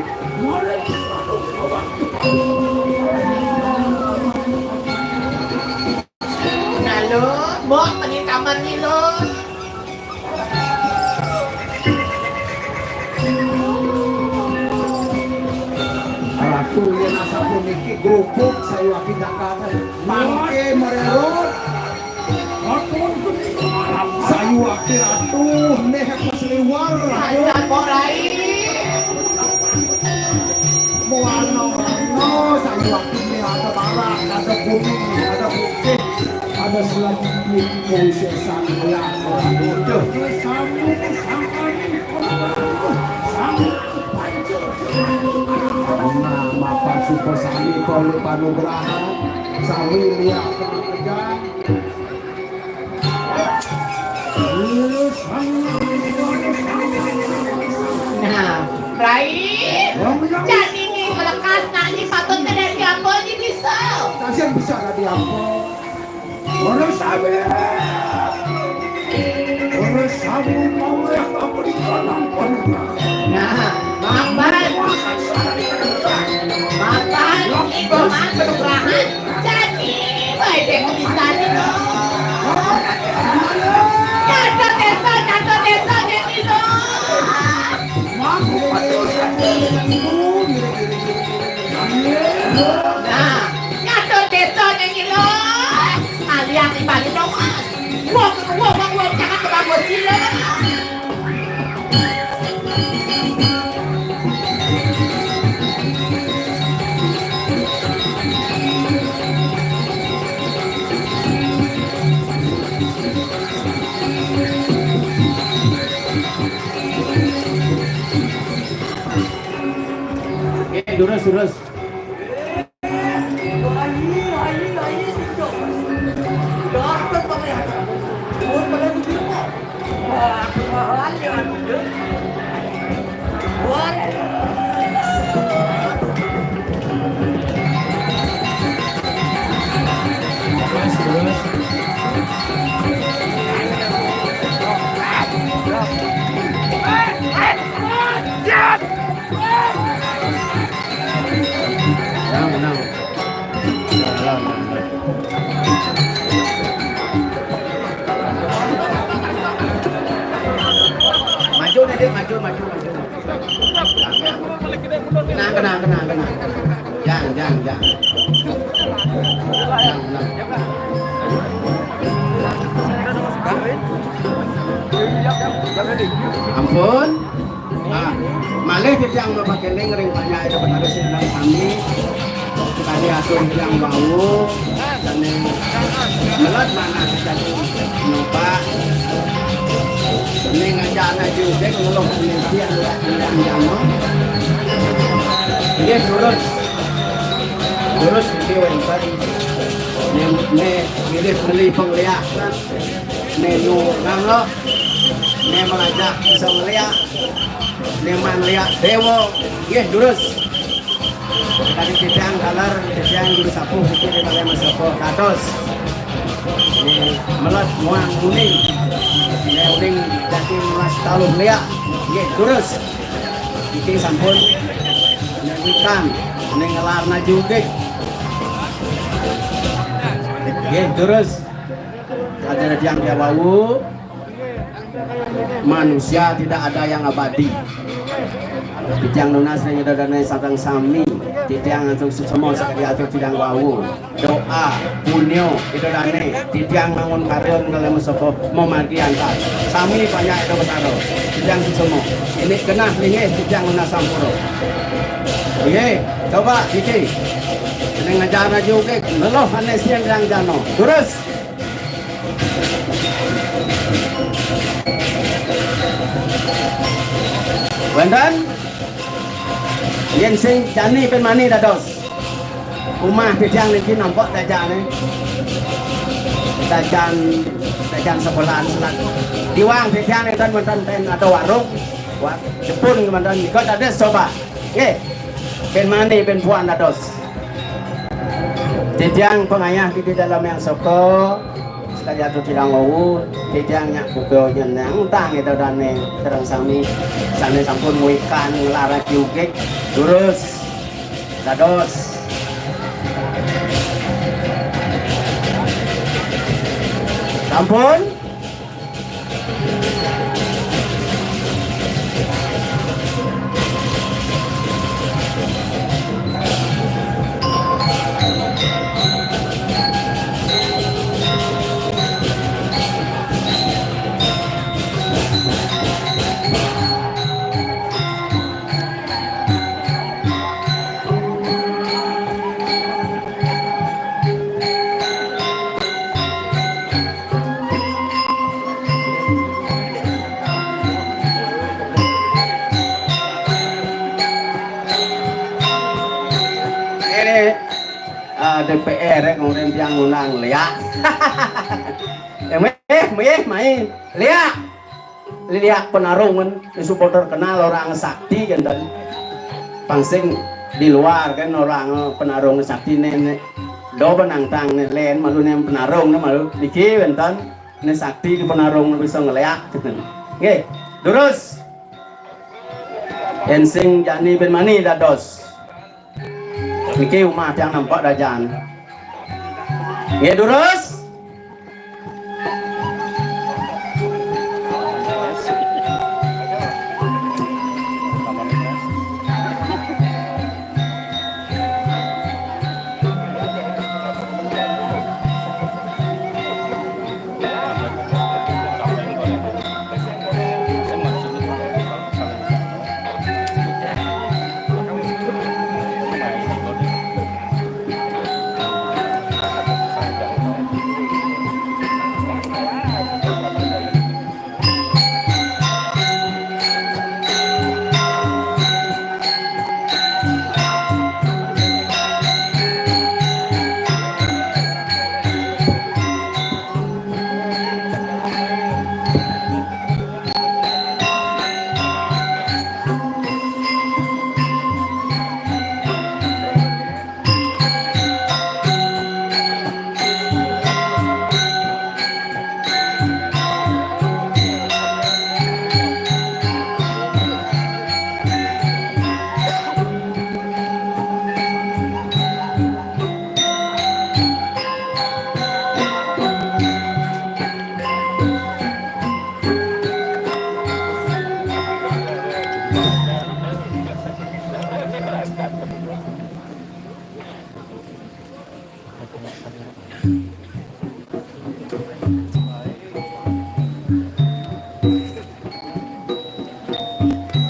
Nah, lo, mbok, pengen kamar nih, lo. Ratu yén asapuniki grubug sayuwakti dakar. Pangké marérot. Sayuwakti Ratu néh pas liwar. Saja kok, Rai. Muwarna-warna sayuwakti néh ada Selanjutnya kewisesan yang. Aduh. Nah, mapan supo sami kolu panugrahan. Sami liak. Nah, Rai, jani ni melekas nak ni patut kena diapo ni bisa? Kasihan bisa lah diapo. Ora sami. Ora sami mau yang apa di dalam pernah. Nah, mapan. Mapan, iko mas penugrahan. Jani, bae dek pisan iko. Nyata desa, nyata desa, dek iko. Nah, nyata desa, dek iko. Kalian di balik dong, mas. Wong, wong, wong, wong, jangan kebawa sila. Oke, terus, terus. Tenang, tenang. Maju nih, Dik, maju, maju, maju. Tenang, tenang, tenang, tenang. Jang, jang, jang. Jang, jang. Ampun. Ah, malih titiang mapakeling ring panyaé Bathara Sinuhun sami. Kadi atur titiang wau, dene melet manah dadi numpak. Dene ngajak anak juding ngeluh dene titiang ora titiang jama. Nggih, terus. Terus niki wénten. Nek, nek milih beli pengliakan. Nek nyuwun loh. Nek melajah bisa ngeliak. Nek man liak dewa. Nggih, durus. Kadi titiang kaler, titiang juru sapuh niki ring Balé Masoko. Kados. Nek melet muang uning. Nek uning dadi melas taluh liak. Nggih, durus. Niki sampun nyanyikan, ning ngelar naju nggih. Nggih, terus. Ada yang dia wau, manusia tidak ada yang abadi. Titiang nunas ring ida dané sareng sami, titiang atur suksma sakadi atur titiang wau. Doa, punyo, ida dané, titiang mangun karya kalih Masoko mamargi antar. Sami panjak ida Bathara. Titiang suksma. Ini genah linggih titiang nunas sampura. Nggih, coba iki. Ini ngajar aja oke, leluh ané siang yang jano. Terus. Wénten? Yén sing jani pin mani dados. Umah titiang niki nampek tajané. Tajan, tajan sekolahan selat. Diwang titiang nénten wénten ten atau warung. Wah, Jepun wénten nika dados coba. Nggih. Pin mani pin puan dados. Titiang pangayah di dalam yang soko. Sekali atu titiang wau, titiang nyak buka nyenang tang ida dané sareng sami sané sampun muikan nglarang kiukik. Durus. Dados. Sampun. eh, D P R, eh, kemudian tiang ngundang liak. Eh, meh, meh, main. Liak. Liak penarungan, supporter kenal orang sakti kan tadi. Pang sing di luar kan orang penarung sakti nenek. Do benangtang ne len malu nem penarung ne malu. Niki wenten ne sakti di penarung bisa ngeliak. Nggih, durus. Ensing jani ben mani dados. Niki umah tiang nampak dajan. Nggih durus.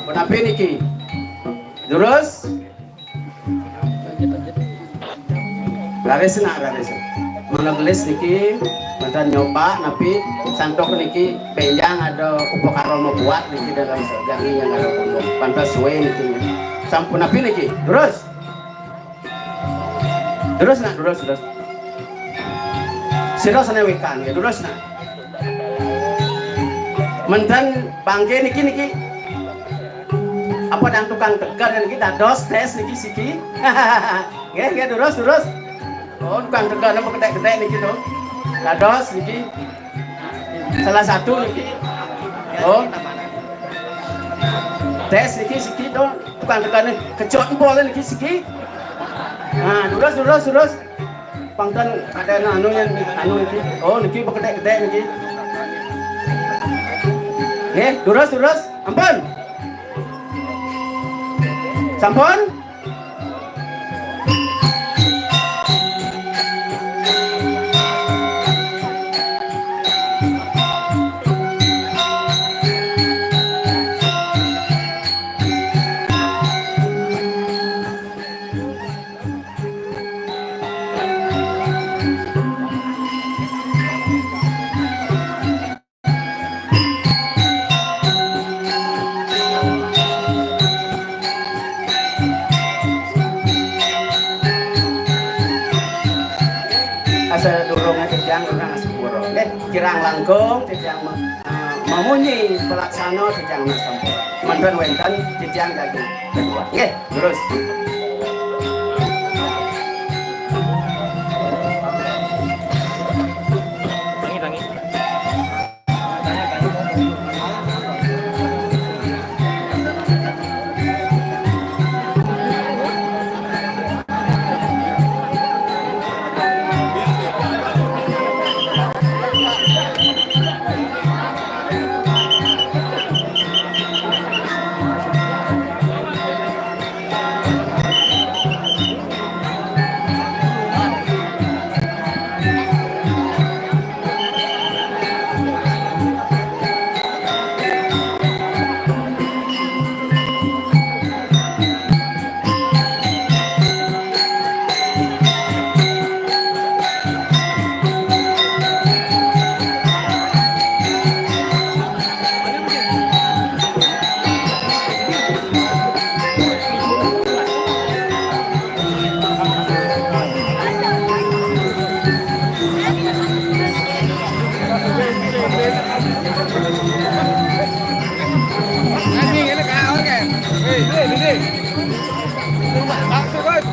Menapi niki? Durus? Raris nak, raris. Mula gelis niki, mantan nyoba, napi santok niki, benjang ada upakara mabuat niki dalam sejangi yang ada punduk. Pantas suwe niki. Sampun napi niki? Durus? Durus nak, durus, durus. Sira sane wikan, ya, durus nak. Menten bangke niki, niki. Apa dan tukang tegar niki dados tes niki siki. Nggih, nggih, durus, durus. Oh, tukang tegar napa ketek-ketek niki to. Dados niki. Salah satu niki. Oh. Tes niki siki to. Tukang tegar niki kejot empol niki siki. Nah, durus, durus, durus. Pangten ada anu yang anu niki. Oh, niki bekedek-kedek niki. Nggih, durus, durus. Ampun. Sampun? Asa durung aja jang orang sepuro. Eh, kirang langkung, titiang ma-, eh, mamunyi pelaksana, titiang mas sampun. Mantan wenten, titiang daging kedua. Nggih, terus. Langsung, guys.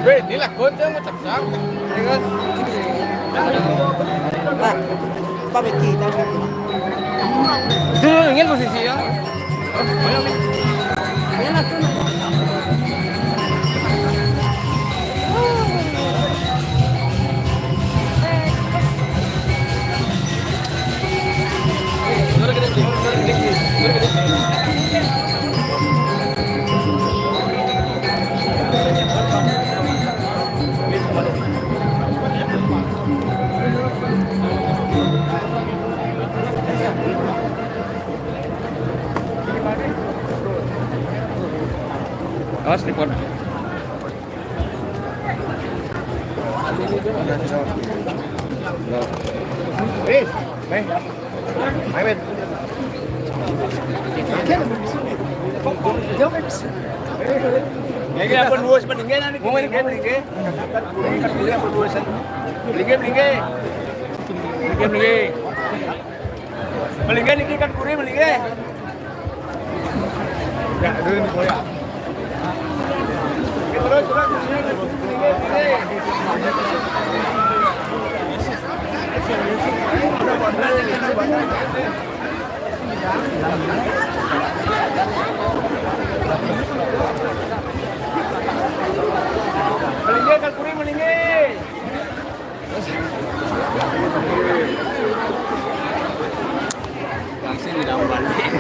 Weh, ini lah, Gun, saya mau ceksak. Ini, Gun. Pak, Pak Beki, tahu nggak? Itu ingin posisi ya. Ayo, Bek. Ayo, lah, tuh. Awas, tripod. Eh, eh. Ayo, men. Ini apa dua sepeninggal, ini? Mau ini, mau ini. Ini apa dua sen? Beli, beli. Beli, beli. Beli, ini kan kuri, beli. Ya, dulu ini boya. Terus, terus, terus. Melingge, Kang Kuri, melingge. Langsung di dalam balik.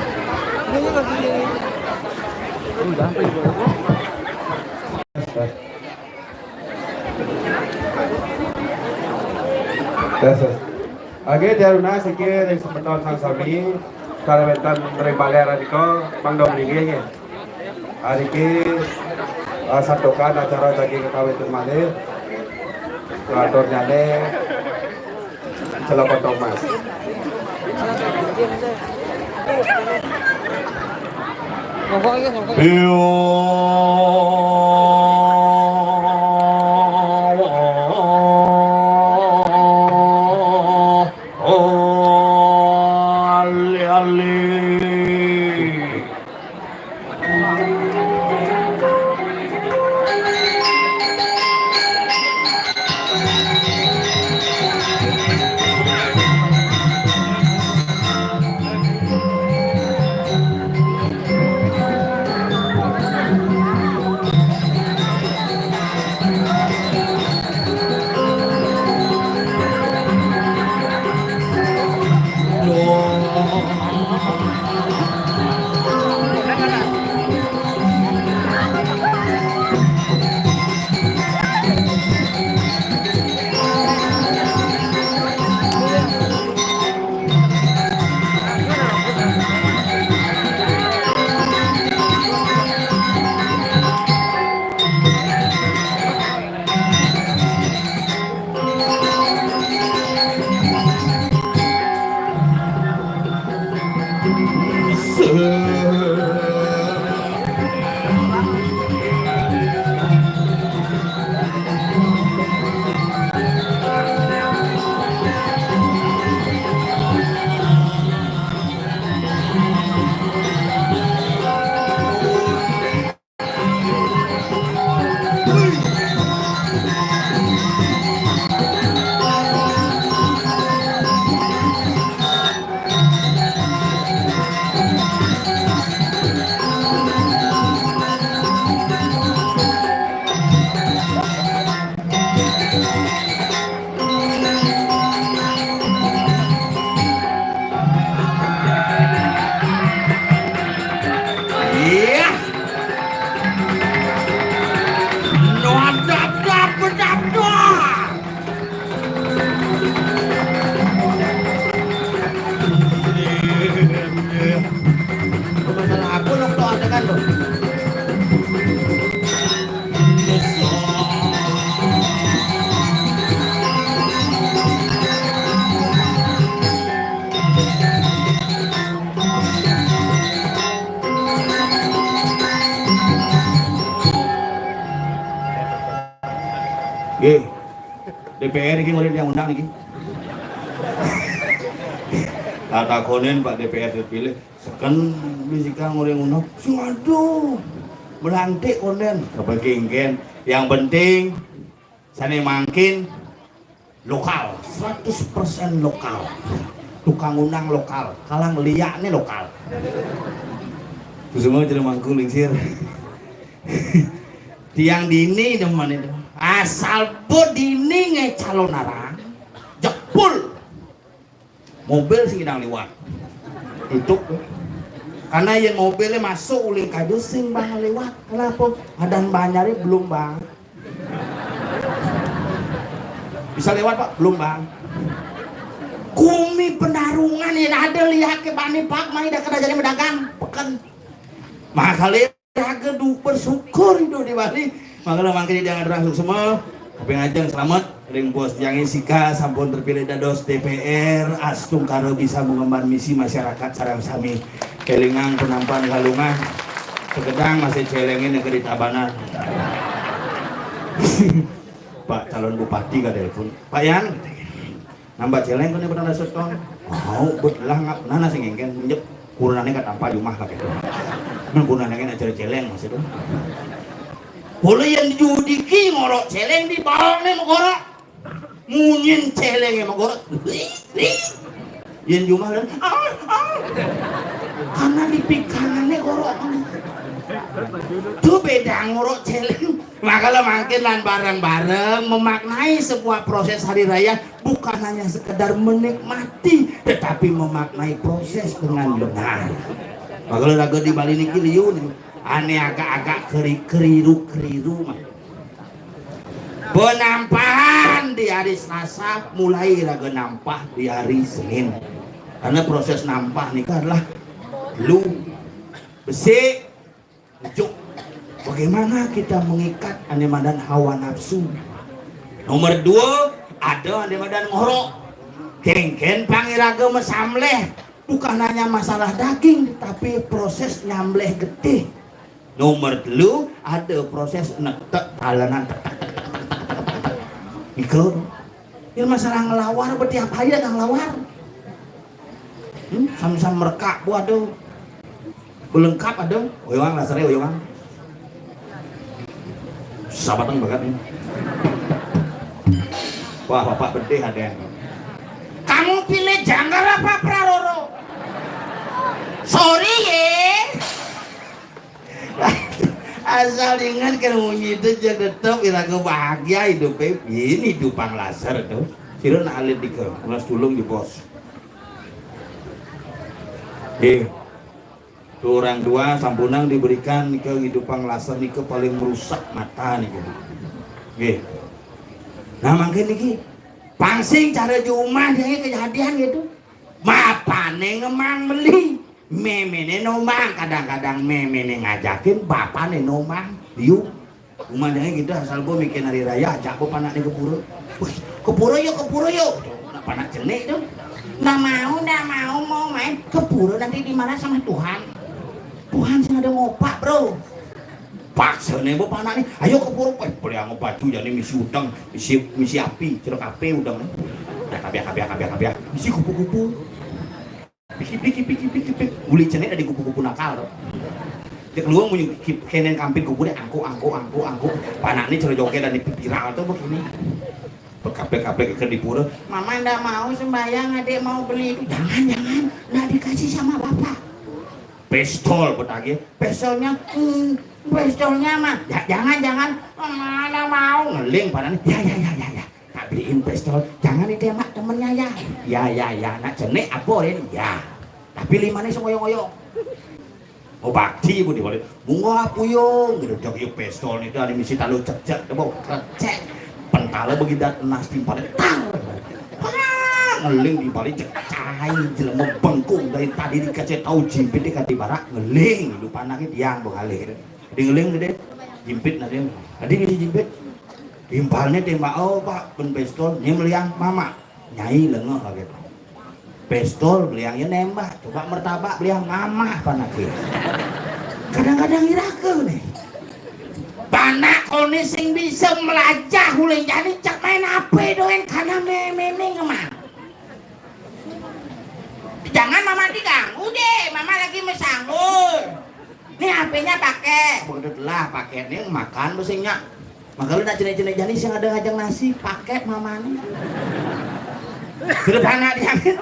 Tes, tes. Oke, diaruna siki ring semeton sareng sami, kawéntenan ring balé rika, mangda mlinggih nggih. Ariki, eh, santukan acara jagi kawéntenan malih. Kelaturnyané Celokotong Mas. Monggo, iya, monggo. Iya. Oh, ali-ali. Iya. Dap, dap, dap, dap, dap. Masalah aku nok to ada kan, loh. Nggih. D P R iki ngoréng yang undang iki. Tak takonin Pak D P R terpilih. Seken bisikan ngoréng undang. Waduh. Melantik konden, kepengken. Yang penting, sané mangkin lokal, seratus persen lokal. Tukang undang lokal, kalang liakné lokal. Itu semua jadi mangkung lingsir. Tiang dini demen itu. Asal bo dini ngecalonarang, jepul. Mobil sing idang liwat. Tutup. Karena yén mobilnya masuk uling kaju sing bang liwat. Kenapa? Adan banyarnya belum bang. Bisa lewat, Pak? Belum, Bang. Kumi penarungan yang ada lihat ke bani Pak, mai dah kada jadi mendagang. Peken. Makanya raga du bersyukur itu di Bali. Makanya mangkin dia ngadurang semua. Tapi ngajeng selamat. Ring bos yang sika sampun terpilih dados D P R, astungkara bisa mengemban misi masyarakat sareng sami. Kelingang penampan kalungan. Sekedang masih celengin yang keditabanan. Pak calon bupati ka telepon. Pak Yan, nambah celeng kene petang dasut ton. Mau bet lah ngap nana sing engken menjep kurunane ka tampa jumah ka keto. Men kurunane kan acara celeng maksud tu. Kula yang judiki ngorok celeng di bawah ni mengorok. Munyin celeng yang mengorok. Yang jumah dan ah, ah. Karena di pikangannya ngorok. Tu beda ngorok celeng. Maka lah mangkin lan bareng-bareng memaknai sebuah proses hari raya bukan hanya sekedar menikmati, tetapi memaknai proses dengan benar. Maka lah raga di Bali niki liu nih. Ane agak-agak keri-, keriru-keriru mah. Penampahan di hari Selasa, mulai raga nampah di hari Senin. Karena proses nampah nika adalah lu besi, ujuk. Bagaimana kita mengikat ane madan hawa nafsu? Nomor dua, ada ane madan ngorok. Kengken pangiraga mesamleh. Bukan hanya masalah daging, tapi proses nyamleh getih. Nomor telu, ada proses netek talenan. Iko. Ini masalah ngelawar, berarti apa aja dah ngelawar? Hmm, sam-sam merekak bu ada. Belengkap ada. Oyongan lah sere oyongan. Sabatang banget nih. Wah, bapak bedih ada yang. Kamu pilih janggar apa praroro? Sorry ye. Asal ingat kan munyi itu aja tetap iraga bahagia hidupnya. Ini hidup pang laser tuh. Sira nak alit dika, ulas tulung di bos. Nggih. Tu orang tua sampunang diberikan kehidupan laser nika paling merusak mata nika. Nggih. Nah, mangkin niki pangsing cara di rumah dia kejadian gitu. Bapane ngemang meli, memene nomang, kadang-kadang memene ngajakin bapane nomang. Yuk. Umandangnya gitu, asal gua mikir hari raya, ajak gua panaknya ke pura. Wih, ke pura yuk, ke pura yuk. Nak panak cenik tuh. Nggak mau, nggak mau, mau main ke pura nanti dimarah sama Tuhan. Tuhan sih ada ngopak bro. Paksa nih gua panak nih, ayo ke pura. Eh, beli anggo baju jadi misi udang, misi misi api, cerok api udang. Dah kabiah kabiah kabiah kabiah, misi kupu-kupu. Piki piki piki piki piki. Uli cenik dari kupu-kupu nakal tuh. Dia keluar munyi kenen kampit kupu deh angku angku angku angku. Panaknya cara joget dari viral tuh begini. Pekapek-kapek ke di pura. Mama ndak mau sembahyang, adik mau beli itu. Jangan jangan, ndak dikasih sama bapak. Pistol betagih. Pistolnya, hmm, pistolnya mah. Ya, jangan jangan. Mama ndak mau, ngeling panaknya. Ya ya ya ya ya. Tak beliin pistol, jangan ditembak temennya ya. Ya ya ya, nak cenik apurin ya. Tapi limane sing ngoyong-ngoyong. Oh bakti bu dibalik. Bunga puyung gitu, jog yuk pistol nih dari misi talu cek cek, coba cek. Pentala begidat enas timpalnya tang. Wah, ngeling di balik cek cai jelema bengkung dari tadi dikasih tahu jimpit dikasih barak ngeling lupa nangis tiang bengalih gitu. Dingling gede, jimpit nade. Tadi bisa jimpit. Timpalnya tembak, oh pak, pun pistol, ini meliang mama. Nyai lengeh lagi. Pistol beliangnya nembak, coba mertabak beliang mama panaknya. Kadang-kadang iraga nih. Panak kone sing bisa melajah ulin jani cak main apa doen karena memene ngemang. Jangan mama diganggu deh, mama lagi mesanggul. Nih, H P-nya pakai. Begitu lah, pakai nih makan besinya. Maka lu nak cenik-cenik jani sing ada ngajeng nasi, pakai mamani. Sudah panak tiangnya,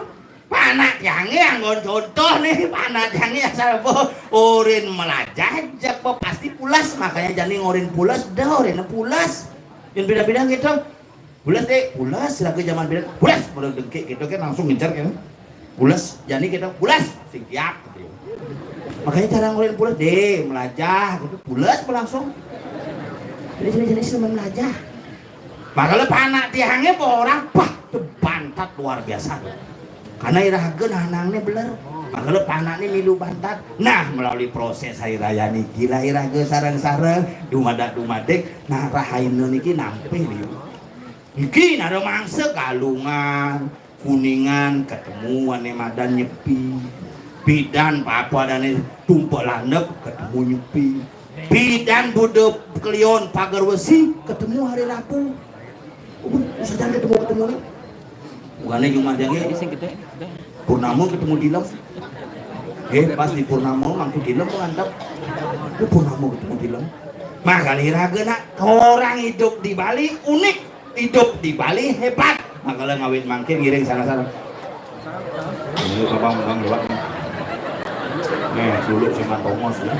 panak tiangnya yang ngon contoh nih, panak tiangnya asal boh orin melajah jak boh pasti pulas, makanya jani ngorin pulas, dah orin pulas. Yang beda-beda gitu. Pulas deh, pulas, lagi zaman beda. Pulas, modal dengki gitu kan langsung ngejar kan. Pulas, jani gitu, pulas, sing tiap gitu. Makanya cara ngorin pulas deh, melajah gitu, pulas langsung. Jadi, jadi, jadi, seneng melajah. Maka le panak tiangnya orang, bah, tuh bantat luar biasa. Karena iraga nanangnya beler. Maka le panaknya milu bantat. Nah, melalui proses hari raya niki lah iraga sareng-sareng, dumadak-dumadik, nah, rahaina niki nampi liu. Niki nada mangsa Galungan, Kuningan, ketemu ane madan Nyepi. Pidan apa adane Tumpek Landep, ketemu Nyepi. Pidan Buda Kliwon Pagar Wesi, ketemu hari Rabu. Uh, sedang ketemu-ketemu nih. Bukannya cuma dia, nggih. Purnama ketemu Dilem. Nggih, pas di Purnama, mangku Dilem mantap. Lu Purnama ketemu Dilem. Makanya raga nak, orang hidup di Bali unik, hidup di Bali hebat. Makanya ngawit mangkir ngiring sana-sana. Ini abang-abang lewat nih. Nih, suluk sama Tomos ya.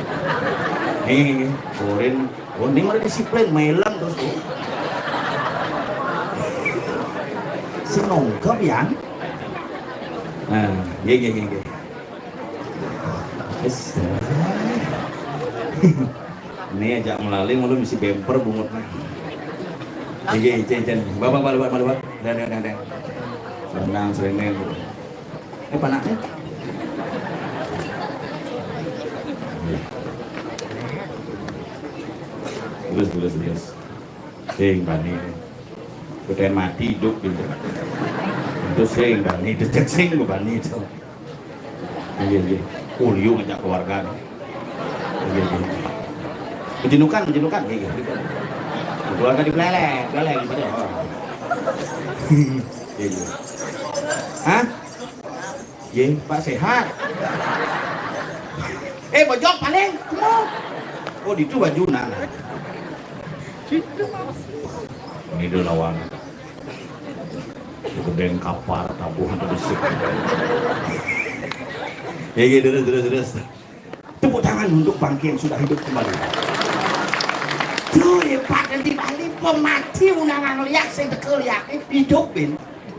Nih, nih, nih. Korin. Oh, ini mah disiplin, melang terus tuh. Si nongkep ya. Nah, iya, iya, iya, iya. Wis. Ini ajak melalui malu misi bemper bungutnya. Iya, iya, cen, cen. Bapak, bapak, bapak, bapak. Ada, ada, ada, ada. Senang, senang. Eh, panaknya. Terus, terus, terus. Sing bani. Kuten mati hidup gitu. Itu sing bani, itu sing bani itu. Iya, iya. Ulio ngajak keluarga. Iya, iya. Kejenukan, kejenukan. Iya, iya. Keluarga di Peleleh, Peleleh gitu. Oh. Iya, iya. Hah? Ye, Pak sehat. Eh, bojok paling. Kumaha? Oh, ditu bajuna. Ini dia lawan. Gedeng kapar, tabuhan besik. Ya, ya, terus, terus, terus. Tepuk tangan untuk bangke yang sudah hidup kembali. Tuh, hebat di Bali, pemati undangan liak, sing teka liak, hidup, bin.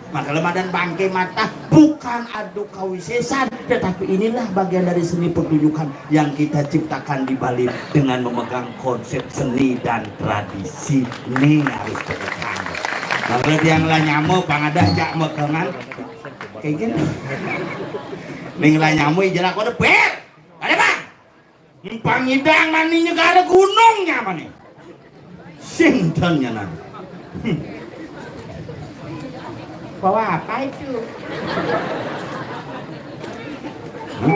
Maka lemadan bangke mata bukan adu kawisesan, tetapi inilah bagian dari seni pertunjukan yang kita ciptakan di Bali dengan memegang konsep seni dan tradisi. Ini harus tekan. Maka tiang lah nyamuk, bang ada jak mekengan. Kayak gini. Ning lah nyamuk, ijalah kode, ber! Ada, Bang? Empang idang mani negara gunungnya mani. Sinten nyanan. Hmm. Bawa apa itu? Hah?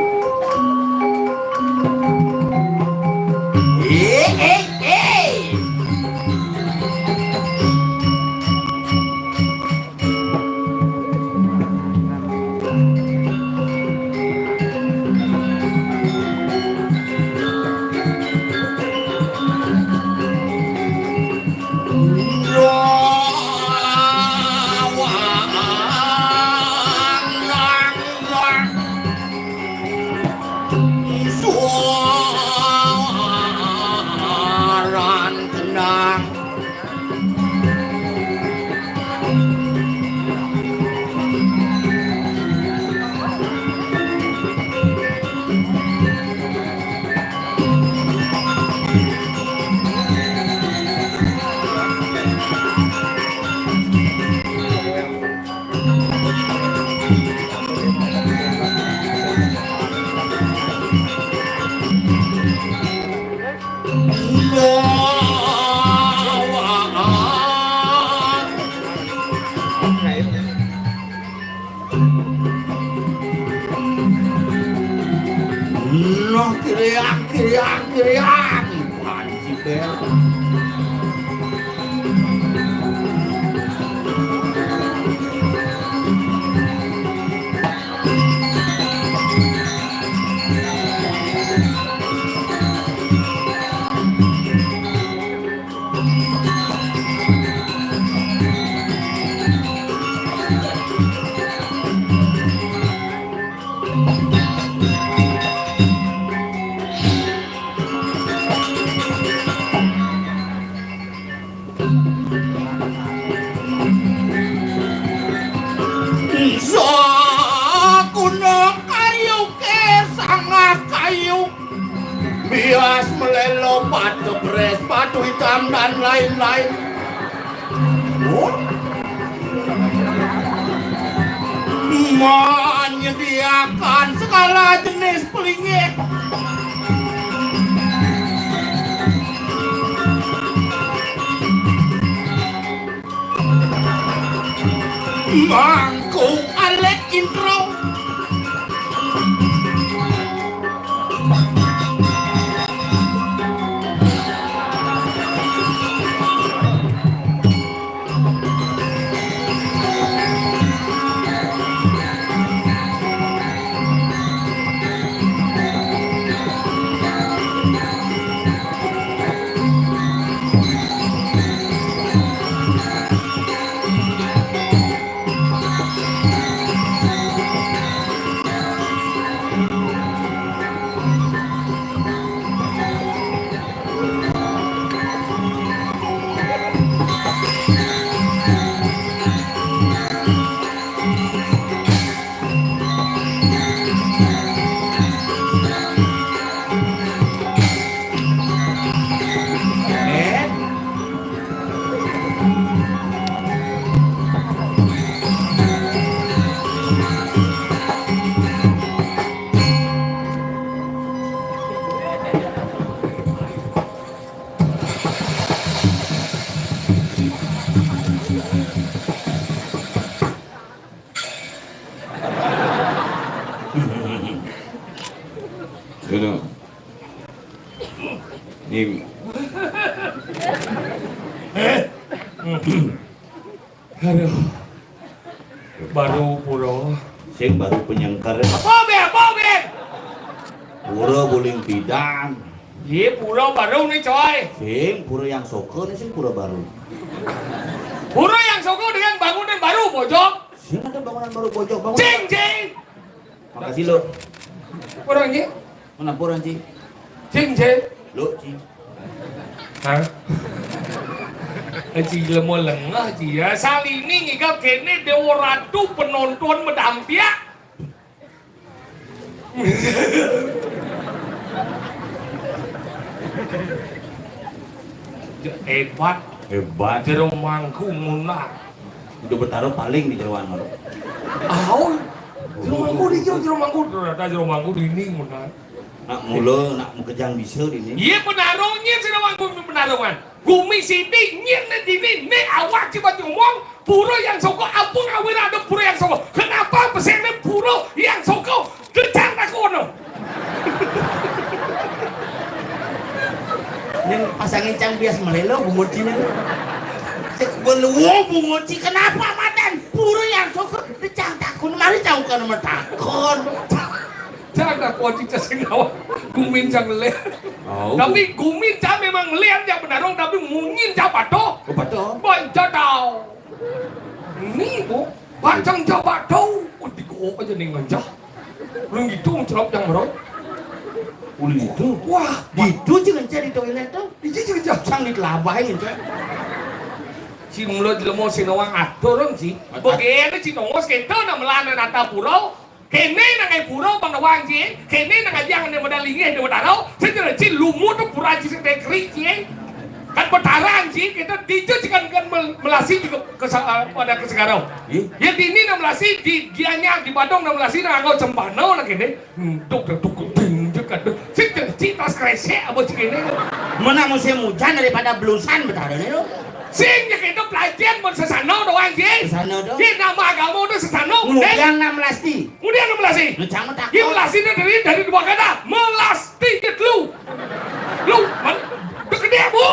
Eh, eh, eh. Suaran tenang. Noh, kriak, kriak, kriak. Panci bel. Hitam dan lain-lain. Oh? Menyediakan segala jenis pelinggih. Mangku alit intro. Dulu. Nih. Aduh. Baru pura. Sing baru penyengker. Apa be, apa be? Pura buling pidan. Ye, pura baru nih, coy. Sing pura yang soka nih, sing pura baru. Pura yang soka dengan bangunan baru, bojog. Sing ada bangunan baru, bojog. Bangunan. Cing, cing. Makasih lo. Orang, cing. Mana pura, cing? Cing, cing. Lo, cing. Hah? Cing lemo lengah, cing, ya. Salini ngigap kene Dewa Ratu penonton medampiak. Hebat. Hebat. Jero mangku munah. Udah bertaruh paling di jeroan lo. Aun. Jero mangku di jero, jero mangku. Ternyata jero mangku di ini munah. Nak mula, nak mukejang bisa di ini. Iya, penarungnya jero mangku penarungan. Gumi siti nyén né dini né awak ci baju ngomong, pura yang soko apa ngawira ada pura yang soko. Kenapa pesenné pura yang soko? Kejang takono. Nyén pasangin cang bias melelo bungut ci nyén. Cek beluwo bungut ci kenapa madan pura yang soko? Kejang takono mari cang bukan metakon. Cang takono ci sing awak. Gumin cang leh. Oh. Tapi gumin cang memang leh cang penarung tapi munyin cang patuh. Oh, patuh. Boy jadau. Ni, Bu, pancang jawab tau. Oh, digowok aja nih nganjah. Lu gitu, celok yang merong. Ulih itu. Wah, gitu aja nganjah di toilet tuh. Iya aja nganjah. Sang ditelabahin, Cak. Si mulut lemo si nawang atur, Ci. At-, at- Begini si nongos kita nak melana nata pura. Kene nang ai pura bang nawang ci, kene nang ajang ne medal linggih ne Betara, sing jelas ci lumut tu pura ci sing tekeri ci. Kan Betara ci, kita dija ci kan, kan mel-, melasi juga ke sa-, eh, pada ke Segara. Ih. Ya dini nang melasi di Gianyar, di Badung nang melasi nang anggau cempana lah kene. Hmm, duk, duk, duk, ding, duk, duk. Sing jelas ci tas kresek apa ci kene. Mana musim hujan daripada belusan Betara ne tu. Sing ya kita pelajaran mun sesano doang ci. Sesano doang. Ci nama agama tu sesano. Kemudian nang melasi. Kemudian nang melasi. Lu jangan takut. Iya melasi dari, dari dua kata. Melasti ke lu. Lu, man, udah gede, Bu.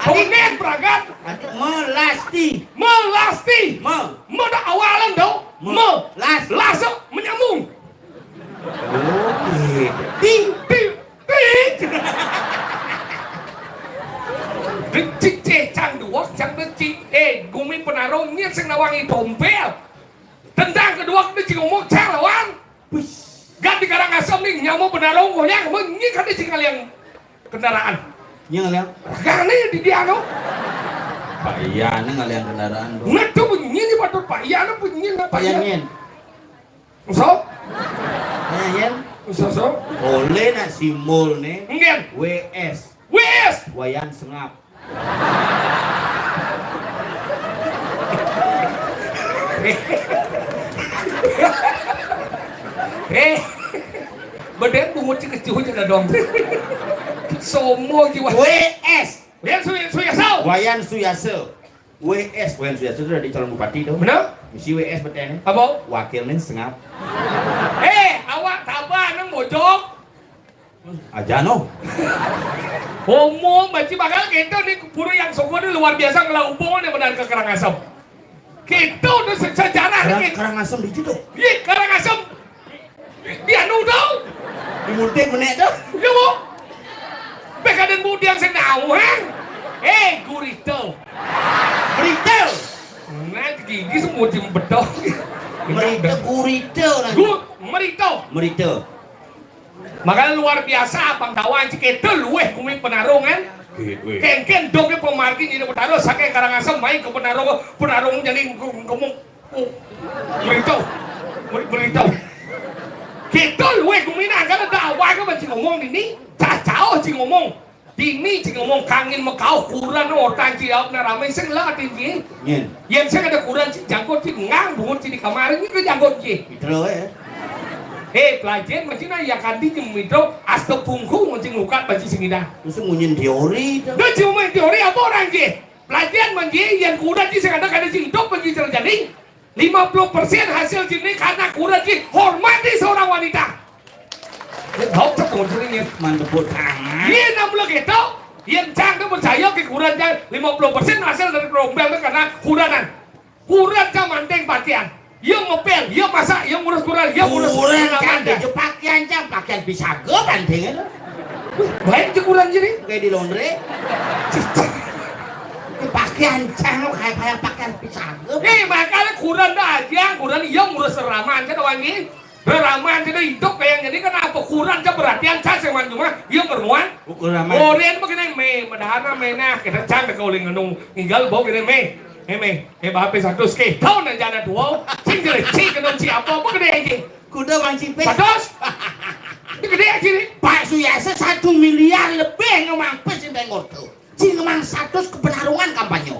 Adik. Bonek, berangkat. Adik, melasti. Melasti. Me. Me dah awalan tau. Me. Me. Las. Las, menyambung. Oke. Ti. Ti. Ti. Decik cecang duak, cang decik. Eh, gumi penarung, nyet sing nawangi dompel. Tendang kedua kena cing ngomong cang lawan. Wis. Gan di Karangasem nih, nyamuk benarung goyang, menyi kade cing ngaliang kendaraan. Nying ngaliang? Ragane di dia no. Pak iya nih ngaliang kendaraan, Bro. Ngedu bunyi nih patut Pak iya no bunyi no Pak iya. Pak iya nyen. Uso? Pak iya nyen. Uso, so? Oleh nak simbol nih. Ngen. W S. W S. Wayan Sengap. Eh, bedén bungut ci kecuh ci dadong. Somo jiwa. W S. Wayan Suy-, Suyasa. Wayan Suyasa. W S, Wayan Suyasa itu dari calon bupati tuh. Bener? Misi W S betén. Apa? Wakilnya Sengap. Eh, awak tabah nang bojog. Aja no. Homo, banci bakal kéto nih, puru yang soko nih luar biasa ngelaubung nih benar ke Karangasem. Kéto tuh se-, sejarah nih. Karang-, Karangasem di situ. Iya, Karangasem. Di anu tuh. Di Muntik menek tuh. Iya, Bu. Béh kadén budiang sing nauhang. Eh, gurito. Gurito. Nah, gigi semua di betok. Merito gurito lagi. Gu-, merito. Merito. Makanya luar biasa, Abang Dawan, cik itu luweh kumi penarung, kan? Gitu, ya. Kénkén dongé pemargi jadi penarung, saking Karangasem main ke penarung, penarung jadi ngomong, oh, beritahu, ber-, beritahu. Kita luweh kumi nah, kalau ada awak ke banci ngomong ini, cacau ci ngomong. Dini ci ngomong kangin mekauh kuran otan ci jawab na ramé sing lah atin ci. Nyén. Yén sing ada kuran ci jangkut ci ngang bungut ci di kamar ini ke jangkut ci. Mitro ya. Eh, pelajen masih na ya kandi ci mitro asta pungku masih ngukat masih sing ida. Terus munyin teori itu. Dah ci ngomong teori apa orang ci? Pelajen masih yén kuran ci sing ada kada ci hidup masih terjadi. Lima puluh persen hasil ci ini karena kuran ci hormati seorang wanita. Hok, cek kuran ci ini. Mantep buat tangan. Iya, enam puluh gitu. Iya, cang tuh percaya ke kuran cang. Lima puluh persen hasil dari rombel tuh karena kuranan. Kuran cang manting pakaian. Iya ngepel, iya masak, iya ngurus kuran, iya ngurus kuran cang. Pakaian cang, pakaian pisaga panting. Baik ci kuran ci ini. Kayak di laundry. Pakaian cang, kayak, kayak pakaian pisaga. Eh, makanya kuran dah aja, kuran iya ngurus seraman, kan, wangi. Reraman jadi hidup kayak jadi kenapa kuran cang berartian cang seman cuma iya meruan. Ukuran. Oren begini mé, medahana mé nah, kita cang deka uling ngenung. Nginggal bau gini mé. Eh, mé, eh, bape satus ke. Tahu na jana dua. Cing jadi cing kena ci apa, apa gede aja. Kuda manci pé. Satus. Ini gede aja nih. Pak Suyasa satu miliar lebih ngomong pé sing ngorto. Cing mang satus ke penarungan kampanye.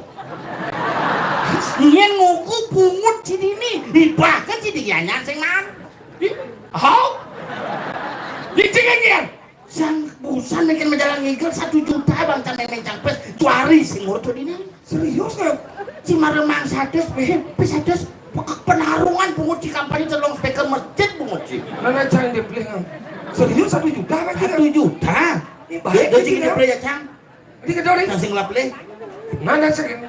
Nyén nguku bungut ci dini, ibahkan ci dianyan sing man. Ih, hau? Di cing nyén? Sang busan bikin majalah ngigel satu juta bang cang mémén cang pés, juari sing ngurut dini. Serius, Kang? Ci maremang satus, pé satus, pekek penarungan bungut ci kampanye telung speaker masjid bungut ci. Mana cang dibeli, Kang? Serius satu juta, Kang? Satu juta. Ini bahaya. Dua ci ini, Cang. Ini kedua nih. Sing lap lé. Mana seken?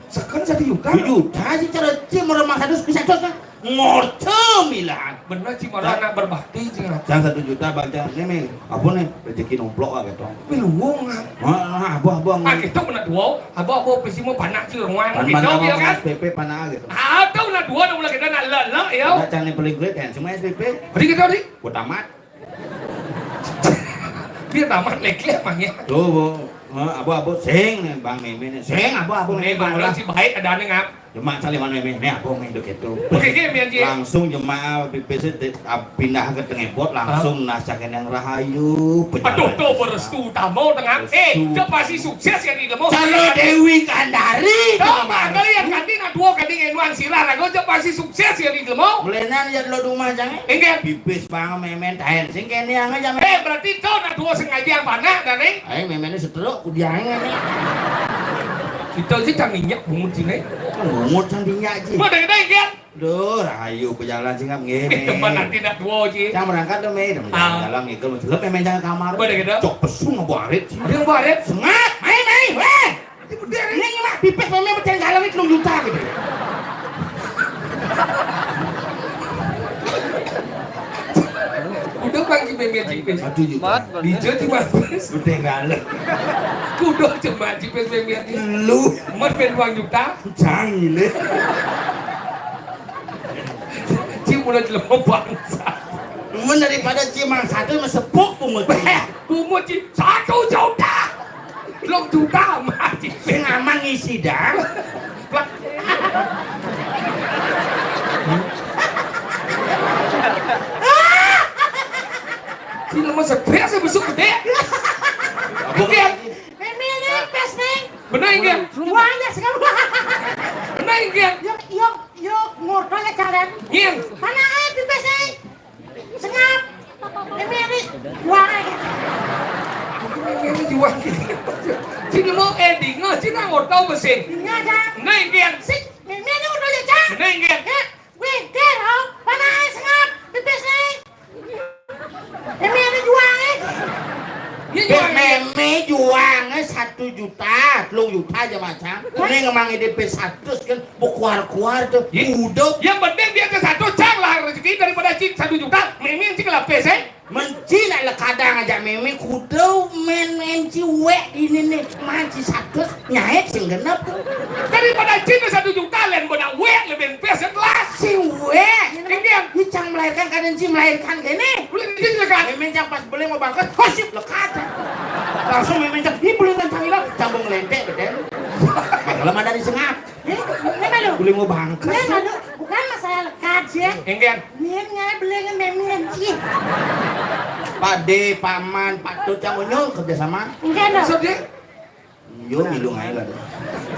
Seken satu juta. Satu juta sih cara ci murah mah satu bisa terus kan. Ngorte milahan. Bener ci murah anak berbakti ci. Cang satu juta bang cang ini nih. Apa nih? Rezeki nomplok lah gitu. Piluwung ah. Wah, apa apa. Ah gitu bener dua. Apa apa pasti mau panak ci ruang. Pan gitu mana ya kan? S P P panak gitu. Atau nak dua nak mulai kita nak lele ya. Cang nih paling duit kan semua S P P. Beri kita nih. Gua tamat. Biar tamat lek-lek mah ya. Tuh, Bu. Heh, abu-abu sing nih Bang Mémé nih. Sing abu-abu nih Bang. Bang si baik ada nih ngap. Jemaah saliman Mémé nih abu main dok itu. Oke, oke, biar ji. Langsung jemaah pipis pindah ke tengepot langsung nasakan yang rahayu. Aduh, tuh berestu utama tengah. Eh, dia pasti sukses ya di demo. Kalau Dewi Kandari. Tuh, Bang, kalian kan di nak dua kali ngenuan sirah, aku dia pasti sukses ya di demo. Melenan ya lo rumah jangan. Enggak. Pipis Bang Mémé tahen sing kéné yang aja. Eh, berarti kau nak dua sengaja yang mana, Dani? Ayo, Mémé ini setruk, ku dia aja nih. Kita sih cang minyak bungut sini. Bungut cang minyak ji. Mana kita ingat? Duh, rahayu pejalan singap nggih. Teman nanti nak dua ji. Cang berangkat tuh, Mé. Dalam itu, celep Mémé jangan kamar. Mana kita? Cok pesung abu arit. Ada yang abu arit? Sengap, main, main, weh. Ini mah pipis mama percaya dalam itu enam juta gitu. Udah bang di Mémé pipis. Satu juta. Mat, bang. Dijadi mas. Udah ngalah. Kudu cuma pipis Mémé. Lu. Mat ben uang juta. Cang ini. Ci mulai jelema bangsa. Mun daripada ci mang satu mah sepuk pungut. Pungut ci satu juta. Telung juta mah ci. Sing aman ngisi dah. Ci lemah stres ya besuk gedé. Apa? Mémé né pipis né. Bener, Inggih. Wah, ya, sekarang. Bener, Inggih. Yuk, yuk, yuk, ngorta ya, jalan. Nyén. Mana aja pipis né? Sengap. Mémé né. Wah, ya. Ini jual gini. Sini mau ending, sini ngorta mesin. Ini aja. Bener, Inggih. Sik, mémé né udah ya, Cang. Bener, Inggih. Ya, wédér, oh. Mana aja sengap. Pipis né. Mémé né jual, eh. Iya, jual. Mémé jual, eh, satu juta, telung juta aja macam. Hah? Ini ngemang D P satu kan, bekuar-kuar tuh. Iya. Udah. Yang penting dia ke satu, Cang, lah rezeki daripada cing satu juta, mémé cing lapis, eh. Menci nak lekadang aja mémé kudu main-main ci wék ini nih, manci satu, nyait sing genep. Daripada cing satu juta, lain beuna wék, lebih pes kelas. Si wék. Ini kan? Ih, Cang melahirkan, kadang ci melahirkan gini. Boleh cing lekat. Mémé Cang pas beli mau bangkit, hosip lekat. Langsung mémé Cang, ih, beli Cang hilang, cambung lentek, bedén. Kalau mana disengap. Ini, ini malu. Beli mau bangkit. Ini malu. Bukan masalah lekat, ya. Enggan. Nyén ngai belengan mémé ci. Padé, paman, patut, Cang, Unyul kerja sama. Enggak, no. Maksudnya? Yo, ngilu ngai lah.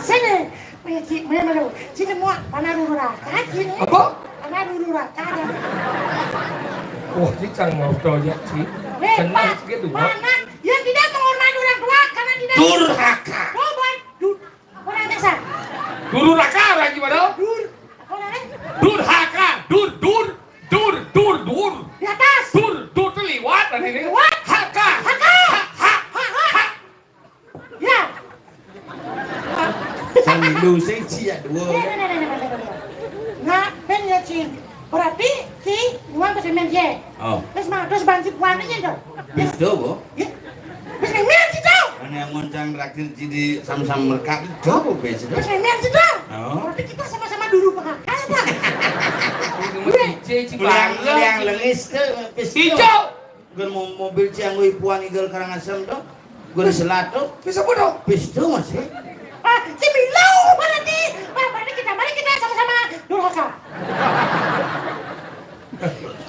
Sini. Mémé ci, mémé malu. Sini mua, panah dulu raka, sini. Apa? Panah dulu raka, ya. Wah, ci Cang mau tau ya, ci. Wéh, kenal Pak, segitu, Pak. Mana? Ya, tidak menghormati orang tua karena tidak. Durhaka. Coba, dur-, Orang desa. Dururaka, orang gimana? Dur. Apa namanya? Durhaka, dur, dur, dur, dur, dur. Di atas. Dur, dur tuh liwat tadi ini. Liwat. Haka. Haka. Ha, ha, ha, ha. Ya. Samilu sing cia dua. Ya, ya, ya, ya, ya, ya. Nah, ben ya, Cing. Berarti si Iwan pesen men je. Oh. Terus mah, terus banci buananya tuh. Bis tuh, Bu. Ya. Terus yang men sih tuh. Mana yang ngoncang traktir jadi sama-sama mereka itu, Bu, bis itu. Terus yang men sih tuh. Oh. Berarti kita sama-sama dulu pengacara, Bang. Gue. Cici bangga. Yang lengis tuh, bis tuh. Hijau. Gue mau mobil ciang gue ipuan igal Karangasem tuh. Gue di selat tuh. Bisa bodoh. Bis tuh masih. Ah, si Milo, mana di? Wah, berarti kita, mari kita sama-sama durhaka.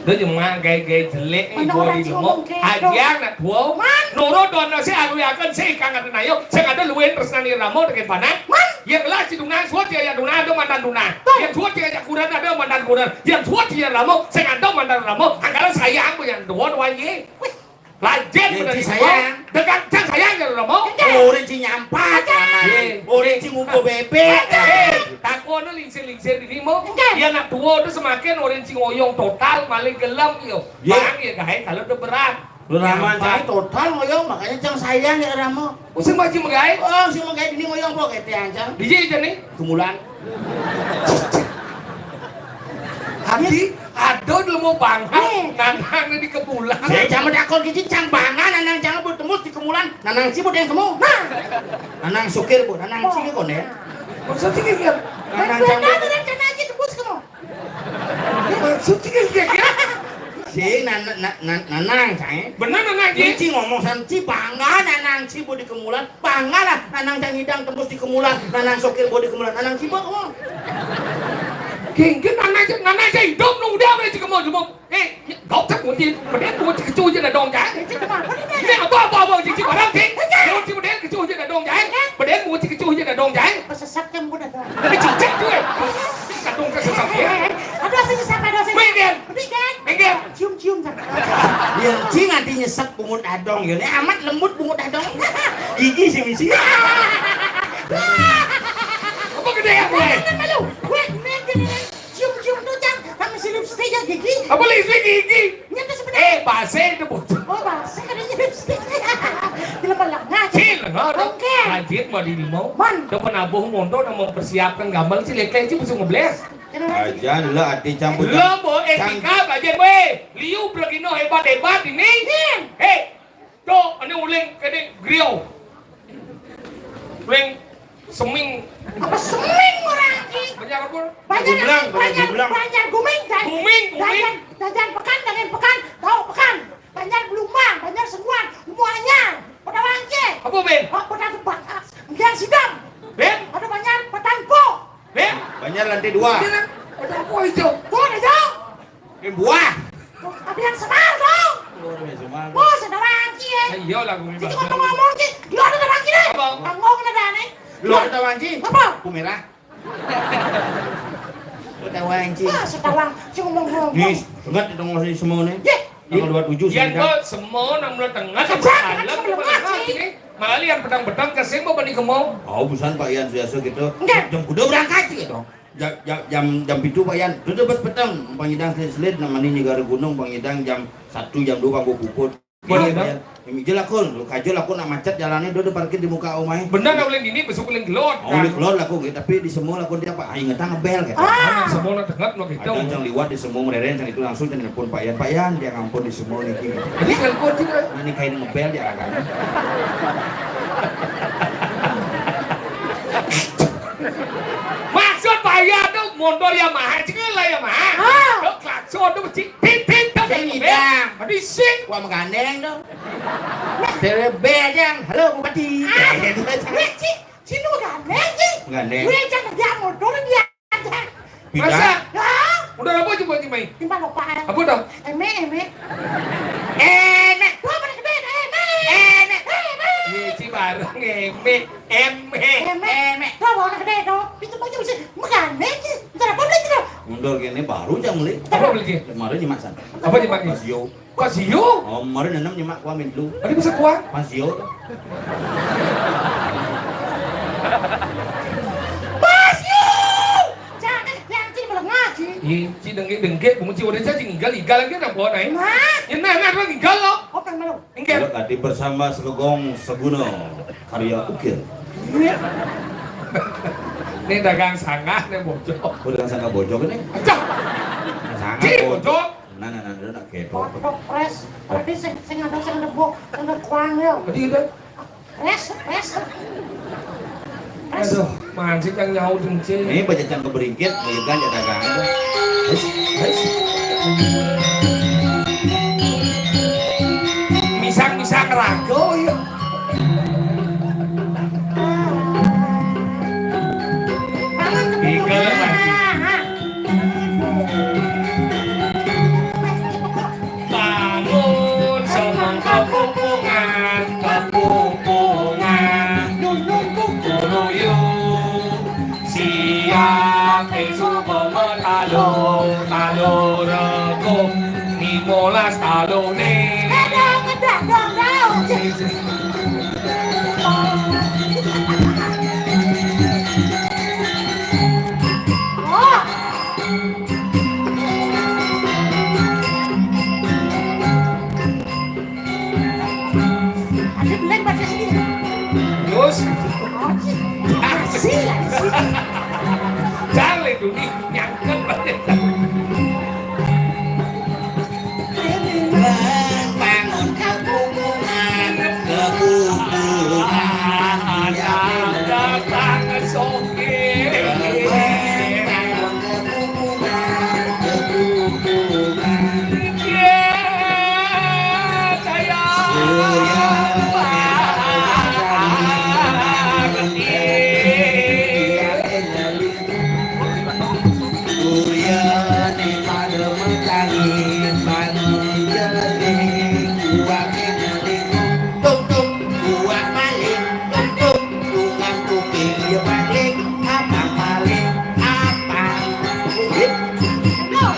Lu cuma gaya-gaya jelek nih, gua di lemok. Aja anak gua. Nurut dono sih, aku yakin sih, kang ada nayo. Sing ada luwih tresnani Ramo dengan panah. Yang jelas si Duna, suat ya, ya Duna, ada mantan Duna. Yang suat ya, ya Kuran, ada mantan Kuran. Yang suat ya Ramo, sing ada mantan Ramo. Angkara sayang punya dua, dua, ye. Lajeng. Yang bener ci sayang. Dengan Cang sayang ya, Romo. Orang ci nyampat. Iya. Orang ci ngumpul bebek. Eh, takono lingsir-lingsir ini mau. Enggak. Ya, nak tua tuh semakin orang ci ngoyong total, maling gelem, yo. Iya. Bang, ya, gaé kalau udah berat. Lu Rama nyampat. Cang total ngoyong, makanya Cang sayang ya, Rama. Usah maju megai. Oh, usah megai ini ngoyong kok, kete aja. Di sini aja nih. Kemulan. Hati, aduh, lu mau bangga, eh. Nanang di kemulan. Saya jangan takut gitu, Cang bangga, nanang jangan buat tembus di kemulan, nanang ci buat yang temu. Nah. Nanang sukir, Bu, nanang ci konen. Maksudnya gitu. Nanang Cang. Nanang Cang aja tembus kamu. Maksudnya gitu. Si nan-, nan-, nan-, nanang, Cang. Bener, nanang, ci. Ini ci ngomong sama ci bangga, nanang ci buat di kemulan. Bangga lah, nanang Cang Idang tembus di kemulan, nanang sokir bodi kemulan, nanang cibok, oh. Genggen, nanang aja, nanang aja hidup, nu udah, udah, cik, mau, mau. Eh, gak usah, mau, cik, bedén, mau, cik, kecuh aja dah dong, Cang. Ini apa, apa, apa, cik, cik, barang, cik. Mau, cik, bedén, kecuh aja dah dong, Cang. Bedén, mau, cik, kecuh aja dah dong, Cang. Pesesat kan, udah, dong. Eh, cicak, gue. Kadung kesesat, ya. Aduh, asal nyesek, aduh, asal nyesek. Main, Dian. Pedih, kan? Minggir. Cium-cium, kan? Yang cing nanti nyesek bungut adong, ya. Ini amat lembut bungut adong. Gigi sih, misi. Apa gede ya, gue? Jangan malu. Gue, minggir, cium-cium tuh, Cang. Sama si lipstick ya, gigi. Apa lipstick gigi? Nyata sebenarnya. Eh, base itu, Bu. Oh, base, katanya lipstick. Di lemah lengah. Cil, nggak ada. Oke. Lanjut, mau di mau. Man. Udah penabuh mondo, udah mau persiapkan gambar, cil, ya, kayak cil, bisa ngebles. Aja lah, ati campur. Lo mau etika belajar, weh. Liu bergino hebat-hebat ini. Nih. Hei, tuh, ini uling, ini griau. Uling seming. Apa seming orang ini? Banjar apa? Banjar, gumlang, banjar, banjar gumlang. Banjar guming, dan guming, guming. Jajan, jajan pekan, jajan pekan, tahu pekan. Banjar belumang, banjar seruan, semuanya. Pada wangke. Apa, Ben? Oh, pada tempat. Biar sidam. Ben? Ada banjar petanpo. Ben? Banjar lantai dua. Iya, kan? Petanpo hijau. Tuh, hijau. Ini buah. Tapi yang semal dong. Oh, ini semal. Oh, sedawang. Iya lah, kuwi. Sing ngomong-ngomong, Ci. Lho, ada orang Ci. Apa? Ngomong ada aneh. Lho, ada orang Ci. Apa? Lampu merah. Ada orang Ci. Ah, setawang. Sing ngomong-ngomong. Nih, banget dong, masih semua nih. Ye. Tanggal dua puluh tujuh, Yan, sini, kan? Kok semua nang mulai tengah, sampai malam, sampai tengah, Ci. Malah yang petang-petang, kasih mau bani kemau. Oh, busan, Pak Yan, biasa gitu. Enggak. Jam kuda berangkat, Ci, gitu. Jam, jam, jam, jam pitu, Pak Yan. Duduk bes peteng. Pangidang selit-selit, namanya Nyi Garu Gunung, pangidang jam satu, jam dua, panggo puput. Boleh, iya, Pak Yan. Ini aja lah, Kul. Lu kajo lah, Kul, nak macet jalannya, duduk parkir di muka omahnya. Bener, nak ulin ini, besok ulin gelot. Oh, kan? Ulin gelot lah, Kul. Tapi di semua lah, Kul, dia apa? Ah, ingetan ngebel, gitu. Ah. Semua nak dengar, no, gitu. Ada yang liwat di semua mereren, yang itu langsung telepon Pak Yan. Pak Yan, dia ngampun di semua nih, gitu. Jadi telepon juga. Nah, ini kain ngebel, dia agak. Maksud bahaya tuh motor Yamaha, cek lah Yamaha. Ah. Tuh klakson tuh, cik, tit, tit, tuh. Sing ngidang. Aduh, sing. Wah, menggandeng tuh. Terebe aja. Halo, Bupati. Ah. Weh, Ci, Ci, lu menggandeng, Ci. Menggandeng. Weh, jangan dia motor dia aja. Bidang. Masa? Ya. Udah apa coba, Ci, mai? Timbang lupa. Apa dong? Eme, eme. Eme. Wah, pada gede, eme. Eme. Eme. Iya, Ci, bareng, eme. Eme. Eme. Eme. Tuh, bawa anak gede tuh. Itu bocah mesti megane iki. Ntar apa beli gitu? Mundur kene baru jam beli. Apa beli iki? Kemarin nyimak sana. Apa nyimak iki? Pas yo. Pas yo? Oh, kemarin enam nyimak kuamin dulu. Tadi bisa kuat? Pas yo. Pas yo. Jangan yang cing melengah, cing. Iya, ci dengke-dengke, bunyi ci udah cacing, igal-igal lagi nang pohon ae. Nah. Ya, nah, nah, nah, igal lo. Oke, malu. Enggak. Kalau tadi bersama Segegong Seguno karya Ukir. Iya. Ini dagang sangah nih bojok. Oh, dagang sangah bojok ini? Acok. Sangah bojok. Nah, nah, nah, nah, nah, ketok. Bojok pres. Tapi sing sing ada sing debok, sing kuang ya. Tadi udah. Pres, pres. Aduh, mancing yang nyaut encing. Ini banyak yang keberingkit, banyak kan ya dagang itu. Wes, wes. Misang-misang rago ya. Tiga lagi. Bangun semua kepupungan, kepupungan. Nunung kukuluyuh. Siap esuk komo talo, talo rego, limolas talone. Ngedah, ngedah, dong, dong. Oh. Ada belen pada sini. Terus? Asik, asik. Jangan dulu nyangkut. Bangun kebubuhan, kebubuhan. Ada datang songke. Tung tung, kuat maling, tung tung, tungang kuping dia balik, abang maling, abang. Abang maling, abang.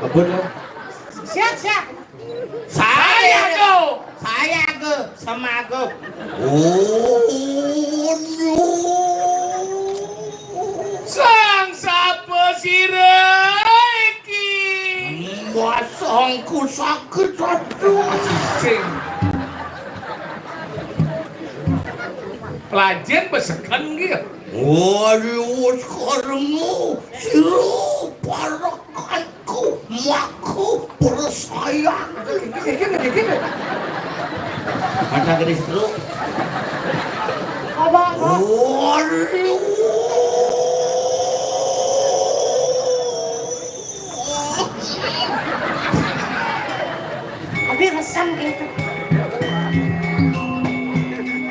Bener. Siap, siap. Saya go. Saya go. Sama go. Oh, no. Sang sapa sira iki? Masangku sakit, aduh. Cing. Lajeng beseken nggih. Warius karemu sira parekanku maka persayang. Gini, gini, gini. Mata gede stroke. Apa, apa? Warius. Abi resem gitu.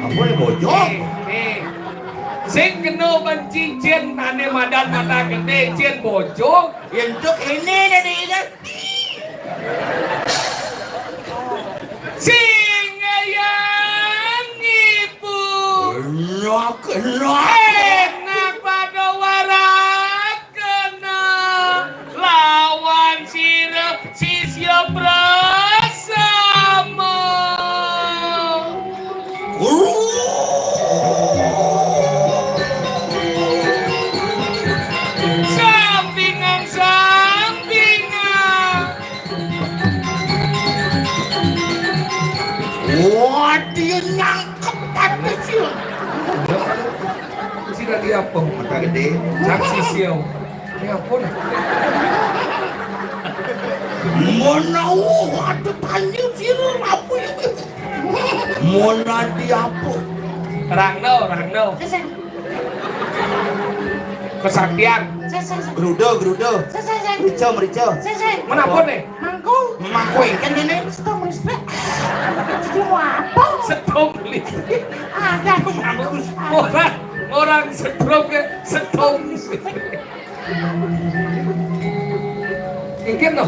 Apa ya, bojong? Eh, eh. Sing kena ban cincin, ane madan mata gede, cin bojong. Ya, entuk ini dari ini. Sing ngayang ibu. Enak, enak. Enak pada warak. Kena lawan sira sisya prasama. Sampingan, sampingan. Wah, dia nangkep mata sira. Sira dia apa? Mata gede. Saksi siau. Ini apa nih? Menawa ada tanya sira apa ya? Monadi apa? Rangno, rangno. Sesek. Kesaktian. Sesek. Geruda, geruda. Sesek. Merica, merica. Sesek. Menapa nih? Mangku. Mangku kan ini. Stop listrik. Jadi mau apa? Stop listrik. Ada. Bagus. Orang, orang stop ke stop listrik. Inggih to.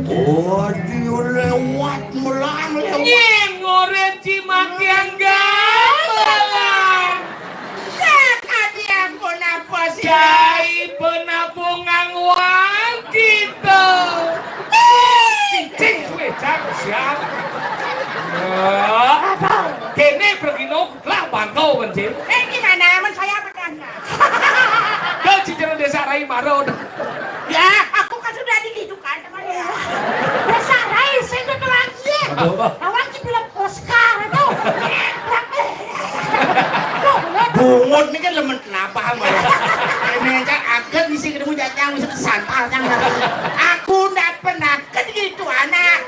Oh, dia lewat, melang lewat. Nying urip cimakian gamelan. Sakadi ampun apa sih? Jai penabungan uang kita. Cicing suwe cak siap. Ya. Kene pergi nok lah bangkau kencing. Eh, gimana? Men saya bertanya. Kau cincin desa Rai Marot. Ya, aku kan sudah digidukan sama dia. Desa Rai, saya itu lagi ya. Apa? Awak di film Oscar itu. Bungut ini kan lemen kenapa, Mbak? Ini kan akan bisa ketemu jajang, bisa kesantal, jangan. Aku ndak pernah kan gitu, anak.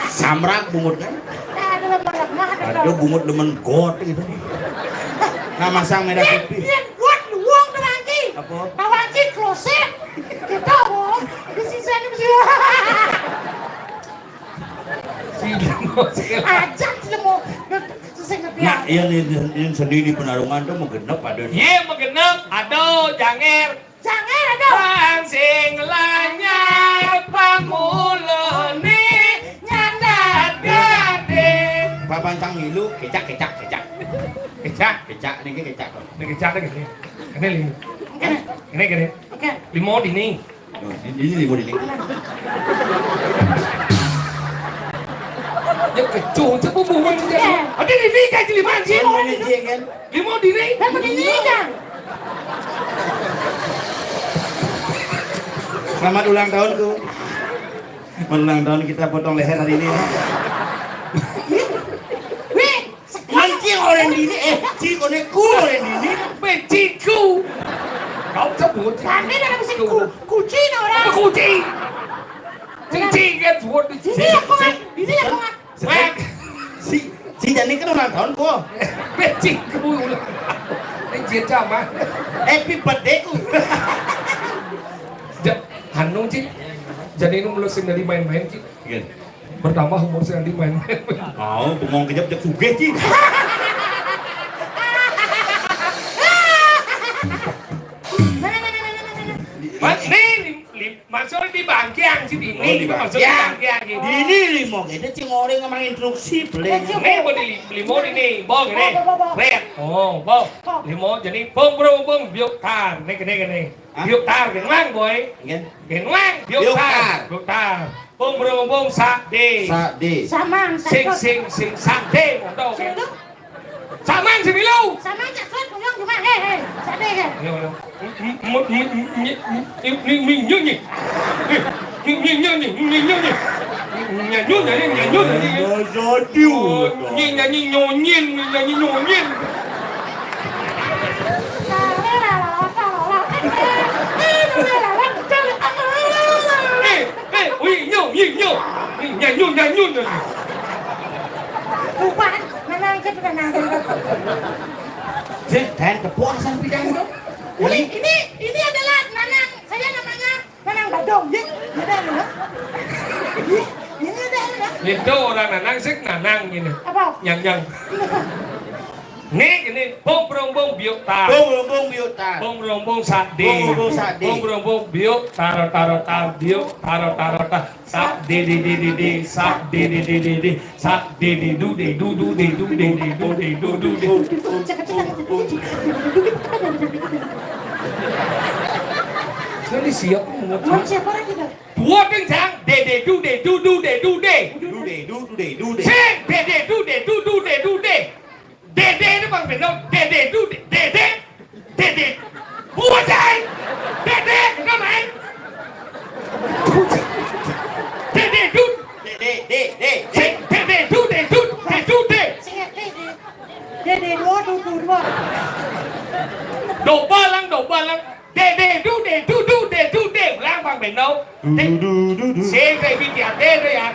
Samrak bungut kan? Ada bungut demen got itu. Nah, masang merah putih. Yen got luwung to, Wangki. Apa? Pak Wangki kloset. Kita, Wong. Di sisanya mesti. Ajak lemu. Sesing ngerti. Nah, yang, yang, yang sendiri penarungan tuh mau genep ada. Iya, mau genep. Aduh, janger. Jangan ada. Wong sing lanyar pamulane nyandak dade. Papan sang milu, kecak, kecak, kecak. Kecak. Kecak, niki kecak kok. Ini kecak lagi. Ini limo. Ini gini. Oke. Limo dini. Oh, ini, ini limo dini. Ya kecuh, coba bungut. Oke. Ada dini kayak lima anjing. Ini, ini, ini, ini. Limo dini. Lah, kok dini, Kang? Selamat ulang tahun, Ku. Selamat ulang tahun, kita potong leher hari ini, ya. Wih, anjing orang dini, eh, cik, one ku orang dini. Beciku. Kau sebut. Kami dalam siku. Kucing orang. Apa kucing? Cincin kan buat di sini. Aku nggak, ini aku nggak. Sekarang, si, si Jani kan ulang tahun, Ko. Beciku ulang. Ini jin sama. Happy birthday, Ku. Ja-, anu, Ci. Jani ini mulai sing dari main-main, Ci. Iya. Bertambah umur sing dari main-main. Oh, bengong kejap, jak sugih, Ci. Mas, nih, lim-, lim-, maksudnya di Bangkiang sih, di Oh, ini, di maksudnya di Bangkiang. Bangkiang, gitu. Ini limo gede, cing orang emang instruksi, beli. Ini mau di lim-, limo ini, bong, ini. Bong, bong, bong, bong. Red. Oh, bong. Bong. Limo, jadi bong, bro, bong, biok, tar, nih, nih, nih. Biuk tar, gén wang, boy. Nggih. Gén wang, biuk tar. Biuk tar. Biuk tar. Bung brung bung sak dé. Sak dé. Samang, sing, sing, sing, sak dé, ngono, sing. Samang sing milu. Samang cak suwet kuyung cuma, hé, hé. Sak dé, hé. Iya, iya. Nyun, nyun, nyun, nyun, nyun, nyun. Nyun, nyun, nyun, nyun, nyun, nyun. Nyanyi, nyanyi, nyanyi, nyanyi. Nyanyi, nyanyi, nyonyin, nyanyi, nyonyin. Eh, eh, ui, nyo, ui, nyo. Nyanyi, nyanyi, nyanyi. Bukan, menang ke menang. Cek, dan kepuasan bidang itu. Ini, ini, ini adalah Nanang. Saya namanya Nanang Badong, ya? Ada, ada. Ini ada, ada. Itu orang Nanang, sik Nanang ini. Apa? Nyang, nyang. Nih, ini, bung brung bung biuk tar. Bung brung bung biuk tar. Bung brung bung sak dé. Bung brung bung sak dé. Bung brung bung biuk tar, tar, tar, biuk tar, tar, tar. Sak dé dé dé dé dé, sak dé dé dé dé dé, sak dé dé du dé du du dé du dé dé du dé du du dé. Saya ini siap, mau siapa lagi dah? Dua kencang, dé dé du dé du du dé du dé. Du dé du du dé du dé. Sing, dé dé du dé du du dé du dé. Dé dé itu Bang Beno, dé dé du dé, dé dé. Dé dé. Buat, Jai. Dé dé, kenapa, eh? Dé dé du. Dé dé, dé dé, dé. Sing, dé dé du dé du dé du dé. Sing, dé dé. Dé dé, dua, dua, dua, dua. Double lang, double lang. Dé dé du dé du du dé du dé. Ulang, Bang Beno. Du, du, du, du, du. Sing, kayak gitu ya. Dé dé ya.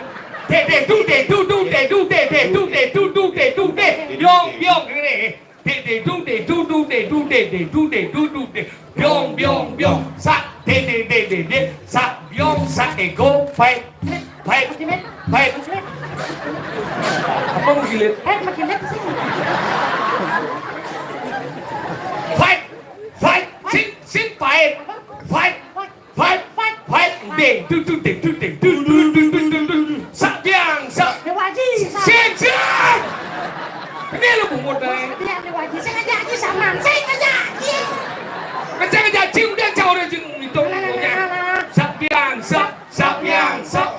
Dé dé du dé du du dé du dé dé du dé du du dé du dé. Biong, biong, gini. Dé dé du dé du du dé du dé dé du dé du du dé. Biong, biong, biong. Sak dé dé dé dé dé. Sak biong, sak ego. Fight. Fight. Fight. Apa mau gilet? Eh, makin lihat sih. Fight. Fight. Sing, sing, fight. Fight. Fight. Fight. Ding, du, du, ding, du, ding, du, du, du, du, du, du. Sak biang, sak. Dewa Haji, sak. Sing, sing. Ini lu bungut, eh. Dia Dewa Haji, saya ngajak Haji sama, saya ngajak Haji. Ngajak, ngajak Haji, udah jauh udah Haji, itu. Nah, nah, nah, nah, nah. Sak biang, sak, sak biang, sak.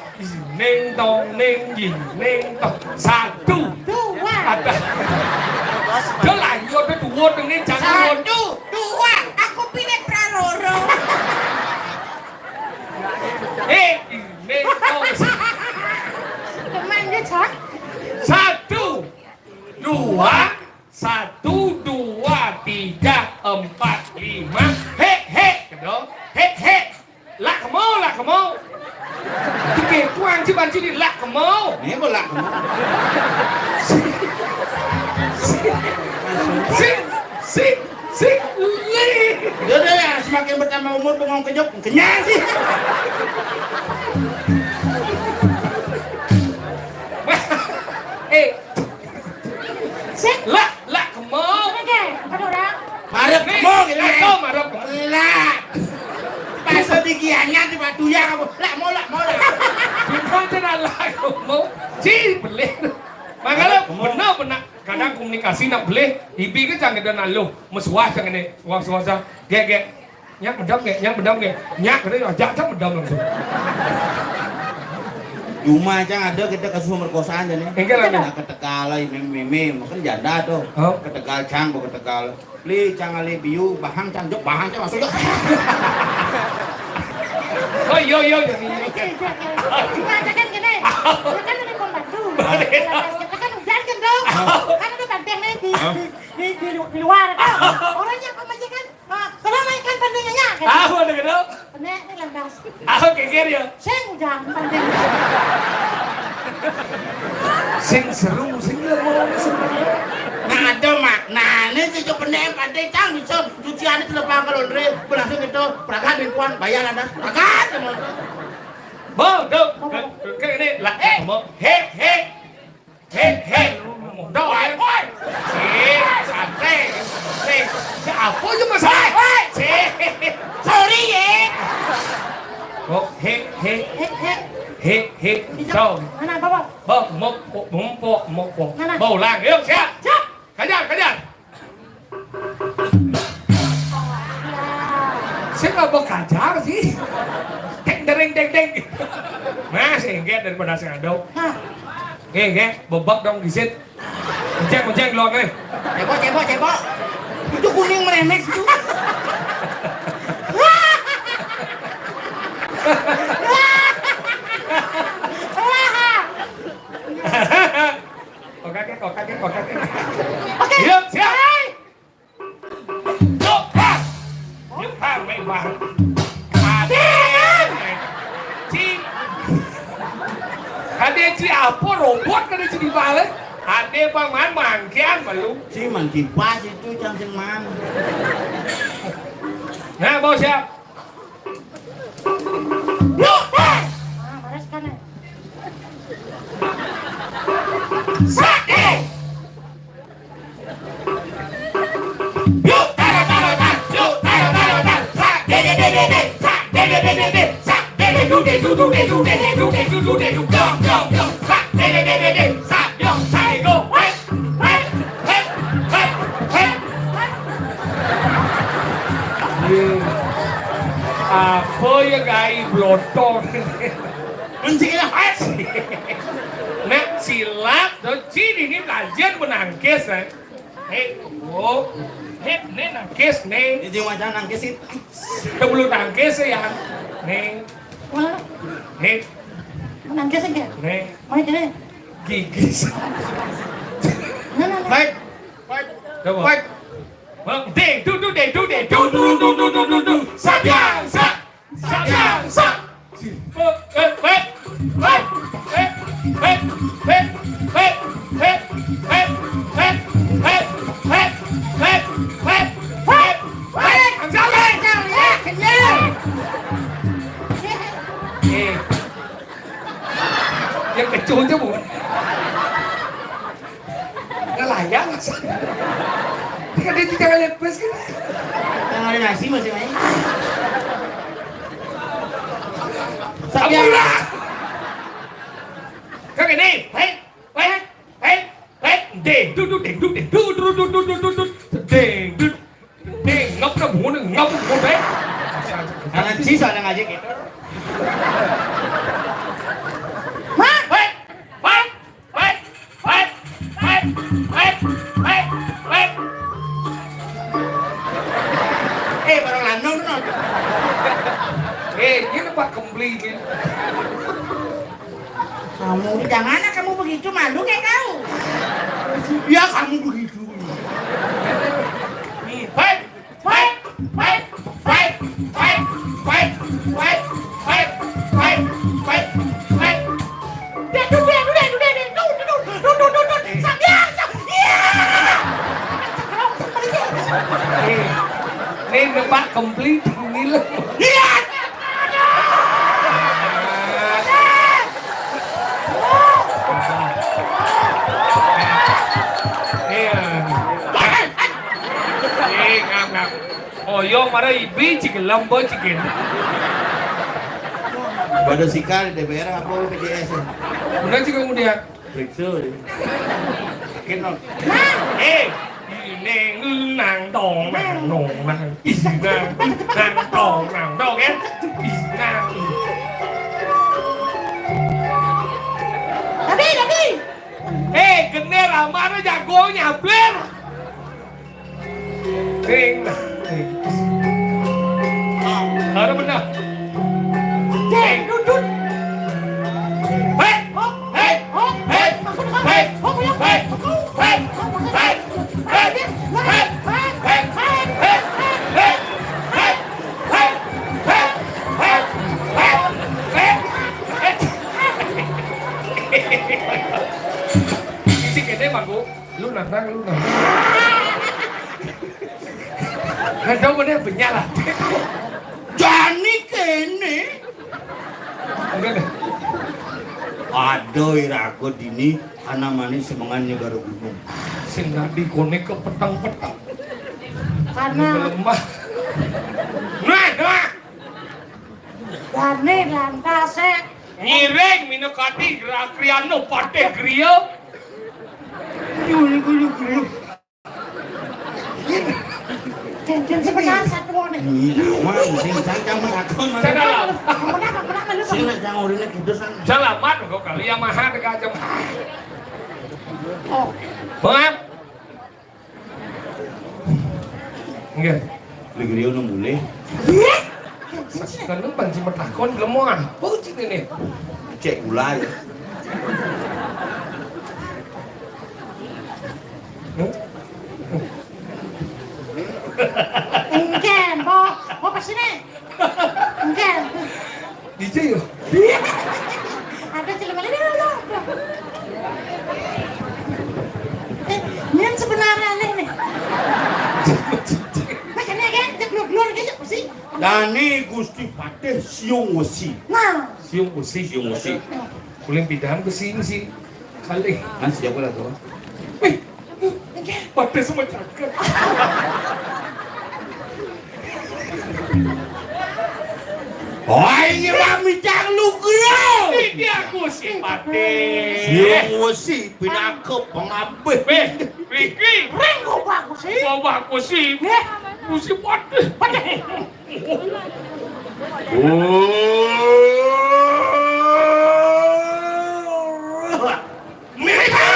Ning tong, ning, ning tong. Satu. Dua. Ada. Dia lanjut, dia dua, ini jangan. Satu, dua, aku pilih praloro. Eh, ini kau. Teman dia, Cak. Satu, dua, satu, dua, tiga, empat, lima. Hek, hek, gitu. Hek, hek. Lah kemo, lah kemo. Dikit, kuang, ciban, cili, lah kemo. Ini apa lah kemo? Sing, sing, sing, li. Udah, udah, ya, semakin bertambah umur, bengong kenyok, kenyang sih. Eh. Sing. Lah, lah kemo. Oke, aduh, dah. Marep kemo gitu, eh. Lah, marep kemo. Lah. Pas dikianya tiba tuyang apa? Lah, mau, lah, mau, lah. Bukan cina lah kemo. Ci, belih. Makanya benar-benar kadang komunikasi nak belih, ibi ke jangan ada naluh, mesuah jangan ni, suah-suah sah. Gek, gek. Nyak medam gek, nyak medam gek. Nyak kena ajak cak medam langsung. Cuma cang ada kita kasus pemerkosaan jadi. Enggak lah. Nah, ketegal lah, meme, meme, makan janda tuh. Oh. Ketegal cang, ketegal. Li cang ali biu, bahang cang jok, bahang cang masuk jok. Oh, iya, iya, iya, iya. Mengatakan gini, kan ada pembantu. Kita kan hujan kan dong. Kan ada banteng nih di, di, di, di luar kan. Orangnya apa aja kan? Ah, kalau naikkan tandingannya kan? Ah, udah gitu. Nek, ini landas. Ah, oke, kiri ya. Sing, jangan tanding. Sing seru, sing lewo, sing. Nah, ada maknanya sih, coba nek, pandai cang bisa cucian itu lepas kalau Andre, berhasil gitu, peragam lingkungan, bayar landas, peragam, teman. Bo, dok, kayak ini, lah, eh, mau, hek, hek. Hei, hei. Dok, eh. Cik, santai. Hei, siapa je masalah? Hei, cik. Sorry, ya. Oh, hei, hei. Hei, hei. Hei, hei. Dok. Mana, apa, apa? Bo, mopok, mopok, mopok. Mana? Bo, ulang. Yuk, siap. Siap. Kejar, kejar. Sing Apa gajar sih? Deng, dering, deng, deng. Nah, sing nggih daripada sing ado. Nah. Nggih, nggih, bebek dong disit. Cek, cek, lo nih. Cebok, cebok, cebok. Itu kuning meremek itu. Kok kaget, kok kaget, kok kaget. Oke. Yuk, siap. Hai. Yuk, Bang. Yuk, Bang, baik, Bang. Ade, Ci. Ade, Ci, apa robot kada Ci dibalik? Ade, Bang, man, mangkian belum. Ci, man, kipas itu, cang, sing, man. Nah, bos, siap. Yuk, Bang. Ah, baras kan, eh. Satu. Apa ya, gai blotor? Mencik lah. Nek silat, do, Ci, ini belajar menangkis, eh. Hei, oh. Hei, ini nangkis, nih. Ini macam nangkis itu. Kita belum nangkis ya, nih. Wah. Nih. Nangkis aja. Nih. Mana gini? Gigis. Nah, nah, nah. Fight. Fight. Coba. Fight. Bang, ding, du, du, ding, du, ding, du, du, du, du, du, du, du. Sabiang, sa. Sabiang, sa. Yang kecunya bukan. Ngelayang. Dia kan dia juga lepes kan. Yang ada nasi masih main. Sabiang. Ampun lah. Kang ini, hei, hei, hei, hei, ding, du, du, ding, du, ding, du, du, du, du, du, du, du, ding, du. Ding, ngap, ngap, ngap, ngap, eh. Jangan sih, soalnya ngajak gitu. Hah? Hei, hei. Pet, pet, pet, pet, pet, pet. Eh, baru lanang tu, no. Eh, ini Pak Kempli ini. Kamu, jangan kamu begitu, malu kayak kau. Ya, kamu begitu. Nih, pet. Fight! Fight! Fight! Fight! Fight! Fight! Fight! Fight! Fight! Dia dulu, dia dulu, dia dulu, dia dulu. Duduk, duduk, duduk, duduk. Sa-, ya, sa-, ya. Ini, ini Pak Kempli ngiler. Iya. Iya. Eh, ngap, ngap. Oh, yo, mara ibi, cigelem, bo, cigen. Pada sikal, D P R apa, P D S ya? Benar juga kemudian. Periksa dia. Yakin, non? Eh, ini nang dong, nang dong, nang. Ih, nang, nang dong, nang dong, kan? Ih, nang. Tapi, tapi. Eh, gener amarna jago nyabler. Ding, ding. Harus benar. Ding, dudut. Hei, hei, hei, hei, hei, hei, hei, hei, hei, hei, hei, hei. Sing kene mangku, lu nantang, lu nantang. Nggak tahu mana penyalah. Jani kene. Enggak deh. Ada irago dini, ana manis semengannya baru gunung. Sing dadi konek ke petang-petang. Karena lemah. Nah, nah. Dane lantase. Ngiring minakadi Kriano Patih Griya. Gulu, gulu, gulu. Jan sebentar satu nih. Iya, wah, sing sancang menakon. Salah. Ampun, ampun, ampun, lu. Sing nak cang urine kidus kan. Selamat kok kali ya maha teka aja. Oh. Maaf. Nggih. Lho griya nang mulih. Iya. Kan lu panci metakon gelem apa cik ini? Cek gula ya. Engken, Mbok. Mbok pas ini. Engken. Di C ya? Ada jelema lagi, lho, lho. Eh, ini sebenarnya nih, nih. Makanya kan, dia keluar-keluar gitu, sih. Dani Gusti Patih Siung Wesi. Nah. Siung Wesi, Siung Wesi. Kuling pidan ke sini sih. Kali. Kan siapa lah tuh? Wih, Patih semua cakep. Wah, ini mah midang nugra. Iki aku si Patih. Siung Wesi pinaka pengabih. Weh, iki. Ring kok bagus sih. Kok bagus sih. Nggih. Gusti Patih. Patih. Oh. Mega!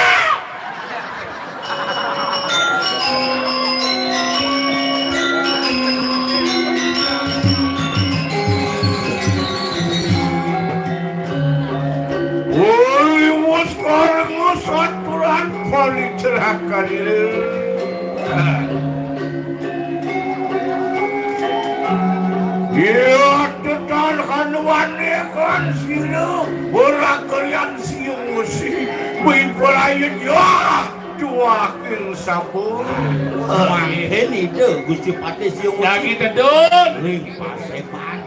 Woi, wis kareng saturan paling cerakan. Ya, tekan hanuane kan sira ora kalian Siung Wesi, kuwi pelayan ya, duaking sabun. Mangkin ide Gusti Patih Siung Wesi. Dagi tedun. Ring pasepan.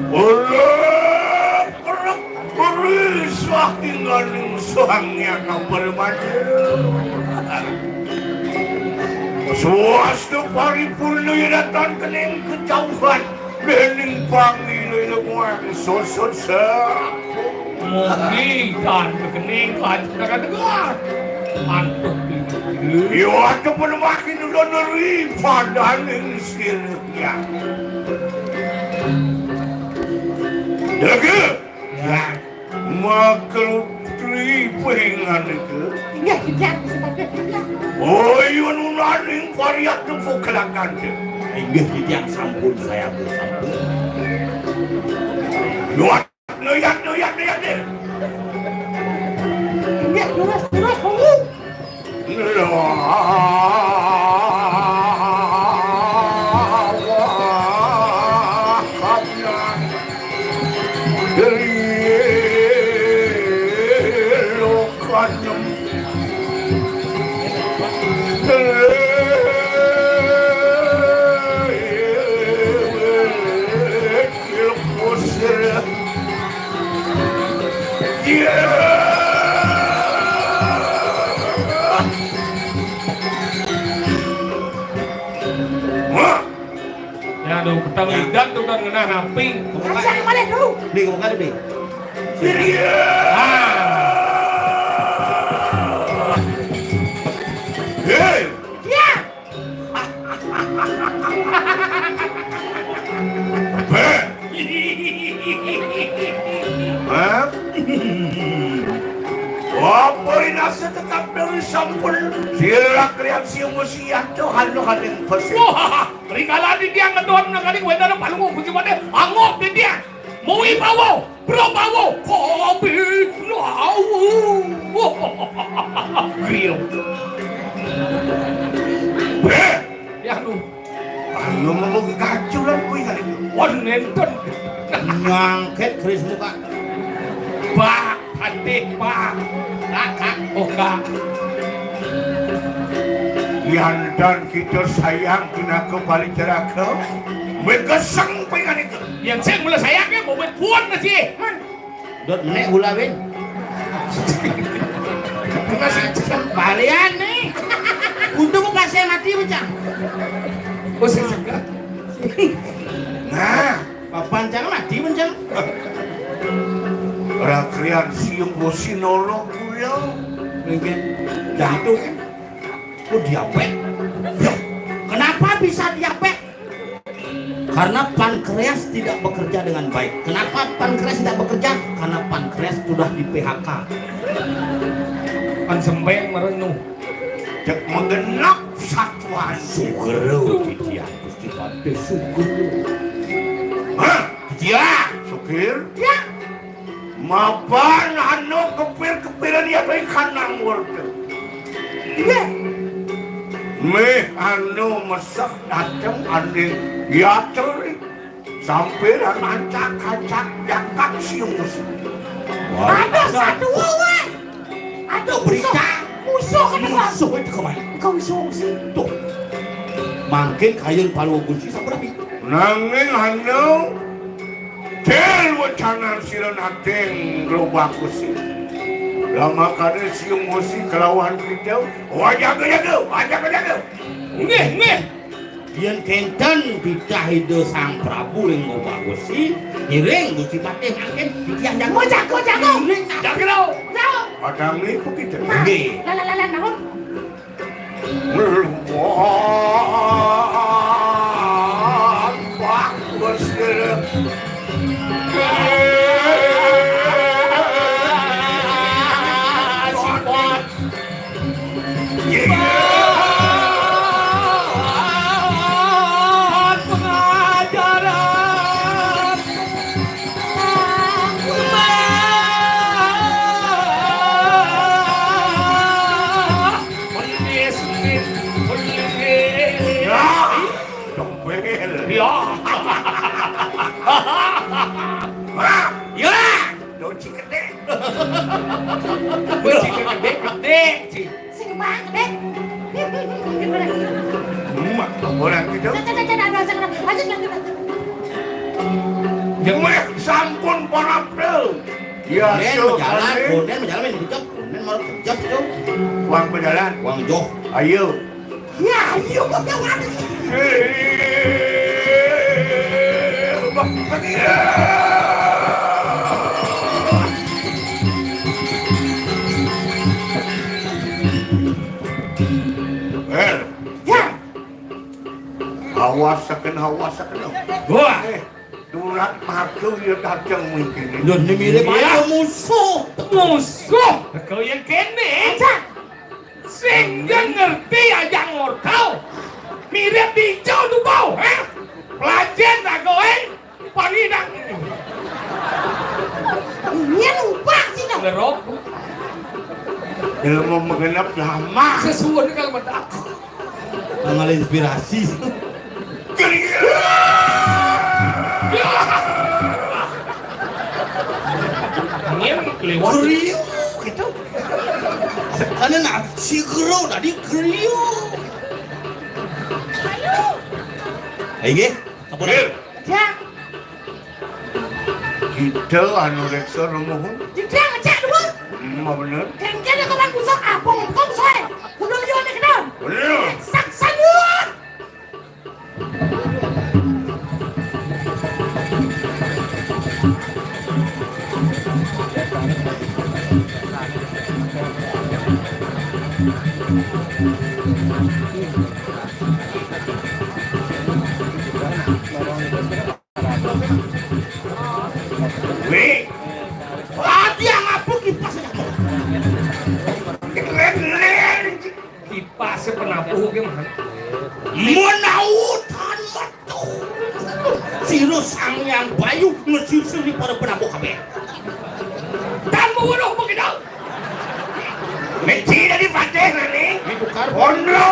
Oleh kerep kerisah tinggaling Sang Hyang Permata. Swasta paripurna yadatan kening kejauhan. Dening panggil ilmuwan sosot sa. Mugi tan kening kancurakan tegar. Antuk tinggi. Yo ada penemakin udah neri padaning sirnya. Dege. Ya. Makhluk tri pengan itu. Inggih, Kijang, sebagai Kijang. Oh, iya, nunaning variat tepuk kelakante. Inggih, Kijang, sampun, saya sampun. Nuat, nuyat, nuyat, nuyat, nuyat. Inggih, terus, terus, tunggu. Ya, aduh, petang lidan tuh kan ngena rapi. Ajak balik dulu. Nih, kamu kan nih. Ah. Hei. Ya. Hah? Apa inasa tetap dari sampun? Sira krian si musian tuh hanu haning pesi. Wah, rikala di tiang ngedon nang kali wendana palungu Gusti Patih. Angok di tiang. Muwi bawa, bro bawa. Kopi lawu. Griyo. Heh. Ya lu. Ayo mengko kaculan kuwi kali. Won nenten. Nyangket kerismu, Kak. Pak, Patih, Pak. Kak, Kak. Oh, Kak. Yan dan kita sayang pinaka bali jeraga. Megeseng pengen itu. Yang saya mulai sayangnya mau main kuat sih. Man. Dot menek gula, Win. Balian nih. Untung pas saya mati pecah. Oh, saya juga. Nah, papan cang mati pecah. Ora krian siung bosi nolo kula. Mungkin jatuh kan. Oh, diabet. Kenapa bisa diabetes? Karena pankreas tidak bekerja dengan baik. Kenapa pankreas tidak bekerja? Karena pankreas sudah di-P H K. Pan sempéng merenung. Cék magenep satuan. Sugero titiang Gusti Patih, sugero. Hah? Titiang. Sugir? Ya. Mapan anu kepir-kepiran ya baik kanang warga. Iya. Méh anu mesek dateng anding yater. Sampiran ancak-ancak jangkang siung musuh. Ada satu wé. Ada berita. Musuh kena musuh itu kemana? Kau musuh sih. Tuh. Mangkin kayun palu Gusti sabar. Nanging anu Cil wecanan sira nating Gerobak Besi. Lamakane siung musi kelawan pidau. Wah, jaga-jaga, wah, jaga-jaga. Nggih, nggih. Yen kenten titah Ida Sang Prabu ring Gerobak Besi, ngiring Gusti Patih mangkin titiang jaga. Jaga, jaga. Ngiring. Jaga, jaga. Padang niku kita. Nggih. Lah, lah, lah, lah, naon? Pelis, pelis, pelis. Ya, dempel. Ya. Ya. Doci gede. Doci gede, gede, Ci. Sing banget, deh. Emak, orang gitu. Cek, cek, cek, cek, ada, ada, ada. Lanjut, lanjut, lanjut. Yang mah sampun parapel. Ya, Konden tuh, majalan, Konden. Konden majalan main kejap, Konden mau kejap itu. Uang berjalan. Uang joh. Ayo. Ya, ayo, Konden. Eh, Bang, pergi. Eh. Ya. Awas saken, awas saken. Wah. Eh. Durat maju ya dateng mungkin. Lho, ini mirip aja musuh. Musuh. Kau yang kene. Sing ngerti aja ngortau. Mirip dico tuh bau, ha? Pelajen agoen panginang. Ini lupa sih dong. Lerok. Ilmu menggenap lama. Sesuai kalau mendak. Tanggal inspirasi. Angin lewat. Kriuk gitu. Karena nah, si Gero tadi kriuk. Ayo, nggih. Apa? Ya. Kita anu reksa rumuhun. Tidak, ngecek dulu. Hmm, bener. Kengken aku kan busuk apa ngomong soe. Kudu liyo nek kenal. Bener. Saksa dulu. Wih, lagi yang apa kipas? Keren, keren. Kipas penabuh ge mah. Menautan metu. Sira Sang Hyang Bayu ngesisir di para penabuh kabeh. Dan meweruh begitu. Mesti dari patih nani. Ditukar. Bondo.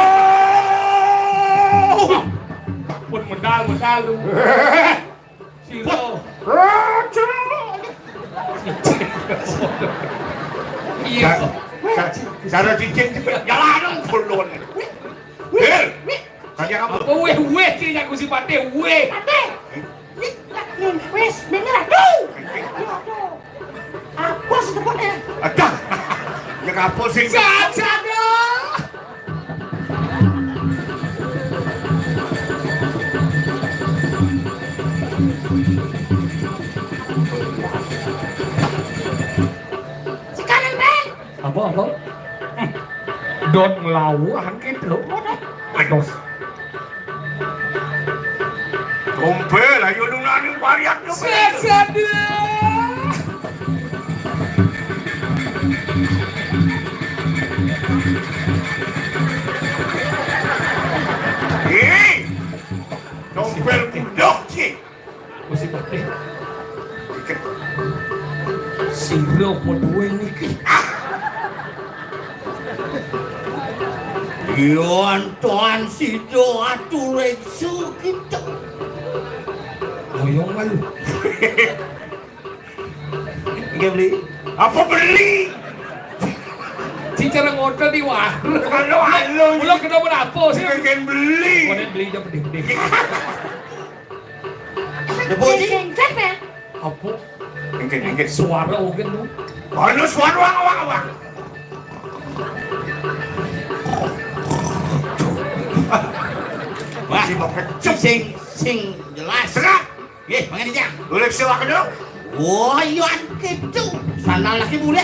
Pun medal, medal tuh. Sira. Raja. Iya. Ca-, ca-, cara cincin juga jalan kulon. Hei, tanya apa? Apa weh, weh, sing nyaku si Patih, weh. Patih. Wis, bener, aduh. Aduh. Apa sih tepatnya? Ada. Ya apa sih? Saja dong. Sekarang, Ben. Apa, apa? Dot ngelawan gitu. Udah. Dos. Tumpil, ayo lu nani varian tu. Set, set, dua. Eh, tumpil budok, cik. Mesti patih. Sira padha niki. Yo antoan sida atur eksu kita. Ngoyong malu. Nggih, beli. Apa beli? Cicara ngotot di warung. Halo, halo. Kula kena menapa sih? Pengen beli. Konen beli jam gede-gede. Debo, Ji. Jengket, ya? Apa? Engke, engke. Suara ogen lu. Ono suara wang, wang, wang. Wah, sing, sing jelas. Serap. Nggih, mangga dijang. Golek sewak dong. Oh, iya, kitu. Sana lagi mulih.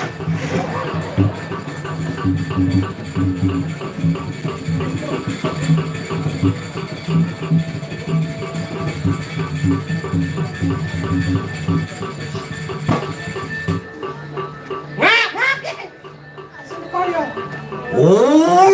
Ngap, ngap, ya. Oh.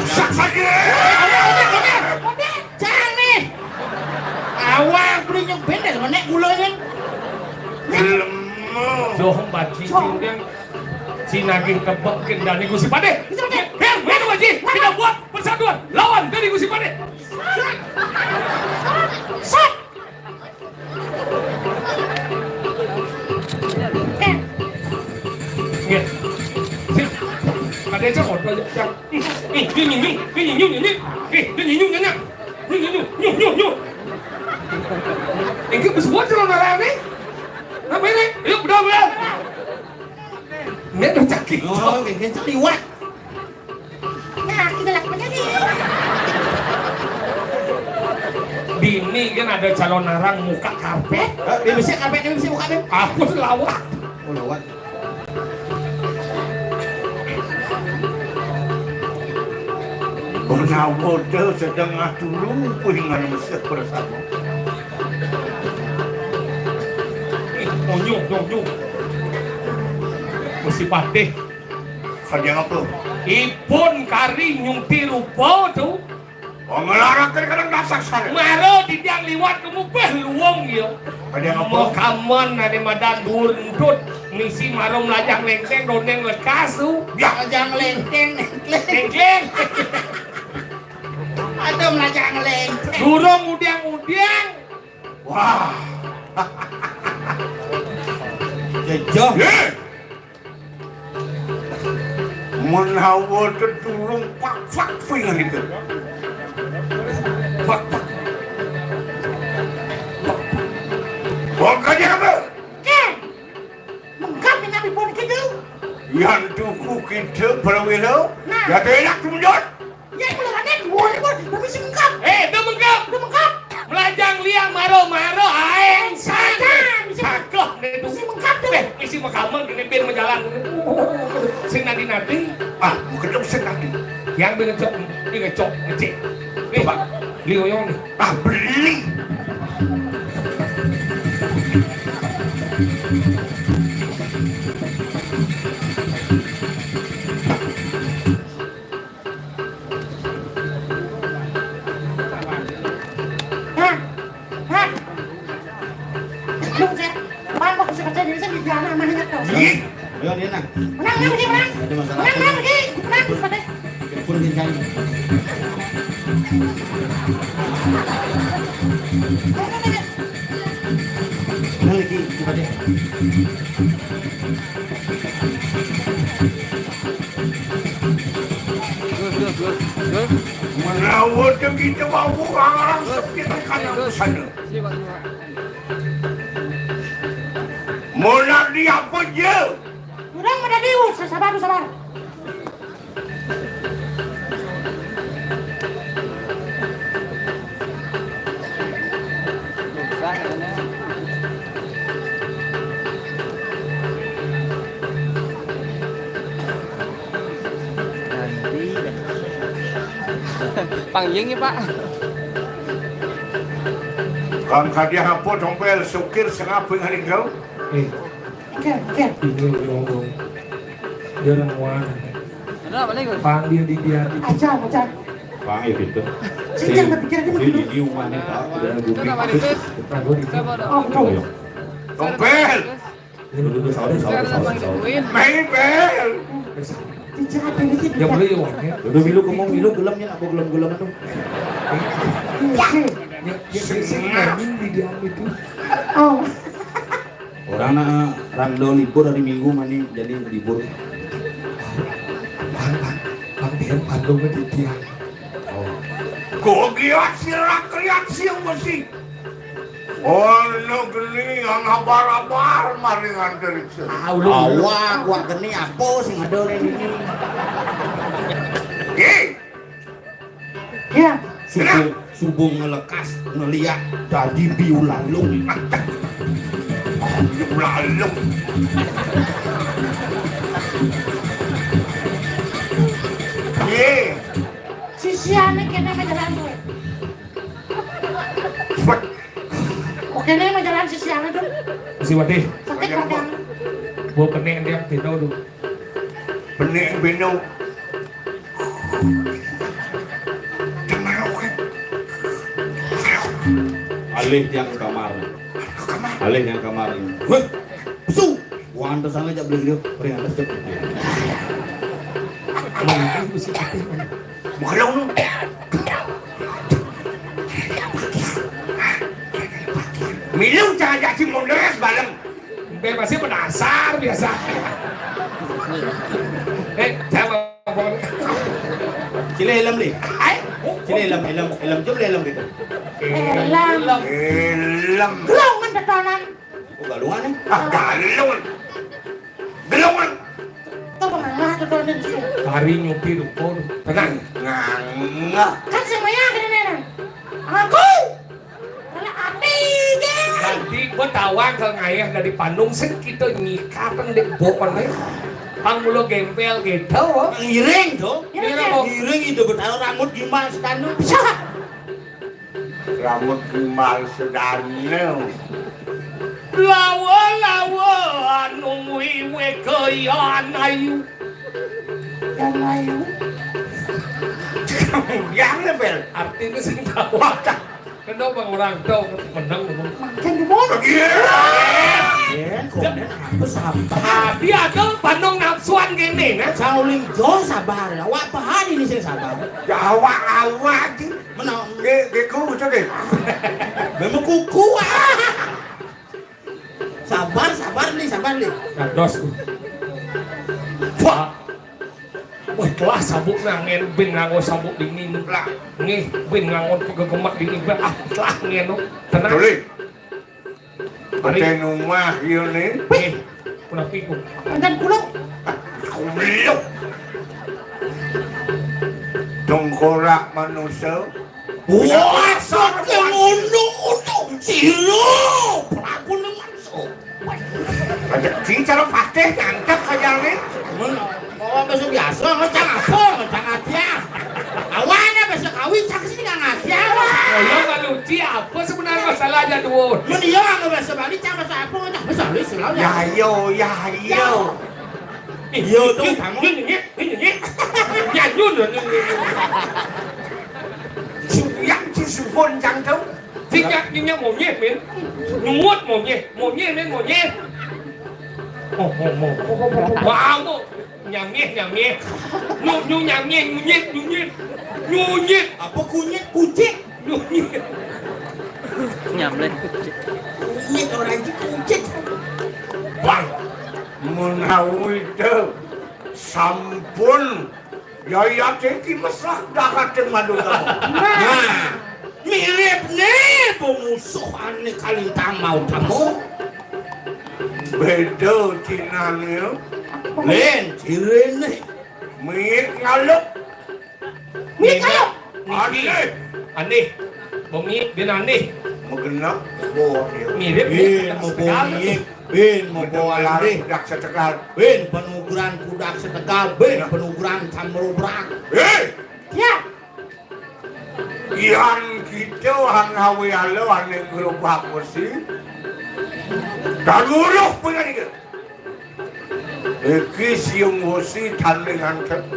Sak, sak, ya. Jangan nih. Awang beli nyong bendel menek gula yen. Gelem. Joh, Pak Ji, Joh. Cindang. Sinagih tebak kendane Gusti Patih. Gusti Patih. Her, menu, Pak Ji. Kita buat persatuan lawan dari Gusti Patih. Sat. Nggih. Sip. Ada aja foto aja. Nih, nih, nih, nih, nih, nih, nih, nih. Nih, nih, nih, nih, nih, nih. Nih, nih, nih, nih, nih, nih. Ini bos bocor ngarane. Apa ini? Yuk, udah, udah. Ini udah caki. Oh, ini caki liwat. Nah, kita lakukan jadi. Bini kan ada calon narang muka karpet. Eh, dia bisa karpet, dia bisa buka, Beb. Aku lawak. Oh, lawak. Menawa sedang dulu kuingan mesek bersama. Eh, onyok, onyok, onyok. Mesti patih. Kadang apa? Ipun kari nyuti rupa tu. Oh, ngelarang kadang-kadang dasar sana. Mara didang liwat kamu beh luwung ya. Kadang apa? Makaman ane madan dur entut. Misi mara melajang lengkeng doneng lekas tu. Ya. Melajang lengkeng, lengkeng. Lengkeng. Ada melajang lengkeng. Durung udiang-udiang. Wah. Jejeh. Menawa teturung pak-pak pingan itu. Pak-pak. Pak-pak. Wong kaya apa? Ken. Mengkap dengan ibu gitu. Yang tuku kita perwira. Nah. Ya enak tuh, Jon. Ya, ibu Raden, woi, woi, tapi singkap. Eh, udah mengkap. Udah mengkap. Melajang liang maro-maro aeng san. San, bisa. Cakep deh itu. Mesti mengkap tuh. Eh, mesti mengkaman kene ben menjalan. Sing nanti-nanti. Ah, bukan dong sing nanti. Yang ben ngecok, ini ngecok, ngecek. Nih, coba. Beli oyong nih. Ah, beli. Hah? Hah? Lu, Cek. Apaan kok bisa kerja di sini? Dia anak mahnya tuh. Iya. Ayo, dia nang. Menang, menang, Cek, menang. Ada masalah. Menang, menang, Cek. Menang, Cek. Pun dia cari. Menang lagi, coba deh. Menawa kita mau orang sepi tekan sana. Mau nak di apa je? Orang pada dius, sabar, sabar. Panggih ya, Pak. Kang hadiah apa, Tompel? Sukir sengap ngalih kau? Eh, oke, oke. Ini ngomong. Dia orang mana? Ada apa lagi? Panggil di dia. Aja, aja. Panggil gitu. Saya jangan berpikir aja. Ini umahnya, Pak. Udah. Itu nama itu. Bukan gua di. Oh, oh. Tompel. Duduk, duduk, sahur, sahur, sahur, sahur. Mebel. Dijaga ini sih. Ya, boleh, ya, Wan, ya. Duduk, milu, kamu milu, gelem, ya, aku gelem-gelem tuh. Iya, sih. Ya, ya, ya, sih, ngomong di diam itu. Oh. Orang nak rando libur hari Minggu, mani jadi libur. Bang, bang, bang, biar pandung di tiang. Oh. Kok dia sirak kriak siang masih? Oh, lo geni yang abar-abar maringan dari sini. Ah, ulun. Awak, gua geni apa sing ada nih ini? Ye. Ya. Subuh, subuh ngelekas ngeliat dadi biulalung. Biulalung. Ye. Sisiane kene majalan tuh. Oke, ini majalan sisiane tuh. Si Wadih. Sakit badan. Gua pening dia tino tuh. Pening beno. Alih yang kamar. Alih yang kamar. Weh, su. Wanda sana aja beli dia. Ring atas cepet. Mana itu si Wadih, mana? Bukan lu. Milu cara jadi mundur sebaleng. Bebasnya penasar biasa. Eh, jawab apa? Cile helm, Li. Ai? Cile helm, helm, helm, coba helm gitu. Helm. Helm. Gelongan tetonan. Oh, galungan, eh? Ah, galungan. Gelongan. Tuh, pengangah tetonan sih. Hari nyupi ruko. Tenang. Ngangah. Kan semuanya ada nenek. Aku. Kalau ati ge. Tadi gua tawang ke ngayah dari Panung, sing kita nyikapan dek bokon deh. Pang mula gempel gitu. Ngiring tuh. Ngiring apa? Ngiring itu, betara rambut gimbal sedanu. Rambut gimbal sedanu. Lawa, lawa, anu wiwe gaya ayu. Yang ayu. Yang bel. Artinya sing tahu. Kena bang orang tahu menang. Makin di mana? Iya. Iya, komen apa sabar? Tadi ada Panung nafsuan gini, nah. Sauling jo sabar. Awak paham ini sih sabar. Ya, awak, awak, sih. Menang. Ge, ge, ku, betul, ge. Memang kuku, ah. Sabar, sabar, Li, sabar, Li. Dados. Wah. Wah, telah sabuk nangen, bin nganggo sabuk dingin. Lah. Nggih, bin nganggo pegegemak dingin. Bah, ah, telah ngen, no. Tenang. Tuli. Mari. Ate numah, iya, nih. Nggih. Kunapi ku? Mantan kulo. Kulo. Tengkorak manusia. Wah, sok yang ngono, ngono. Sira, Prabu Nemanso. Rezeki cara patih ngangkat saja nih. Men, oh, bahasa biasa, ngecang apa, ngecang aja. Awane bahasa Kawi, cak sini nggak ngaji, apa? Oh, iya, Pak Luci, apa sebenarnya masalahnya, Duo? Men iya, nggak bahasa Bali, cak bahasa apa, ngecang bahasa Bali, selalu ya. Ya, yo, ya, yo. Iya, tuh, kamu. Ini, ini, ini, ini. Ya, yun, yun, yun, yun. Suyang, si Subon, cang, tuh. Sing nyak, sing nyak monyet, men. Nyuwut monyet. Monyet, men, monyet. Oh, oh, oh. Wah, mau. Nyamyeh, nyamyeh. Nyu, nyu, nyamyeh, nyunyit, nyunyit. Nyunyit. Apa kunyit? Kucit. Nyunyit. Nyamleh. Kunyit orang itu kucit. Bang, menawi itu sampun. Ya, ya, iki mesah dah kadang manut kamu. Nah, mirip nih pemusuhan nih kalintang mau kamu. Beda Cina nih. Lain, ciri nih. Mit ngaluk. Mit ngaluk. Aneh. Aneh. Bemit bin aneh. Megenap. Boh dia. Mirip. Bin, bin, mau bawa lari, budak setegal. Bin, penuguran budak setegal. Bin, penuguran samrubrak. Hei! Ya. Yan kita han ngawé ala ané gerobak besi. Kaluruh pingan iku. Iki siung besi tanding antep.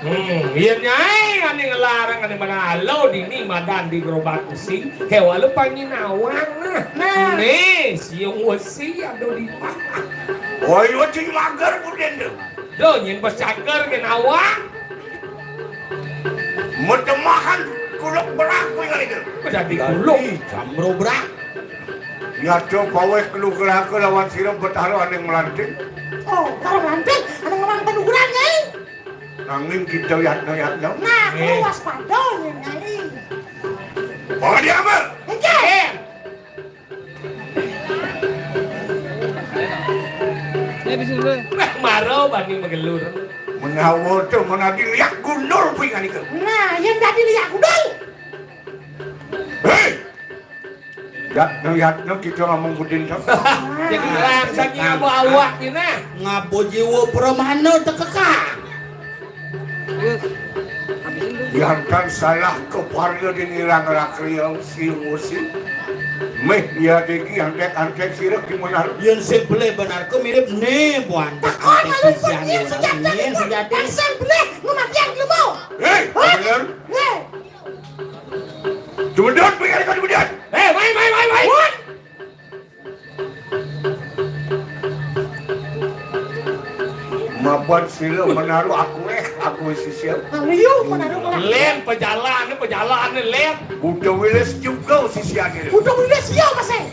Hmm, iya, Nyai, ané ngelarang, ané mana ala dini madan di gerobak besi. Kéwala panyinawang nah. Nah. Né, siung besi ada di mana? Woi, wajing mager budén tuh. Duh, nyén bes cager gén awak. Medemahan kuluk berak kuwi kali itu. Dadi kuluk. Dadi jamro berak. Ya, coba wéh kelu geraga lawan sira Betara ané melanting. Oh, karo melanting, ané ngemang penukuran, Nyai. Nanging kita yatna-yatna. Nah, eh, kuwi waspada, Nyai. Bawa dia, Mbak. Oke. Ya, bisa dulu. Wah, maro bani magelur. Menawa to menadi liak gundul kuwi nganiku. Nah, yén dadi liak gundul. Hei! Yatna, yatna kita ngomong budin to. Jadi rangsang ngabo awak ini. Ngabo jiwa pramana tekeka. Terus, habisin dulu. Yangkan salah keluarga di nirang rakriau si musi. Méh ya degi antek-antek sirek di menar. Yén sing belih benar ke mirip né buan. Takon antek malu sisian pun, yén orang sejati. Yén sejati. Sing belih ngematian ilmu. Hei, hah? Bener? Hei. Cumedot, pengen kau cumedot. Hei, mai, mai, mai, mai. What? Mapan sila menaruh aku, eh, aku sisian. Nah, liu menaruh malah. Lén, pejalan, pejalan, lén. Buta Wilis juga sisian ini. Buta Wilis, iya, Mas, eh.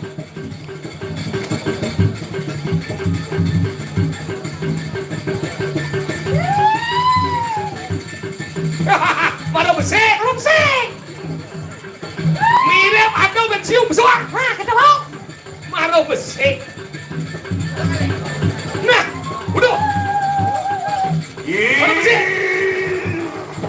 Mana besik? Mana besik? Mirip aku mencium suar. Nah, ketawa. Maro besik. Nah, udah. Maro besik.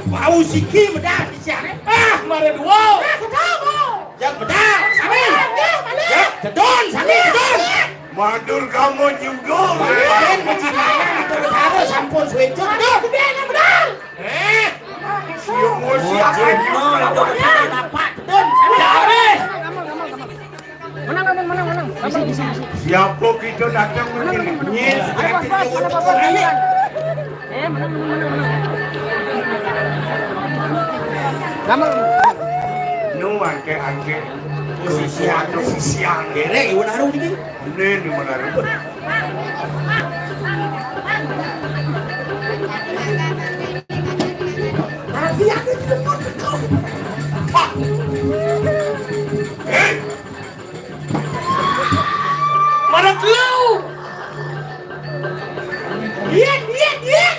Bau siki medal di siare. Ah, maro dua. Nah, ketemu. Jak medal, sami. Oke, balik. Jak, jedon, sami, jedon. Matur kamu juga. Lain bejinana, itu harus sampun suwécur, jedon. Gede, nah, benar. Eh? Siung musi apa? Apa? Jedon, sami. Menang, menang, menang, menang. Bisi, bisi, bisi. Siapa kita datang begini? Nyis, berarti kita butuh orang. Eh, menang, menang, menang, menang. Gampang. Nu angke-angke. Posisi anu sisian. Derek, ibu naruh dikit. Ini di mana ribut? Tapi aku di depan kau. Pak. Eh. Mana kau? Iya, iya, iya.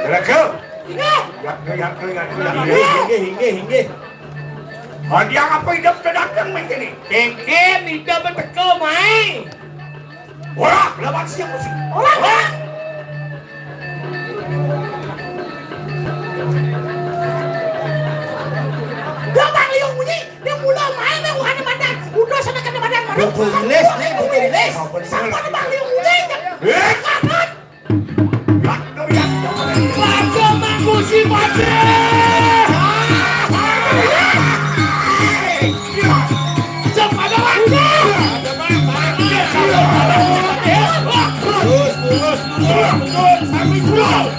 Kira-kira. Inggih. Ya, ya, ya, ya, ya. Inggih, inggih, inggih, inggih. Hadiah apa hidup teu dateng mah kene? Kéngkén hidup teu teka, Mai. Wah, lawan siap musik. Orang, orang. Dia Bang Liung bunyi, dia mula main yang bukan badan. Udah sana kena badan mana? Buku les, nih, buku les. Sama ada Bang Liung bunyi. Eh, kapan? Raja Mangku si Pati. Cepat, Raja. Terus, terus, terus, terus, sambil terus.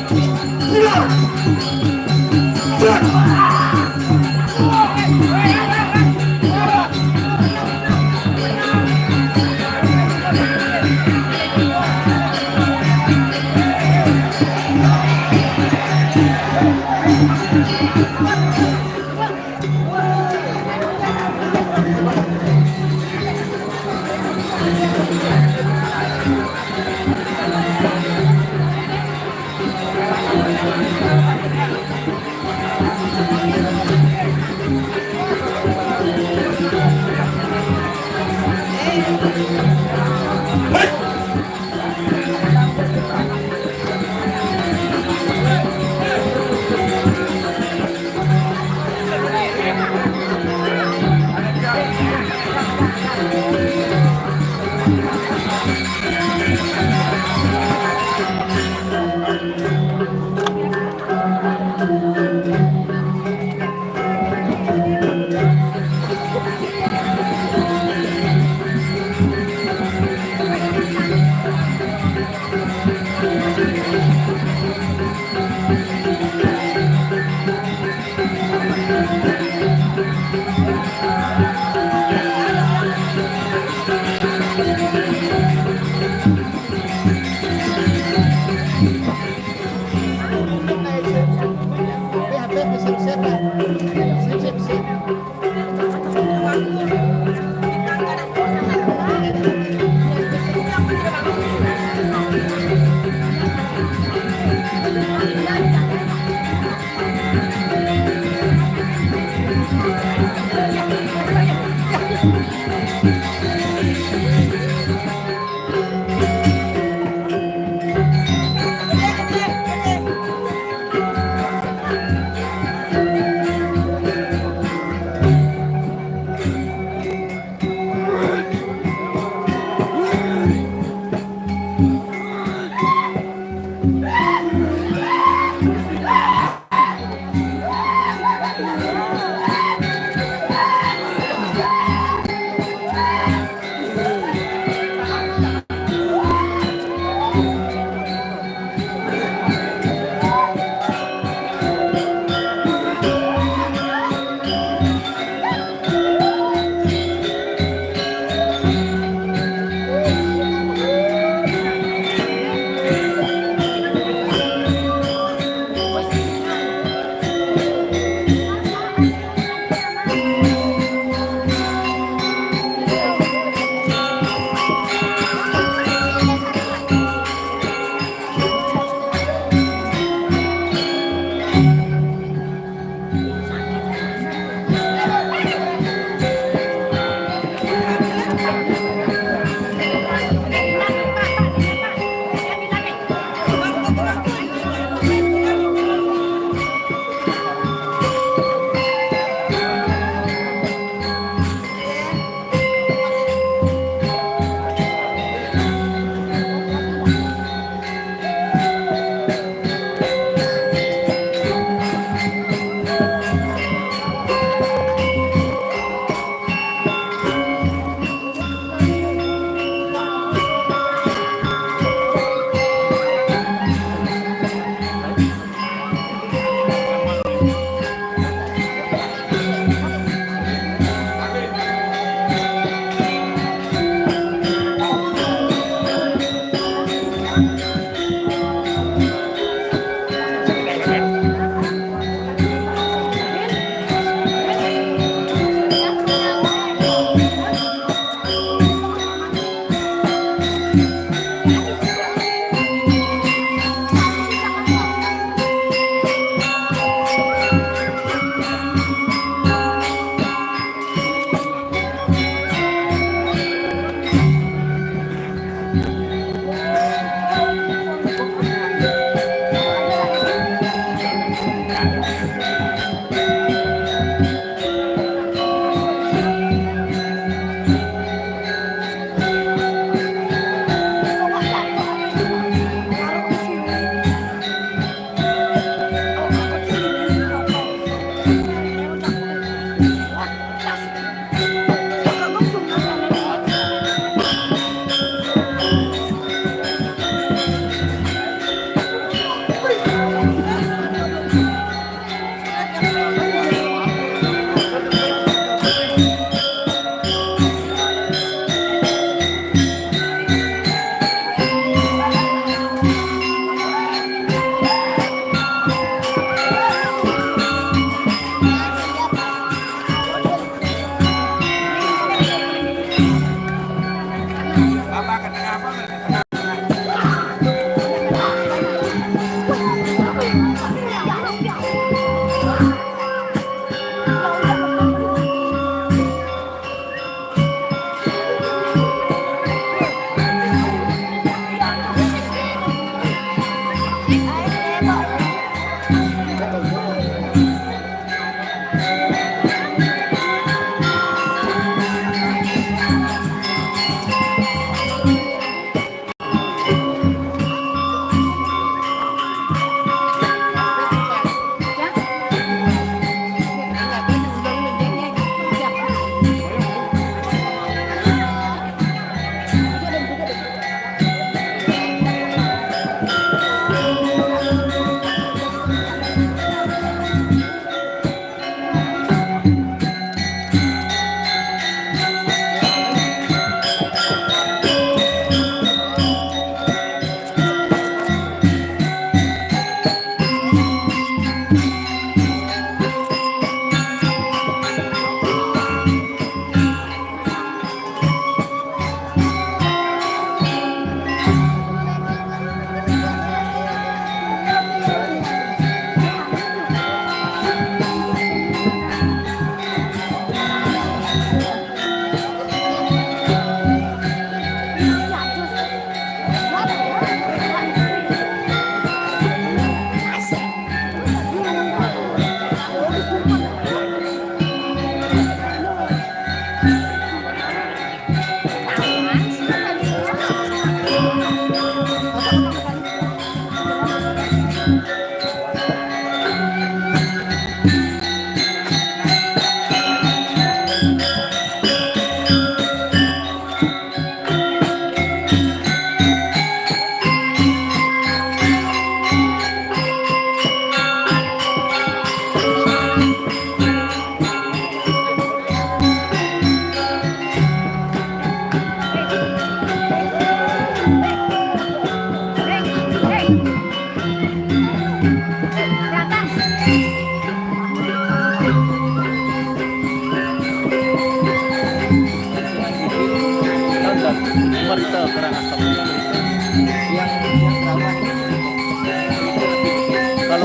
Kalau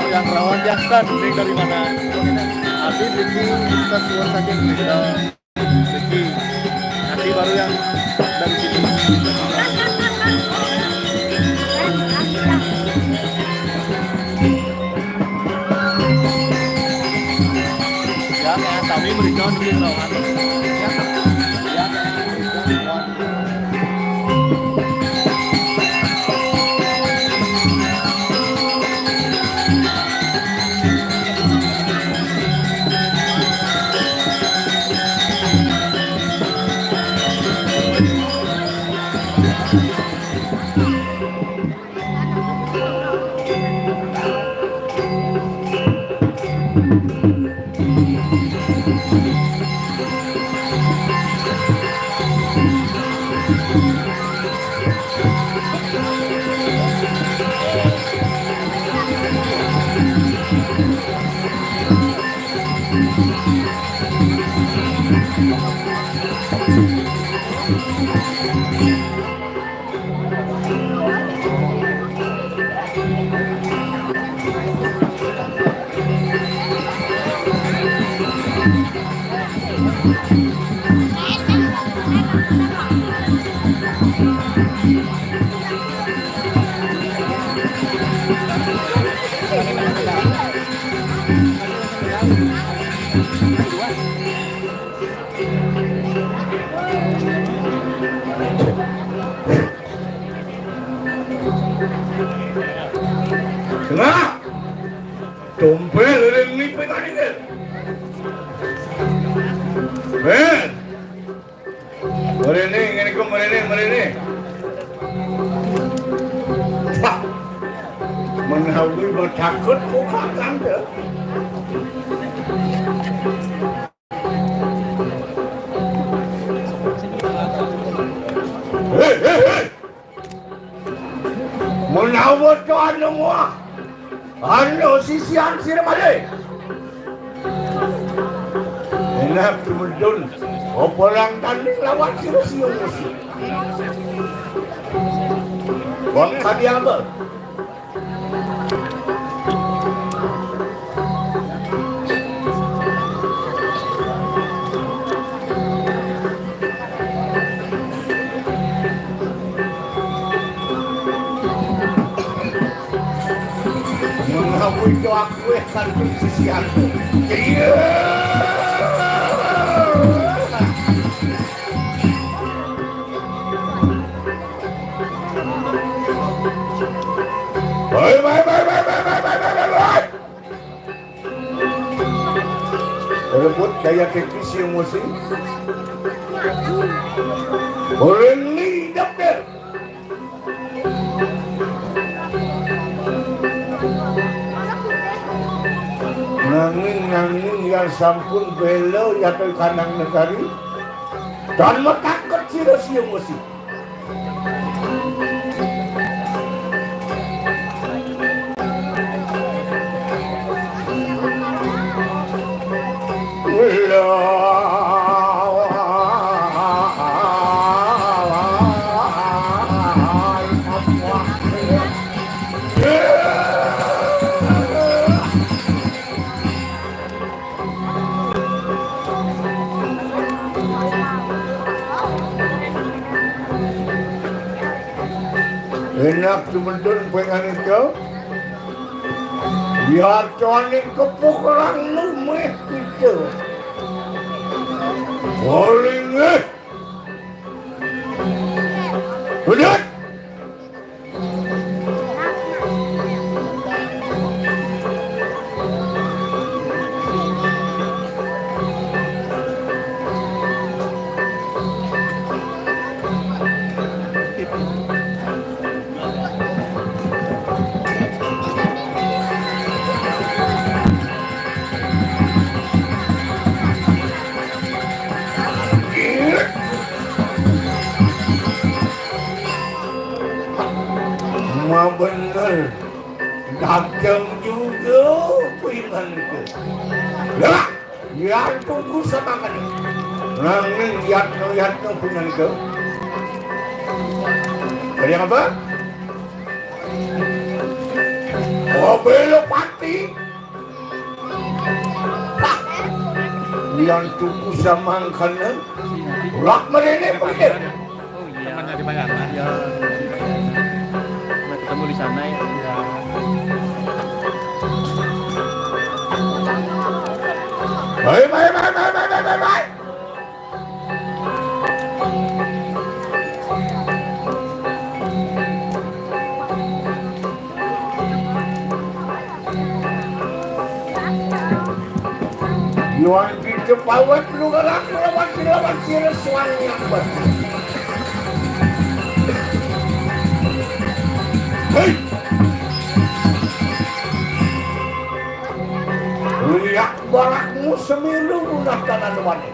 yang rawan jangan, ini dari mana? Habis ini kita keluar saja kita. Jadi, nanti baru yang dari sini. Ya, kayak kami berikan di lawan. Ya, ya, kayak berikan. Tengah. Tumpel lilin nipit tadi kan. Eh. Merene, ngene iku merene, merene. Wah. Menawi bertakut kok kakang deh. Hei, hei, hei. Menawa to anu muah, anu sisian sira malih. Enak tumedun, apa lang tanding lawan sira siung musuh. Wong tadi apa? Mengawui doaku kan sisi aku. Iya. Baik, baik, baik, baik. Rebut daya teknis yang musim. Reni daftar. Nanging, nanging yang sampun bela yatoi kanang negari. Dan metakut sira siung musim. Enak tumedun penganika. Yatone kepukeran lumeh kita. Paling eh. Bener. Bener. Dateng juga kuwi manungsa. Lah, ya tunggu sama kan. Nanging yatno-yatno punangka. Kalian apa? Oh, belok pati. Hah. Yan tuku samangkana. Lak merene pikir. Oh iya. Temannya di mana? Ya. Nah, ketemu di sana ya. Iya. Baik, baik, baik, baik, baik, baik, baik. Yuan pintu pawat lu galak lawan sira, lawan sira suang nyambat. Hei! Liak barakmu semilu ulah kanan wani.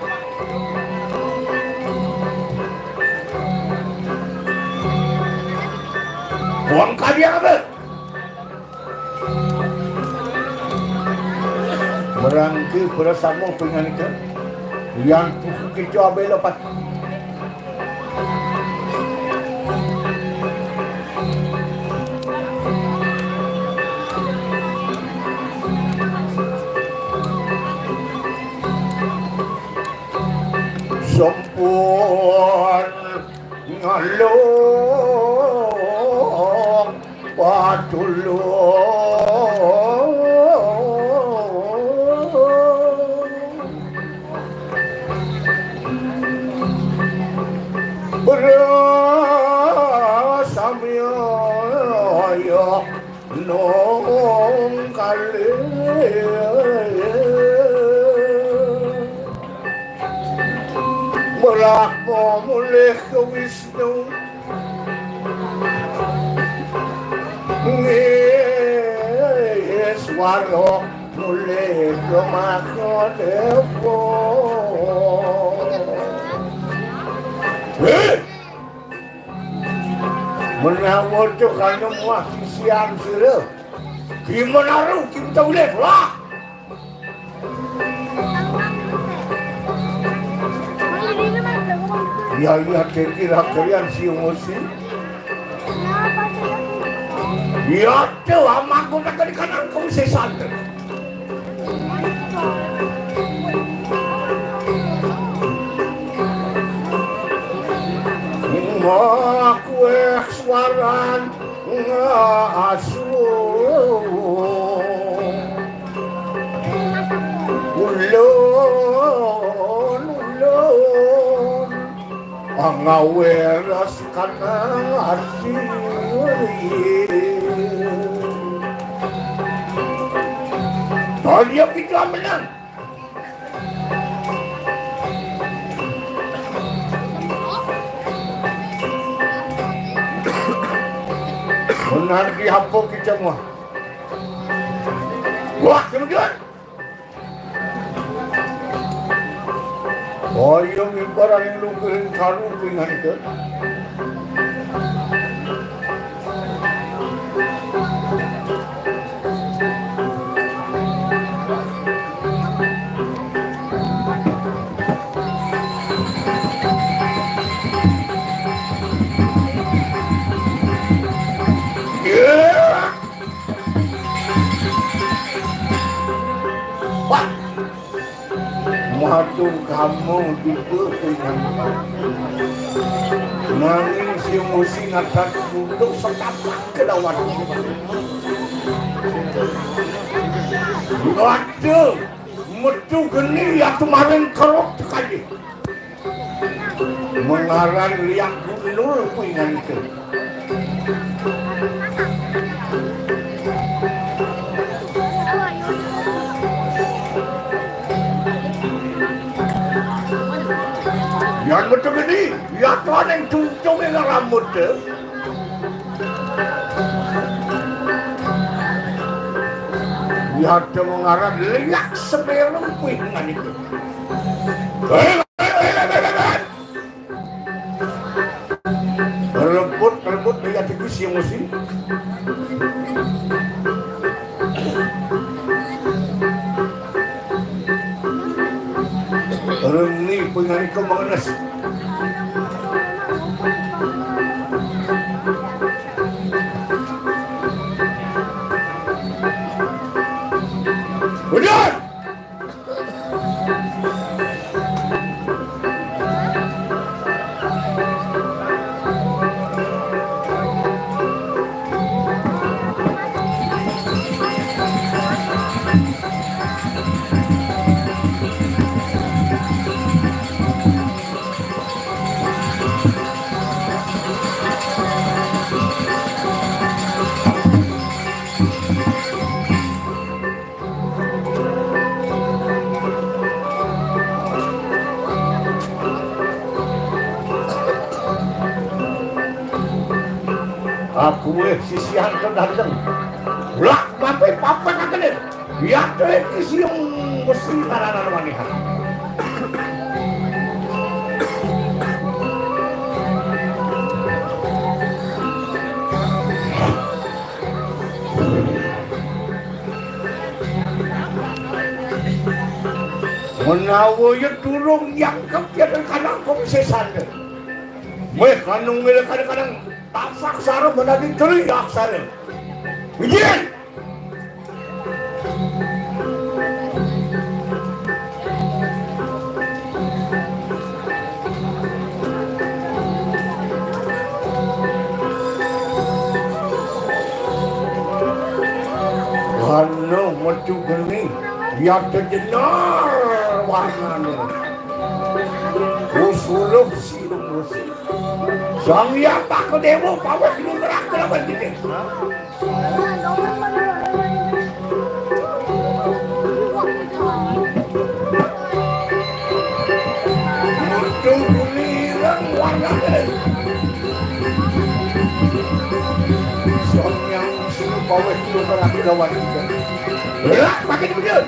Buang kalian apa? Merangke bersama penyanyi yang tuku kita abela pat. Sampun ngalung patulung. Beras samya nong kalih. Brahma mulih ke Wisnu. Nggih, swara mulih ke Mahadéwa. Heh! Menawa tukang muah sisian sira. Gimana ru, gimana ulih lah. Ya, ya, kira kalian si emosi. Ya, tuh, amak guna kali kanan kau sesat. Ngaku eh suaran ngasuh. Ulun, ulun. Ngaweras kana ati. Tadi kita menang. Menang di apa kita mah? Wah, kemudian. Kaya ngibaran luguring karumingan ke. Wah. Matung kamu ditutup. Nanging si musi ngadat untuk setapak ke lawan. Waduh, metu geni ya kemarin kerok sekali. Mengaran liang gundul kuwi nganti. Yan metu geni, ya tuan yang tungtung yang rambut tu. Ya ada mengaran liak semeru kuwi nganti. Hei, hei, hei, hei, hei, hei. Rebut, rebut, lihat iki sing mesti. Panganika mangenes. Bener! Aku, eh, sisihan to dateng. Lah, mape papan akene. Yate iki sing mesti naranan wanihan. Menawa ya durung nyangkep ya kadang kok sesane. Weh, kanung mila kadang-kadang tapak saro menadi teri aksare. Wijin! Anu metu geni, ya tejenar warnane. Usuluh siung usul. Sang Hyang Pak Dewa paweh lumerak kelawan dene. Mutu gulirang warnane. Sang Hyang Wisnu paweh lumerak kelawan dene. Gerak pakai duduk.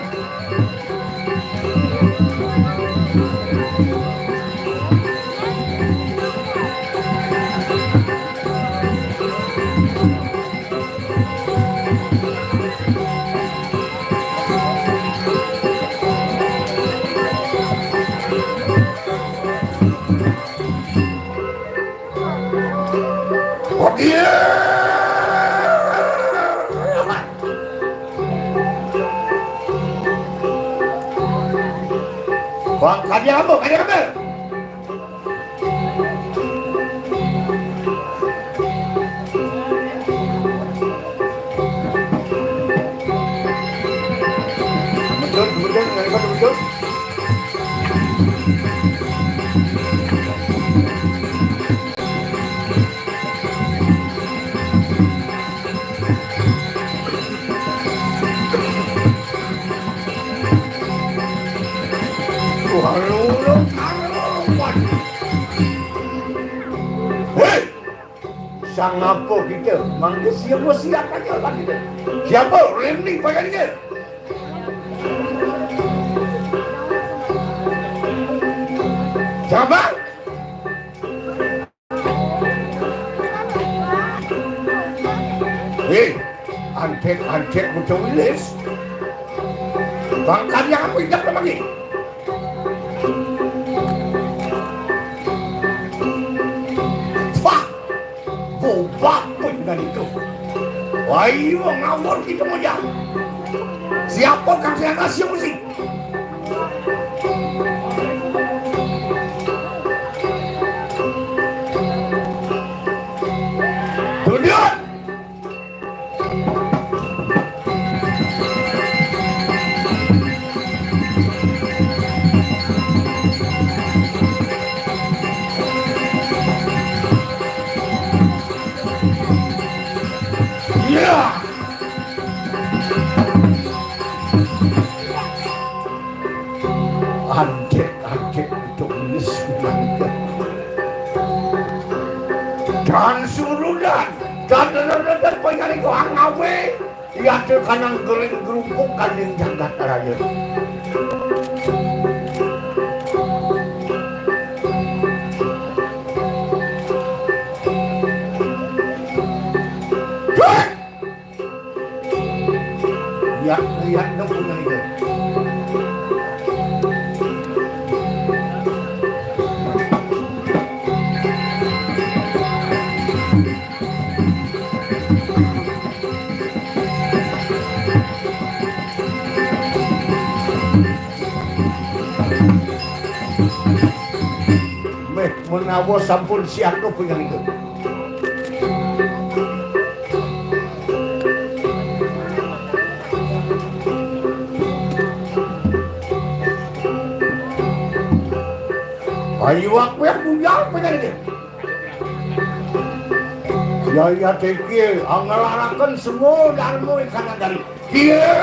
Oke. Bang, kadi apa? Kadi apa? Betul, betul, betul. Wah, lu, lu, lu, lu. Hei! Sang apa kita? Mangga siapa, siapa aja lah kita. Siapa? Remni pakai dia. Siapa? Hei, antek-antek bocah wilis. Bangkar yang apa injak lagi? Wah, bobak pun dengan itu. Wah, iya ngawur kita aja. Siapa kang saya kasih musik? Duduk. Iya. Anjek-anjek untuk menyusunan. Dan surunan, dan, dan, dan, dan, dan, pengen itu ngawe. Iya, tuh, kanang gering gerupuk kanding jagat raya. Hei! Lihat, lihat dong punya itu. Menawa sampun siaga pinganggih. Ayo, aku yang bujang pinganggih. Ya, ya, tengkil, ngelaraken semua darma ingkang dari. Iya.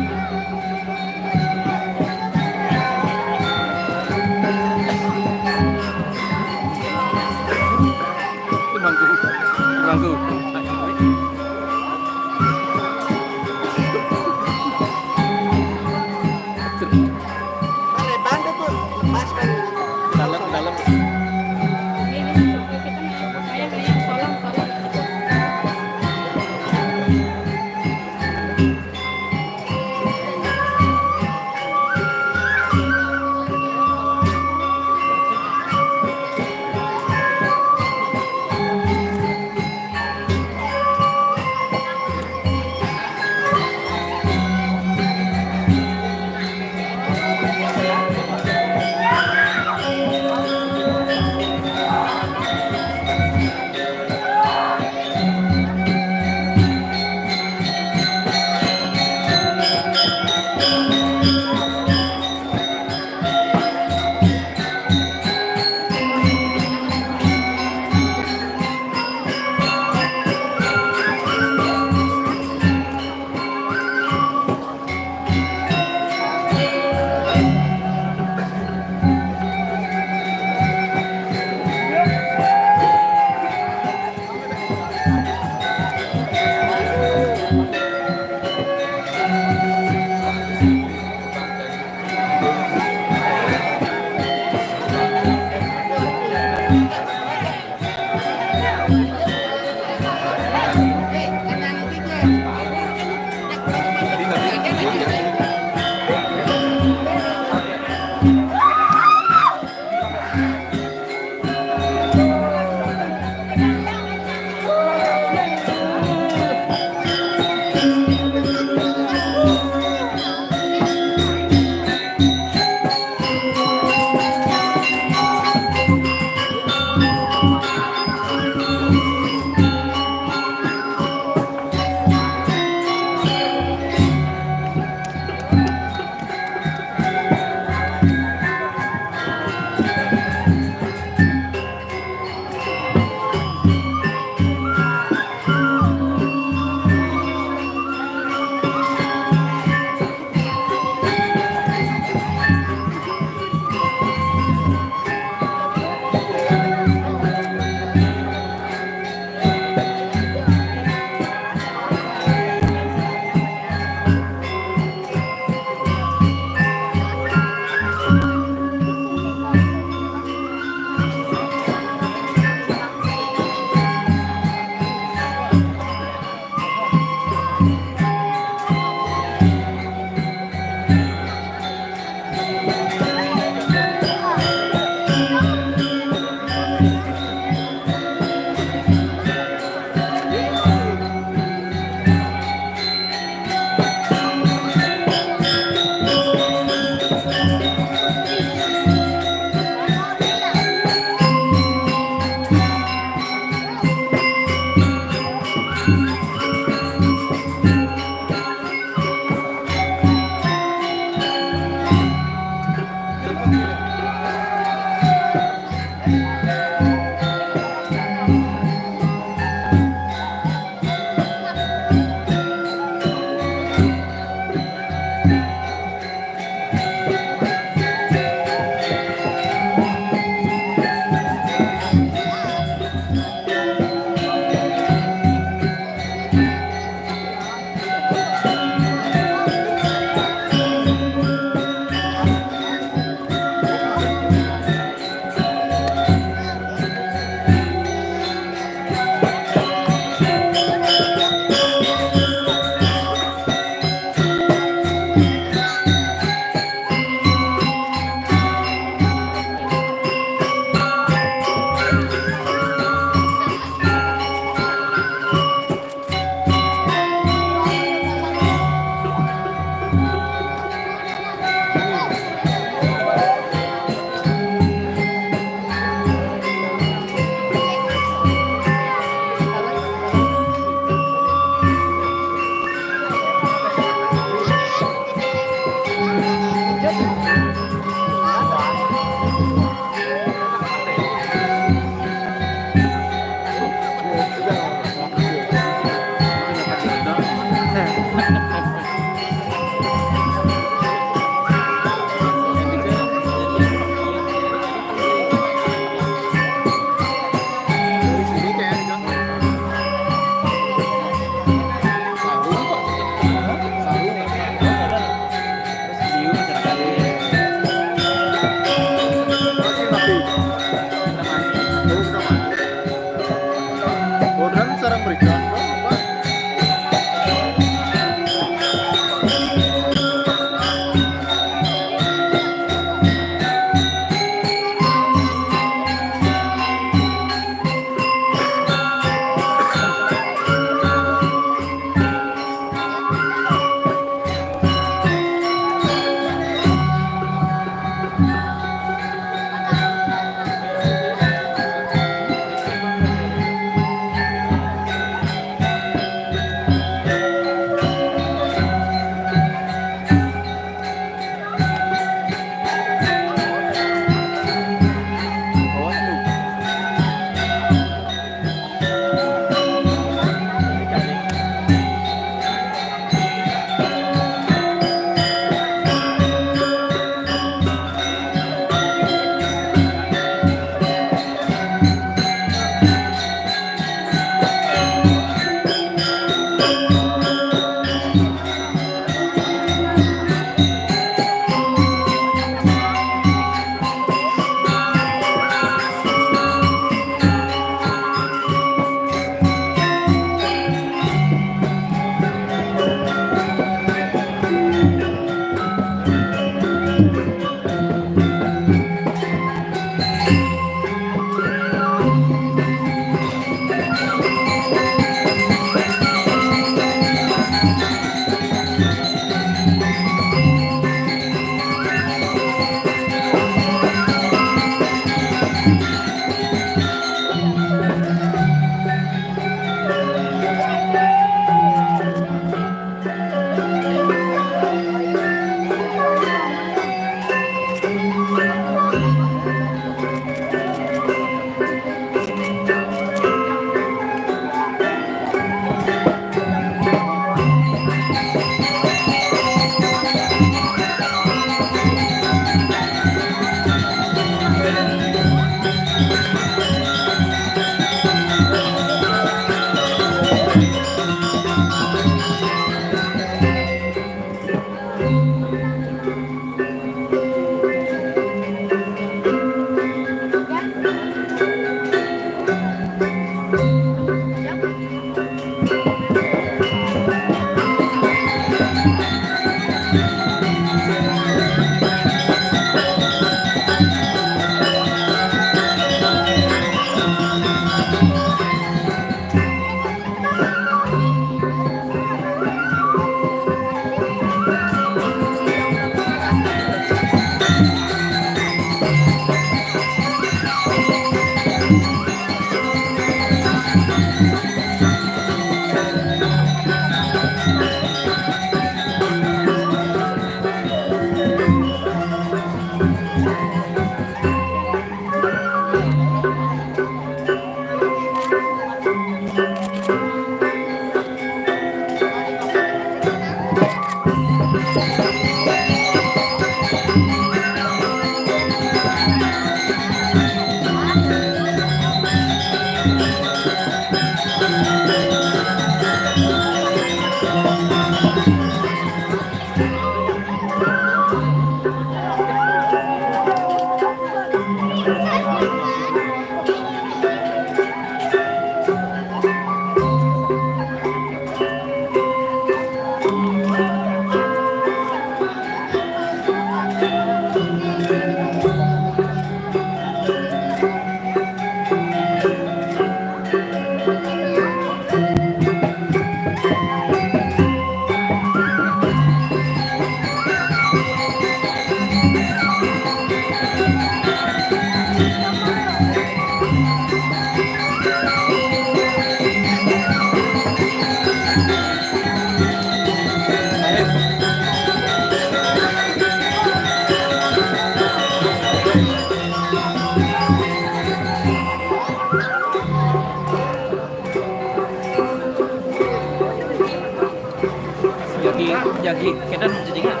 Jagi, jagi, kita jadi nggak?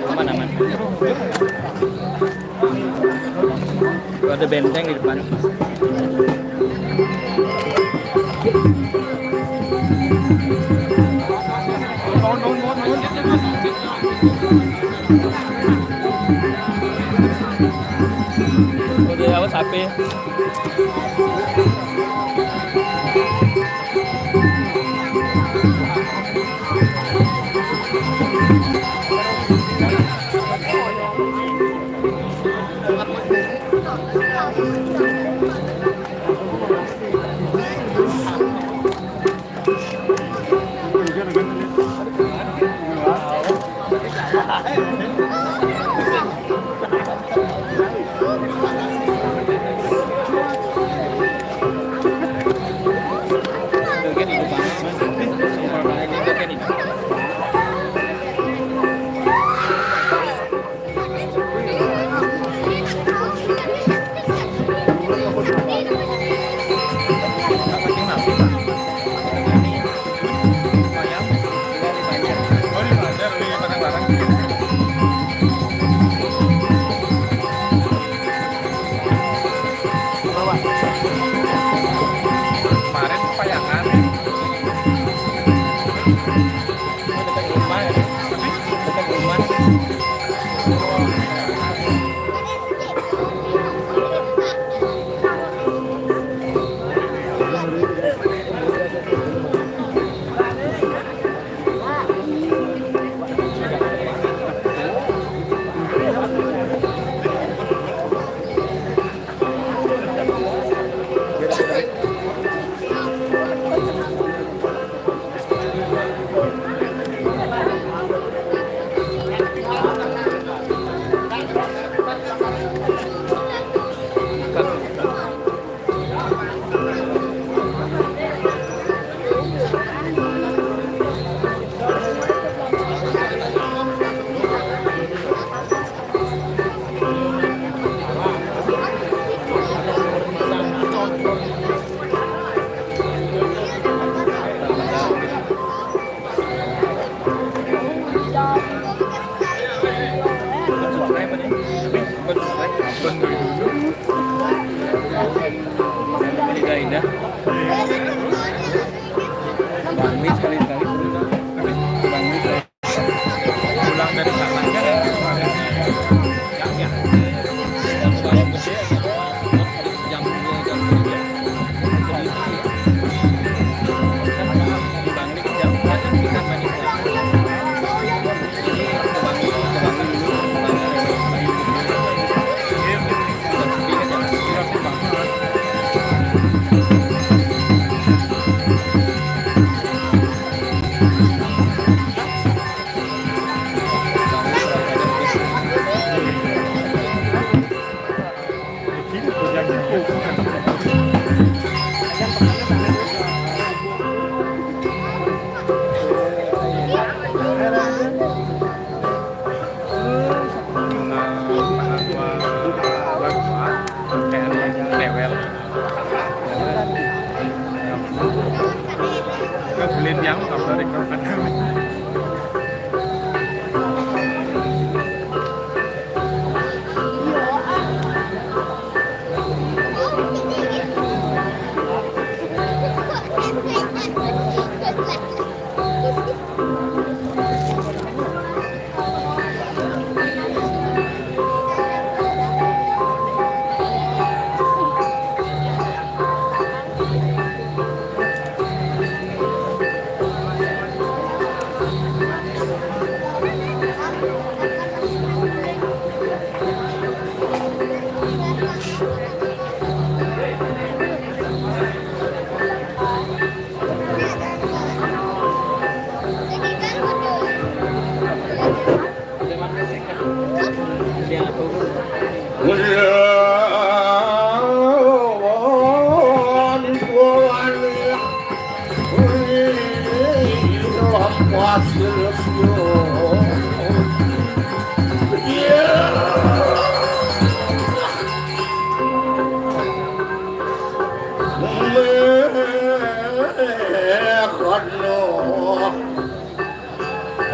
Aman, aman. Tuh ada benteng di depan. Udah, awas H P. Kemarin Payangan. Dekat rumah ya. Dekat rumah.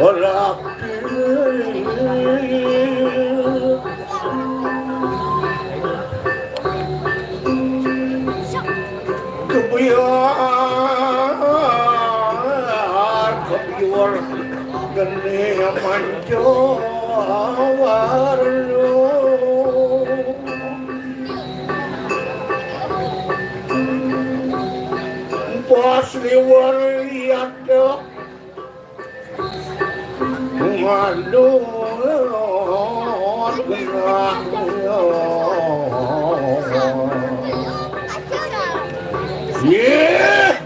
Ora kebiar, kebiar geni manca warna. Pas liwar liat. Waduh, genah. Yeh.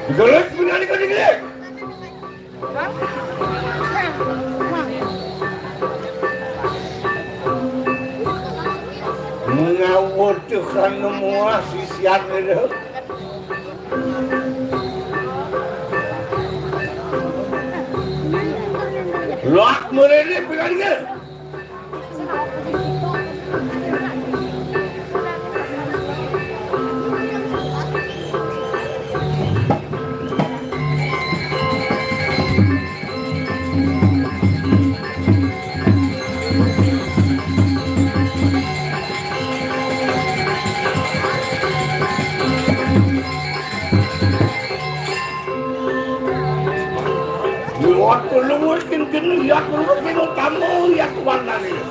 Digelis, benar, digelis, digelis. Menawa Tuhan nemu sisian itu. Lak merene pegang dia. Liwat pelungut kin kin lihat pelungut kin utama lihat warnanya.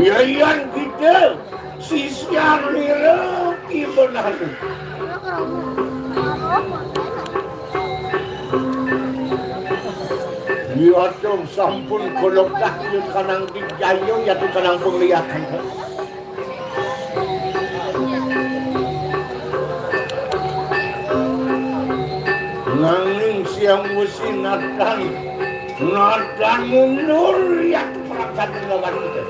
Biayan kita sisian nira ibadah. Liatur sampun kolokat ya kanang dijaya ya tu kanang pengliakan. Nanging siang wesi natan, natan mundur ya perasaan lawan kita.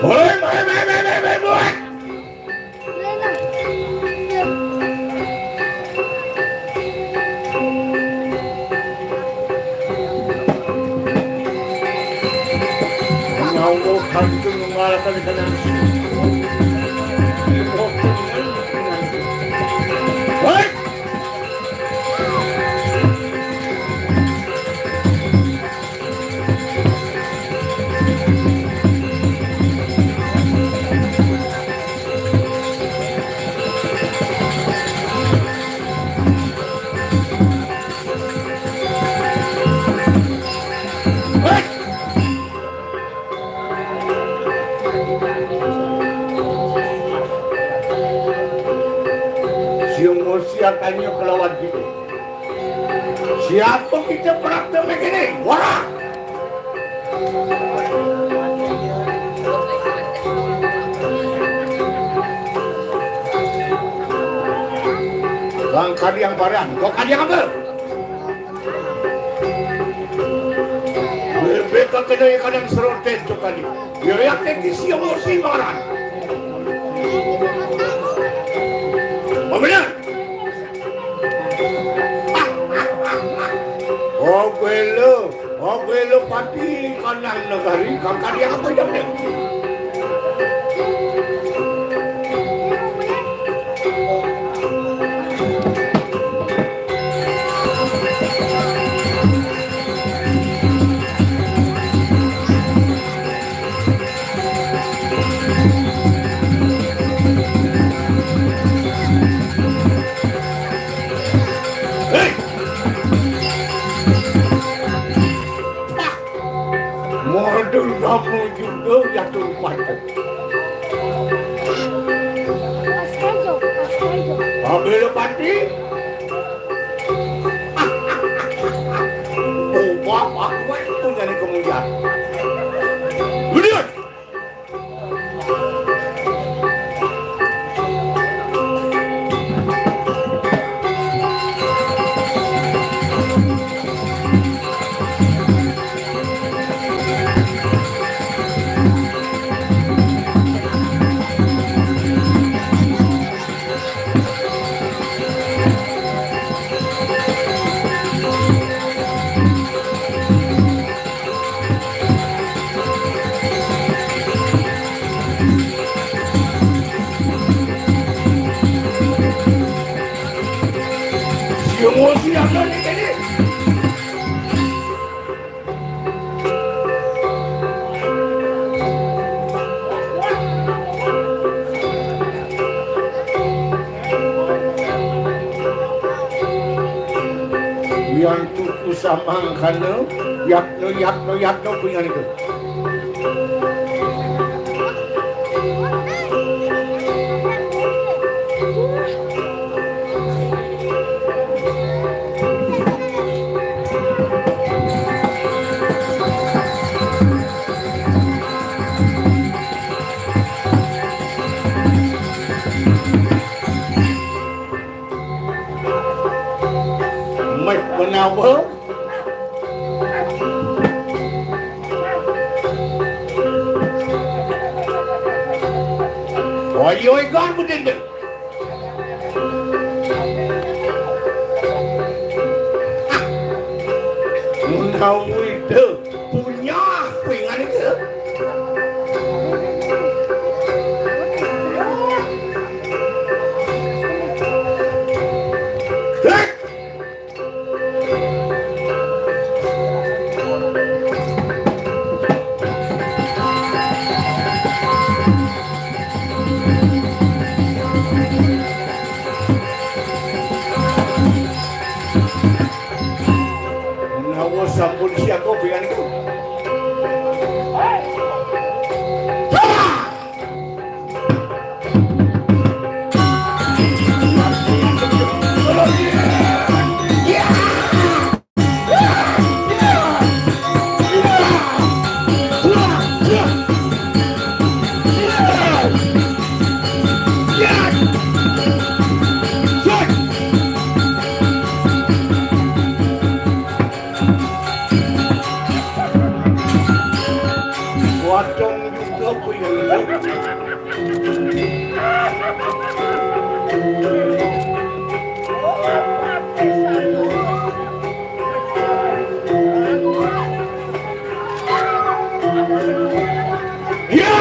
Hoi, hoi, hoi, hoi, hoi, hoi, hoi. Siung usia tanya kelawan kita. Siapa kita perang temik ini? Wah! Kang Kadiang Paran, kok Kadiang apa? Bebek kakena kadang serotet tu kali. Yo, yang tek isi yang mesti marah. Pemilihan. Oh, belum. Oh, belum pati kanang negari, kakak dia apa jam dia? Hei! Modul kamu juga jatuh pati. Ambil pati. Oh, bapak, aku punya ni kemudian. Kemudian. Emosi apa ni tadi? Yang tuku samang kana, yakno, yakno, yakno, punya itu. Meh menawa. Oi, oi, gone, Budenda. Menawi de punya pingan ke? Hek! Menawa sampun siaga pingan niku. Wadon juga punya. Ya,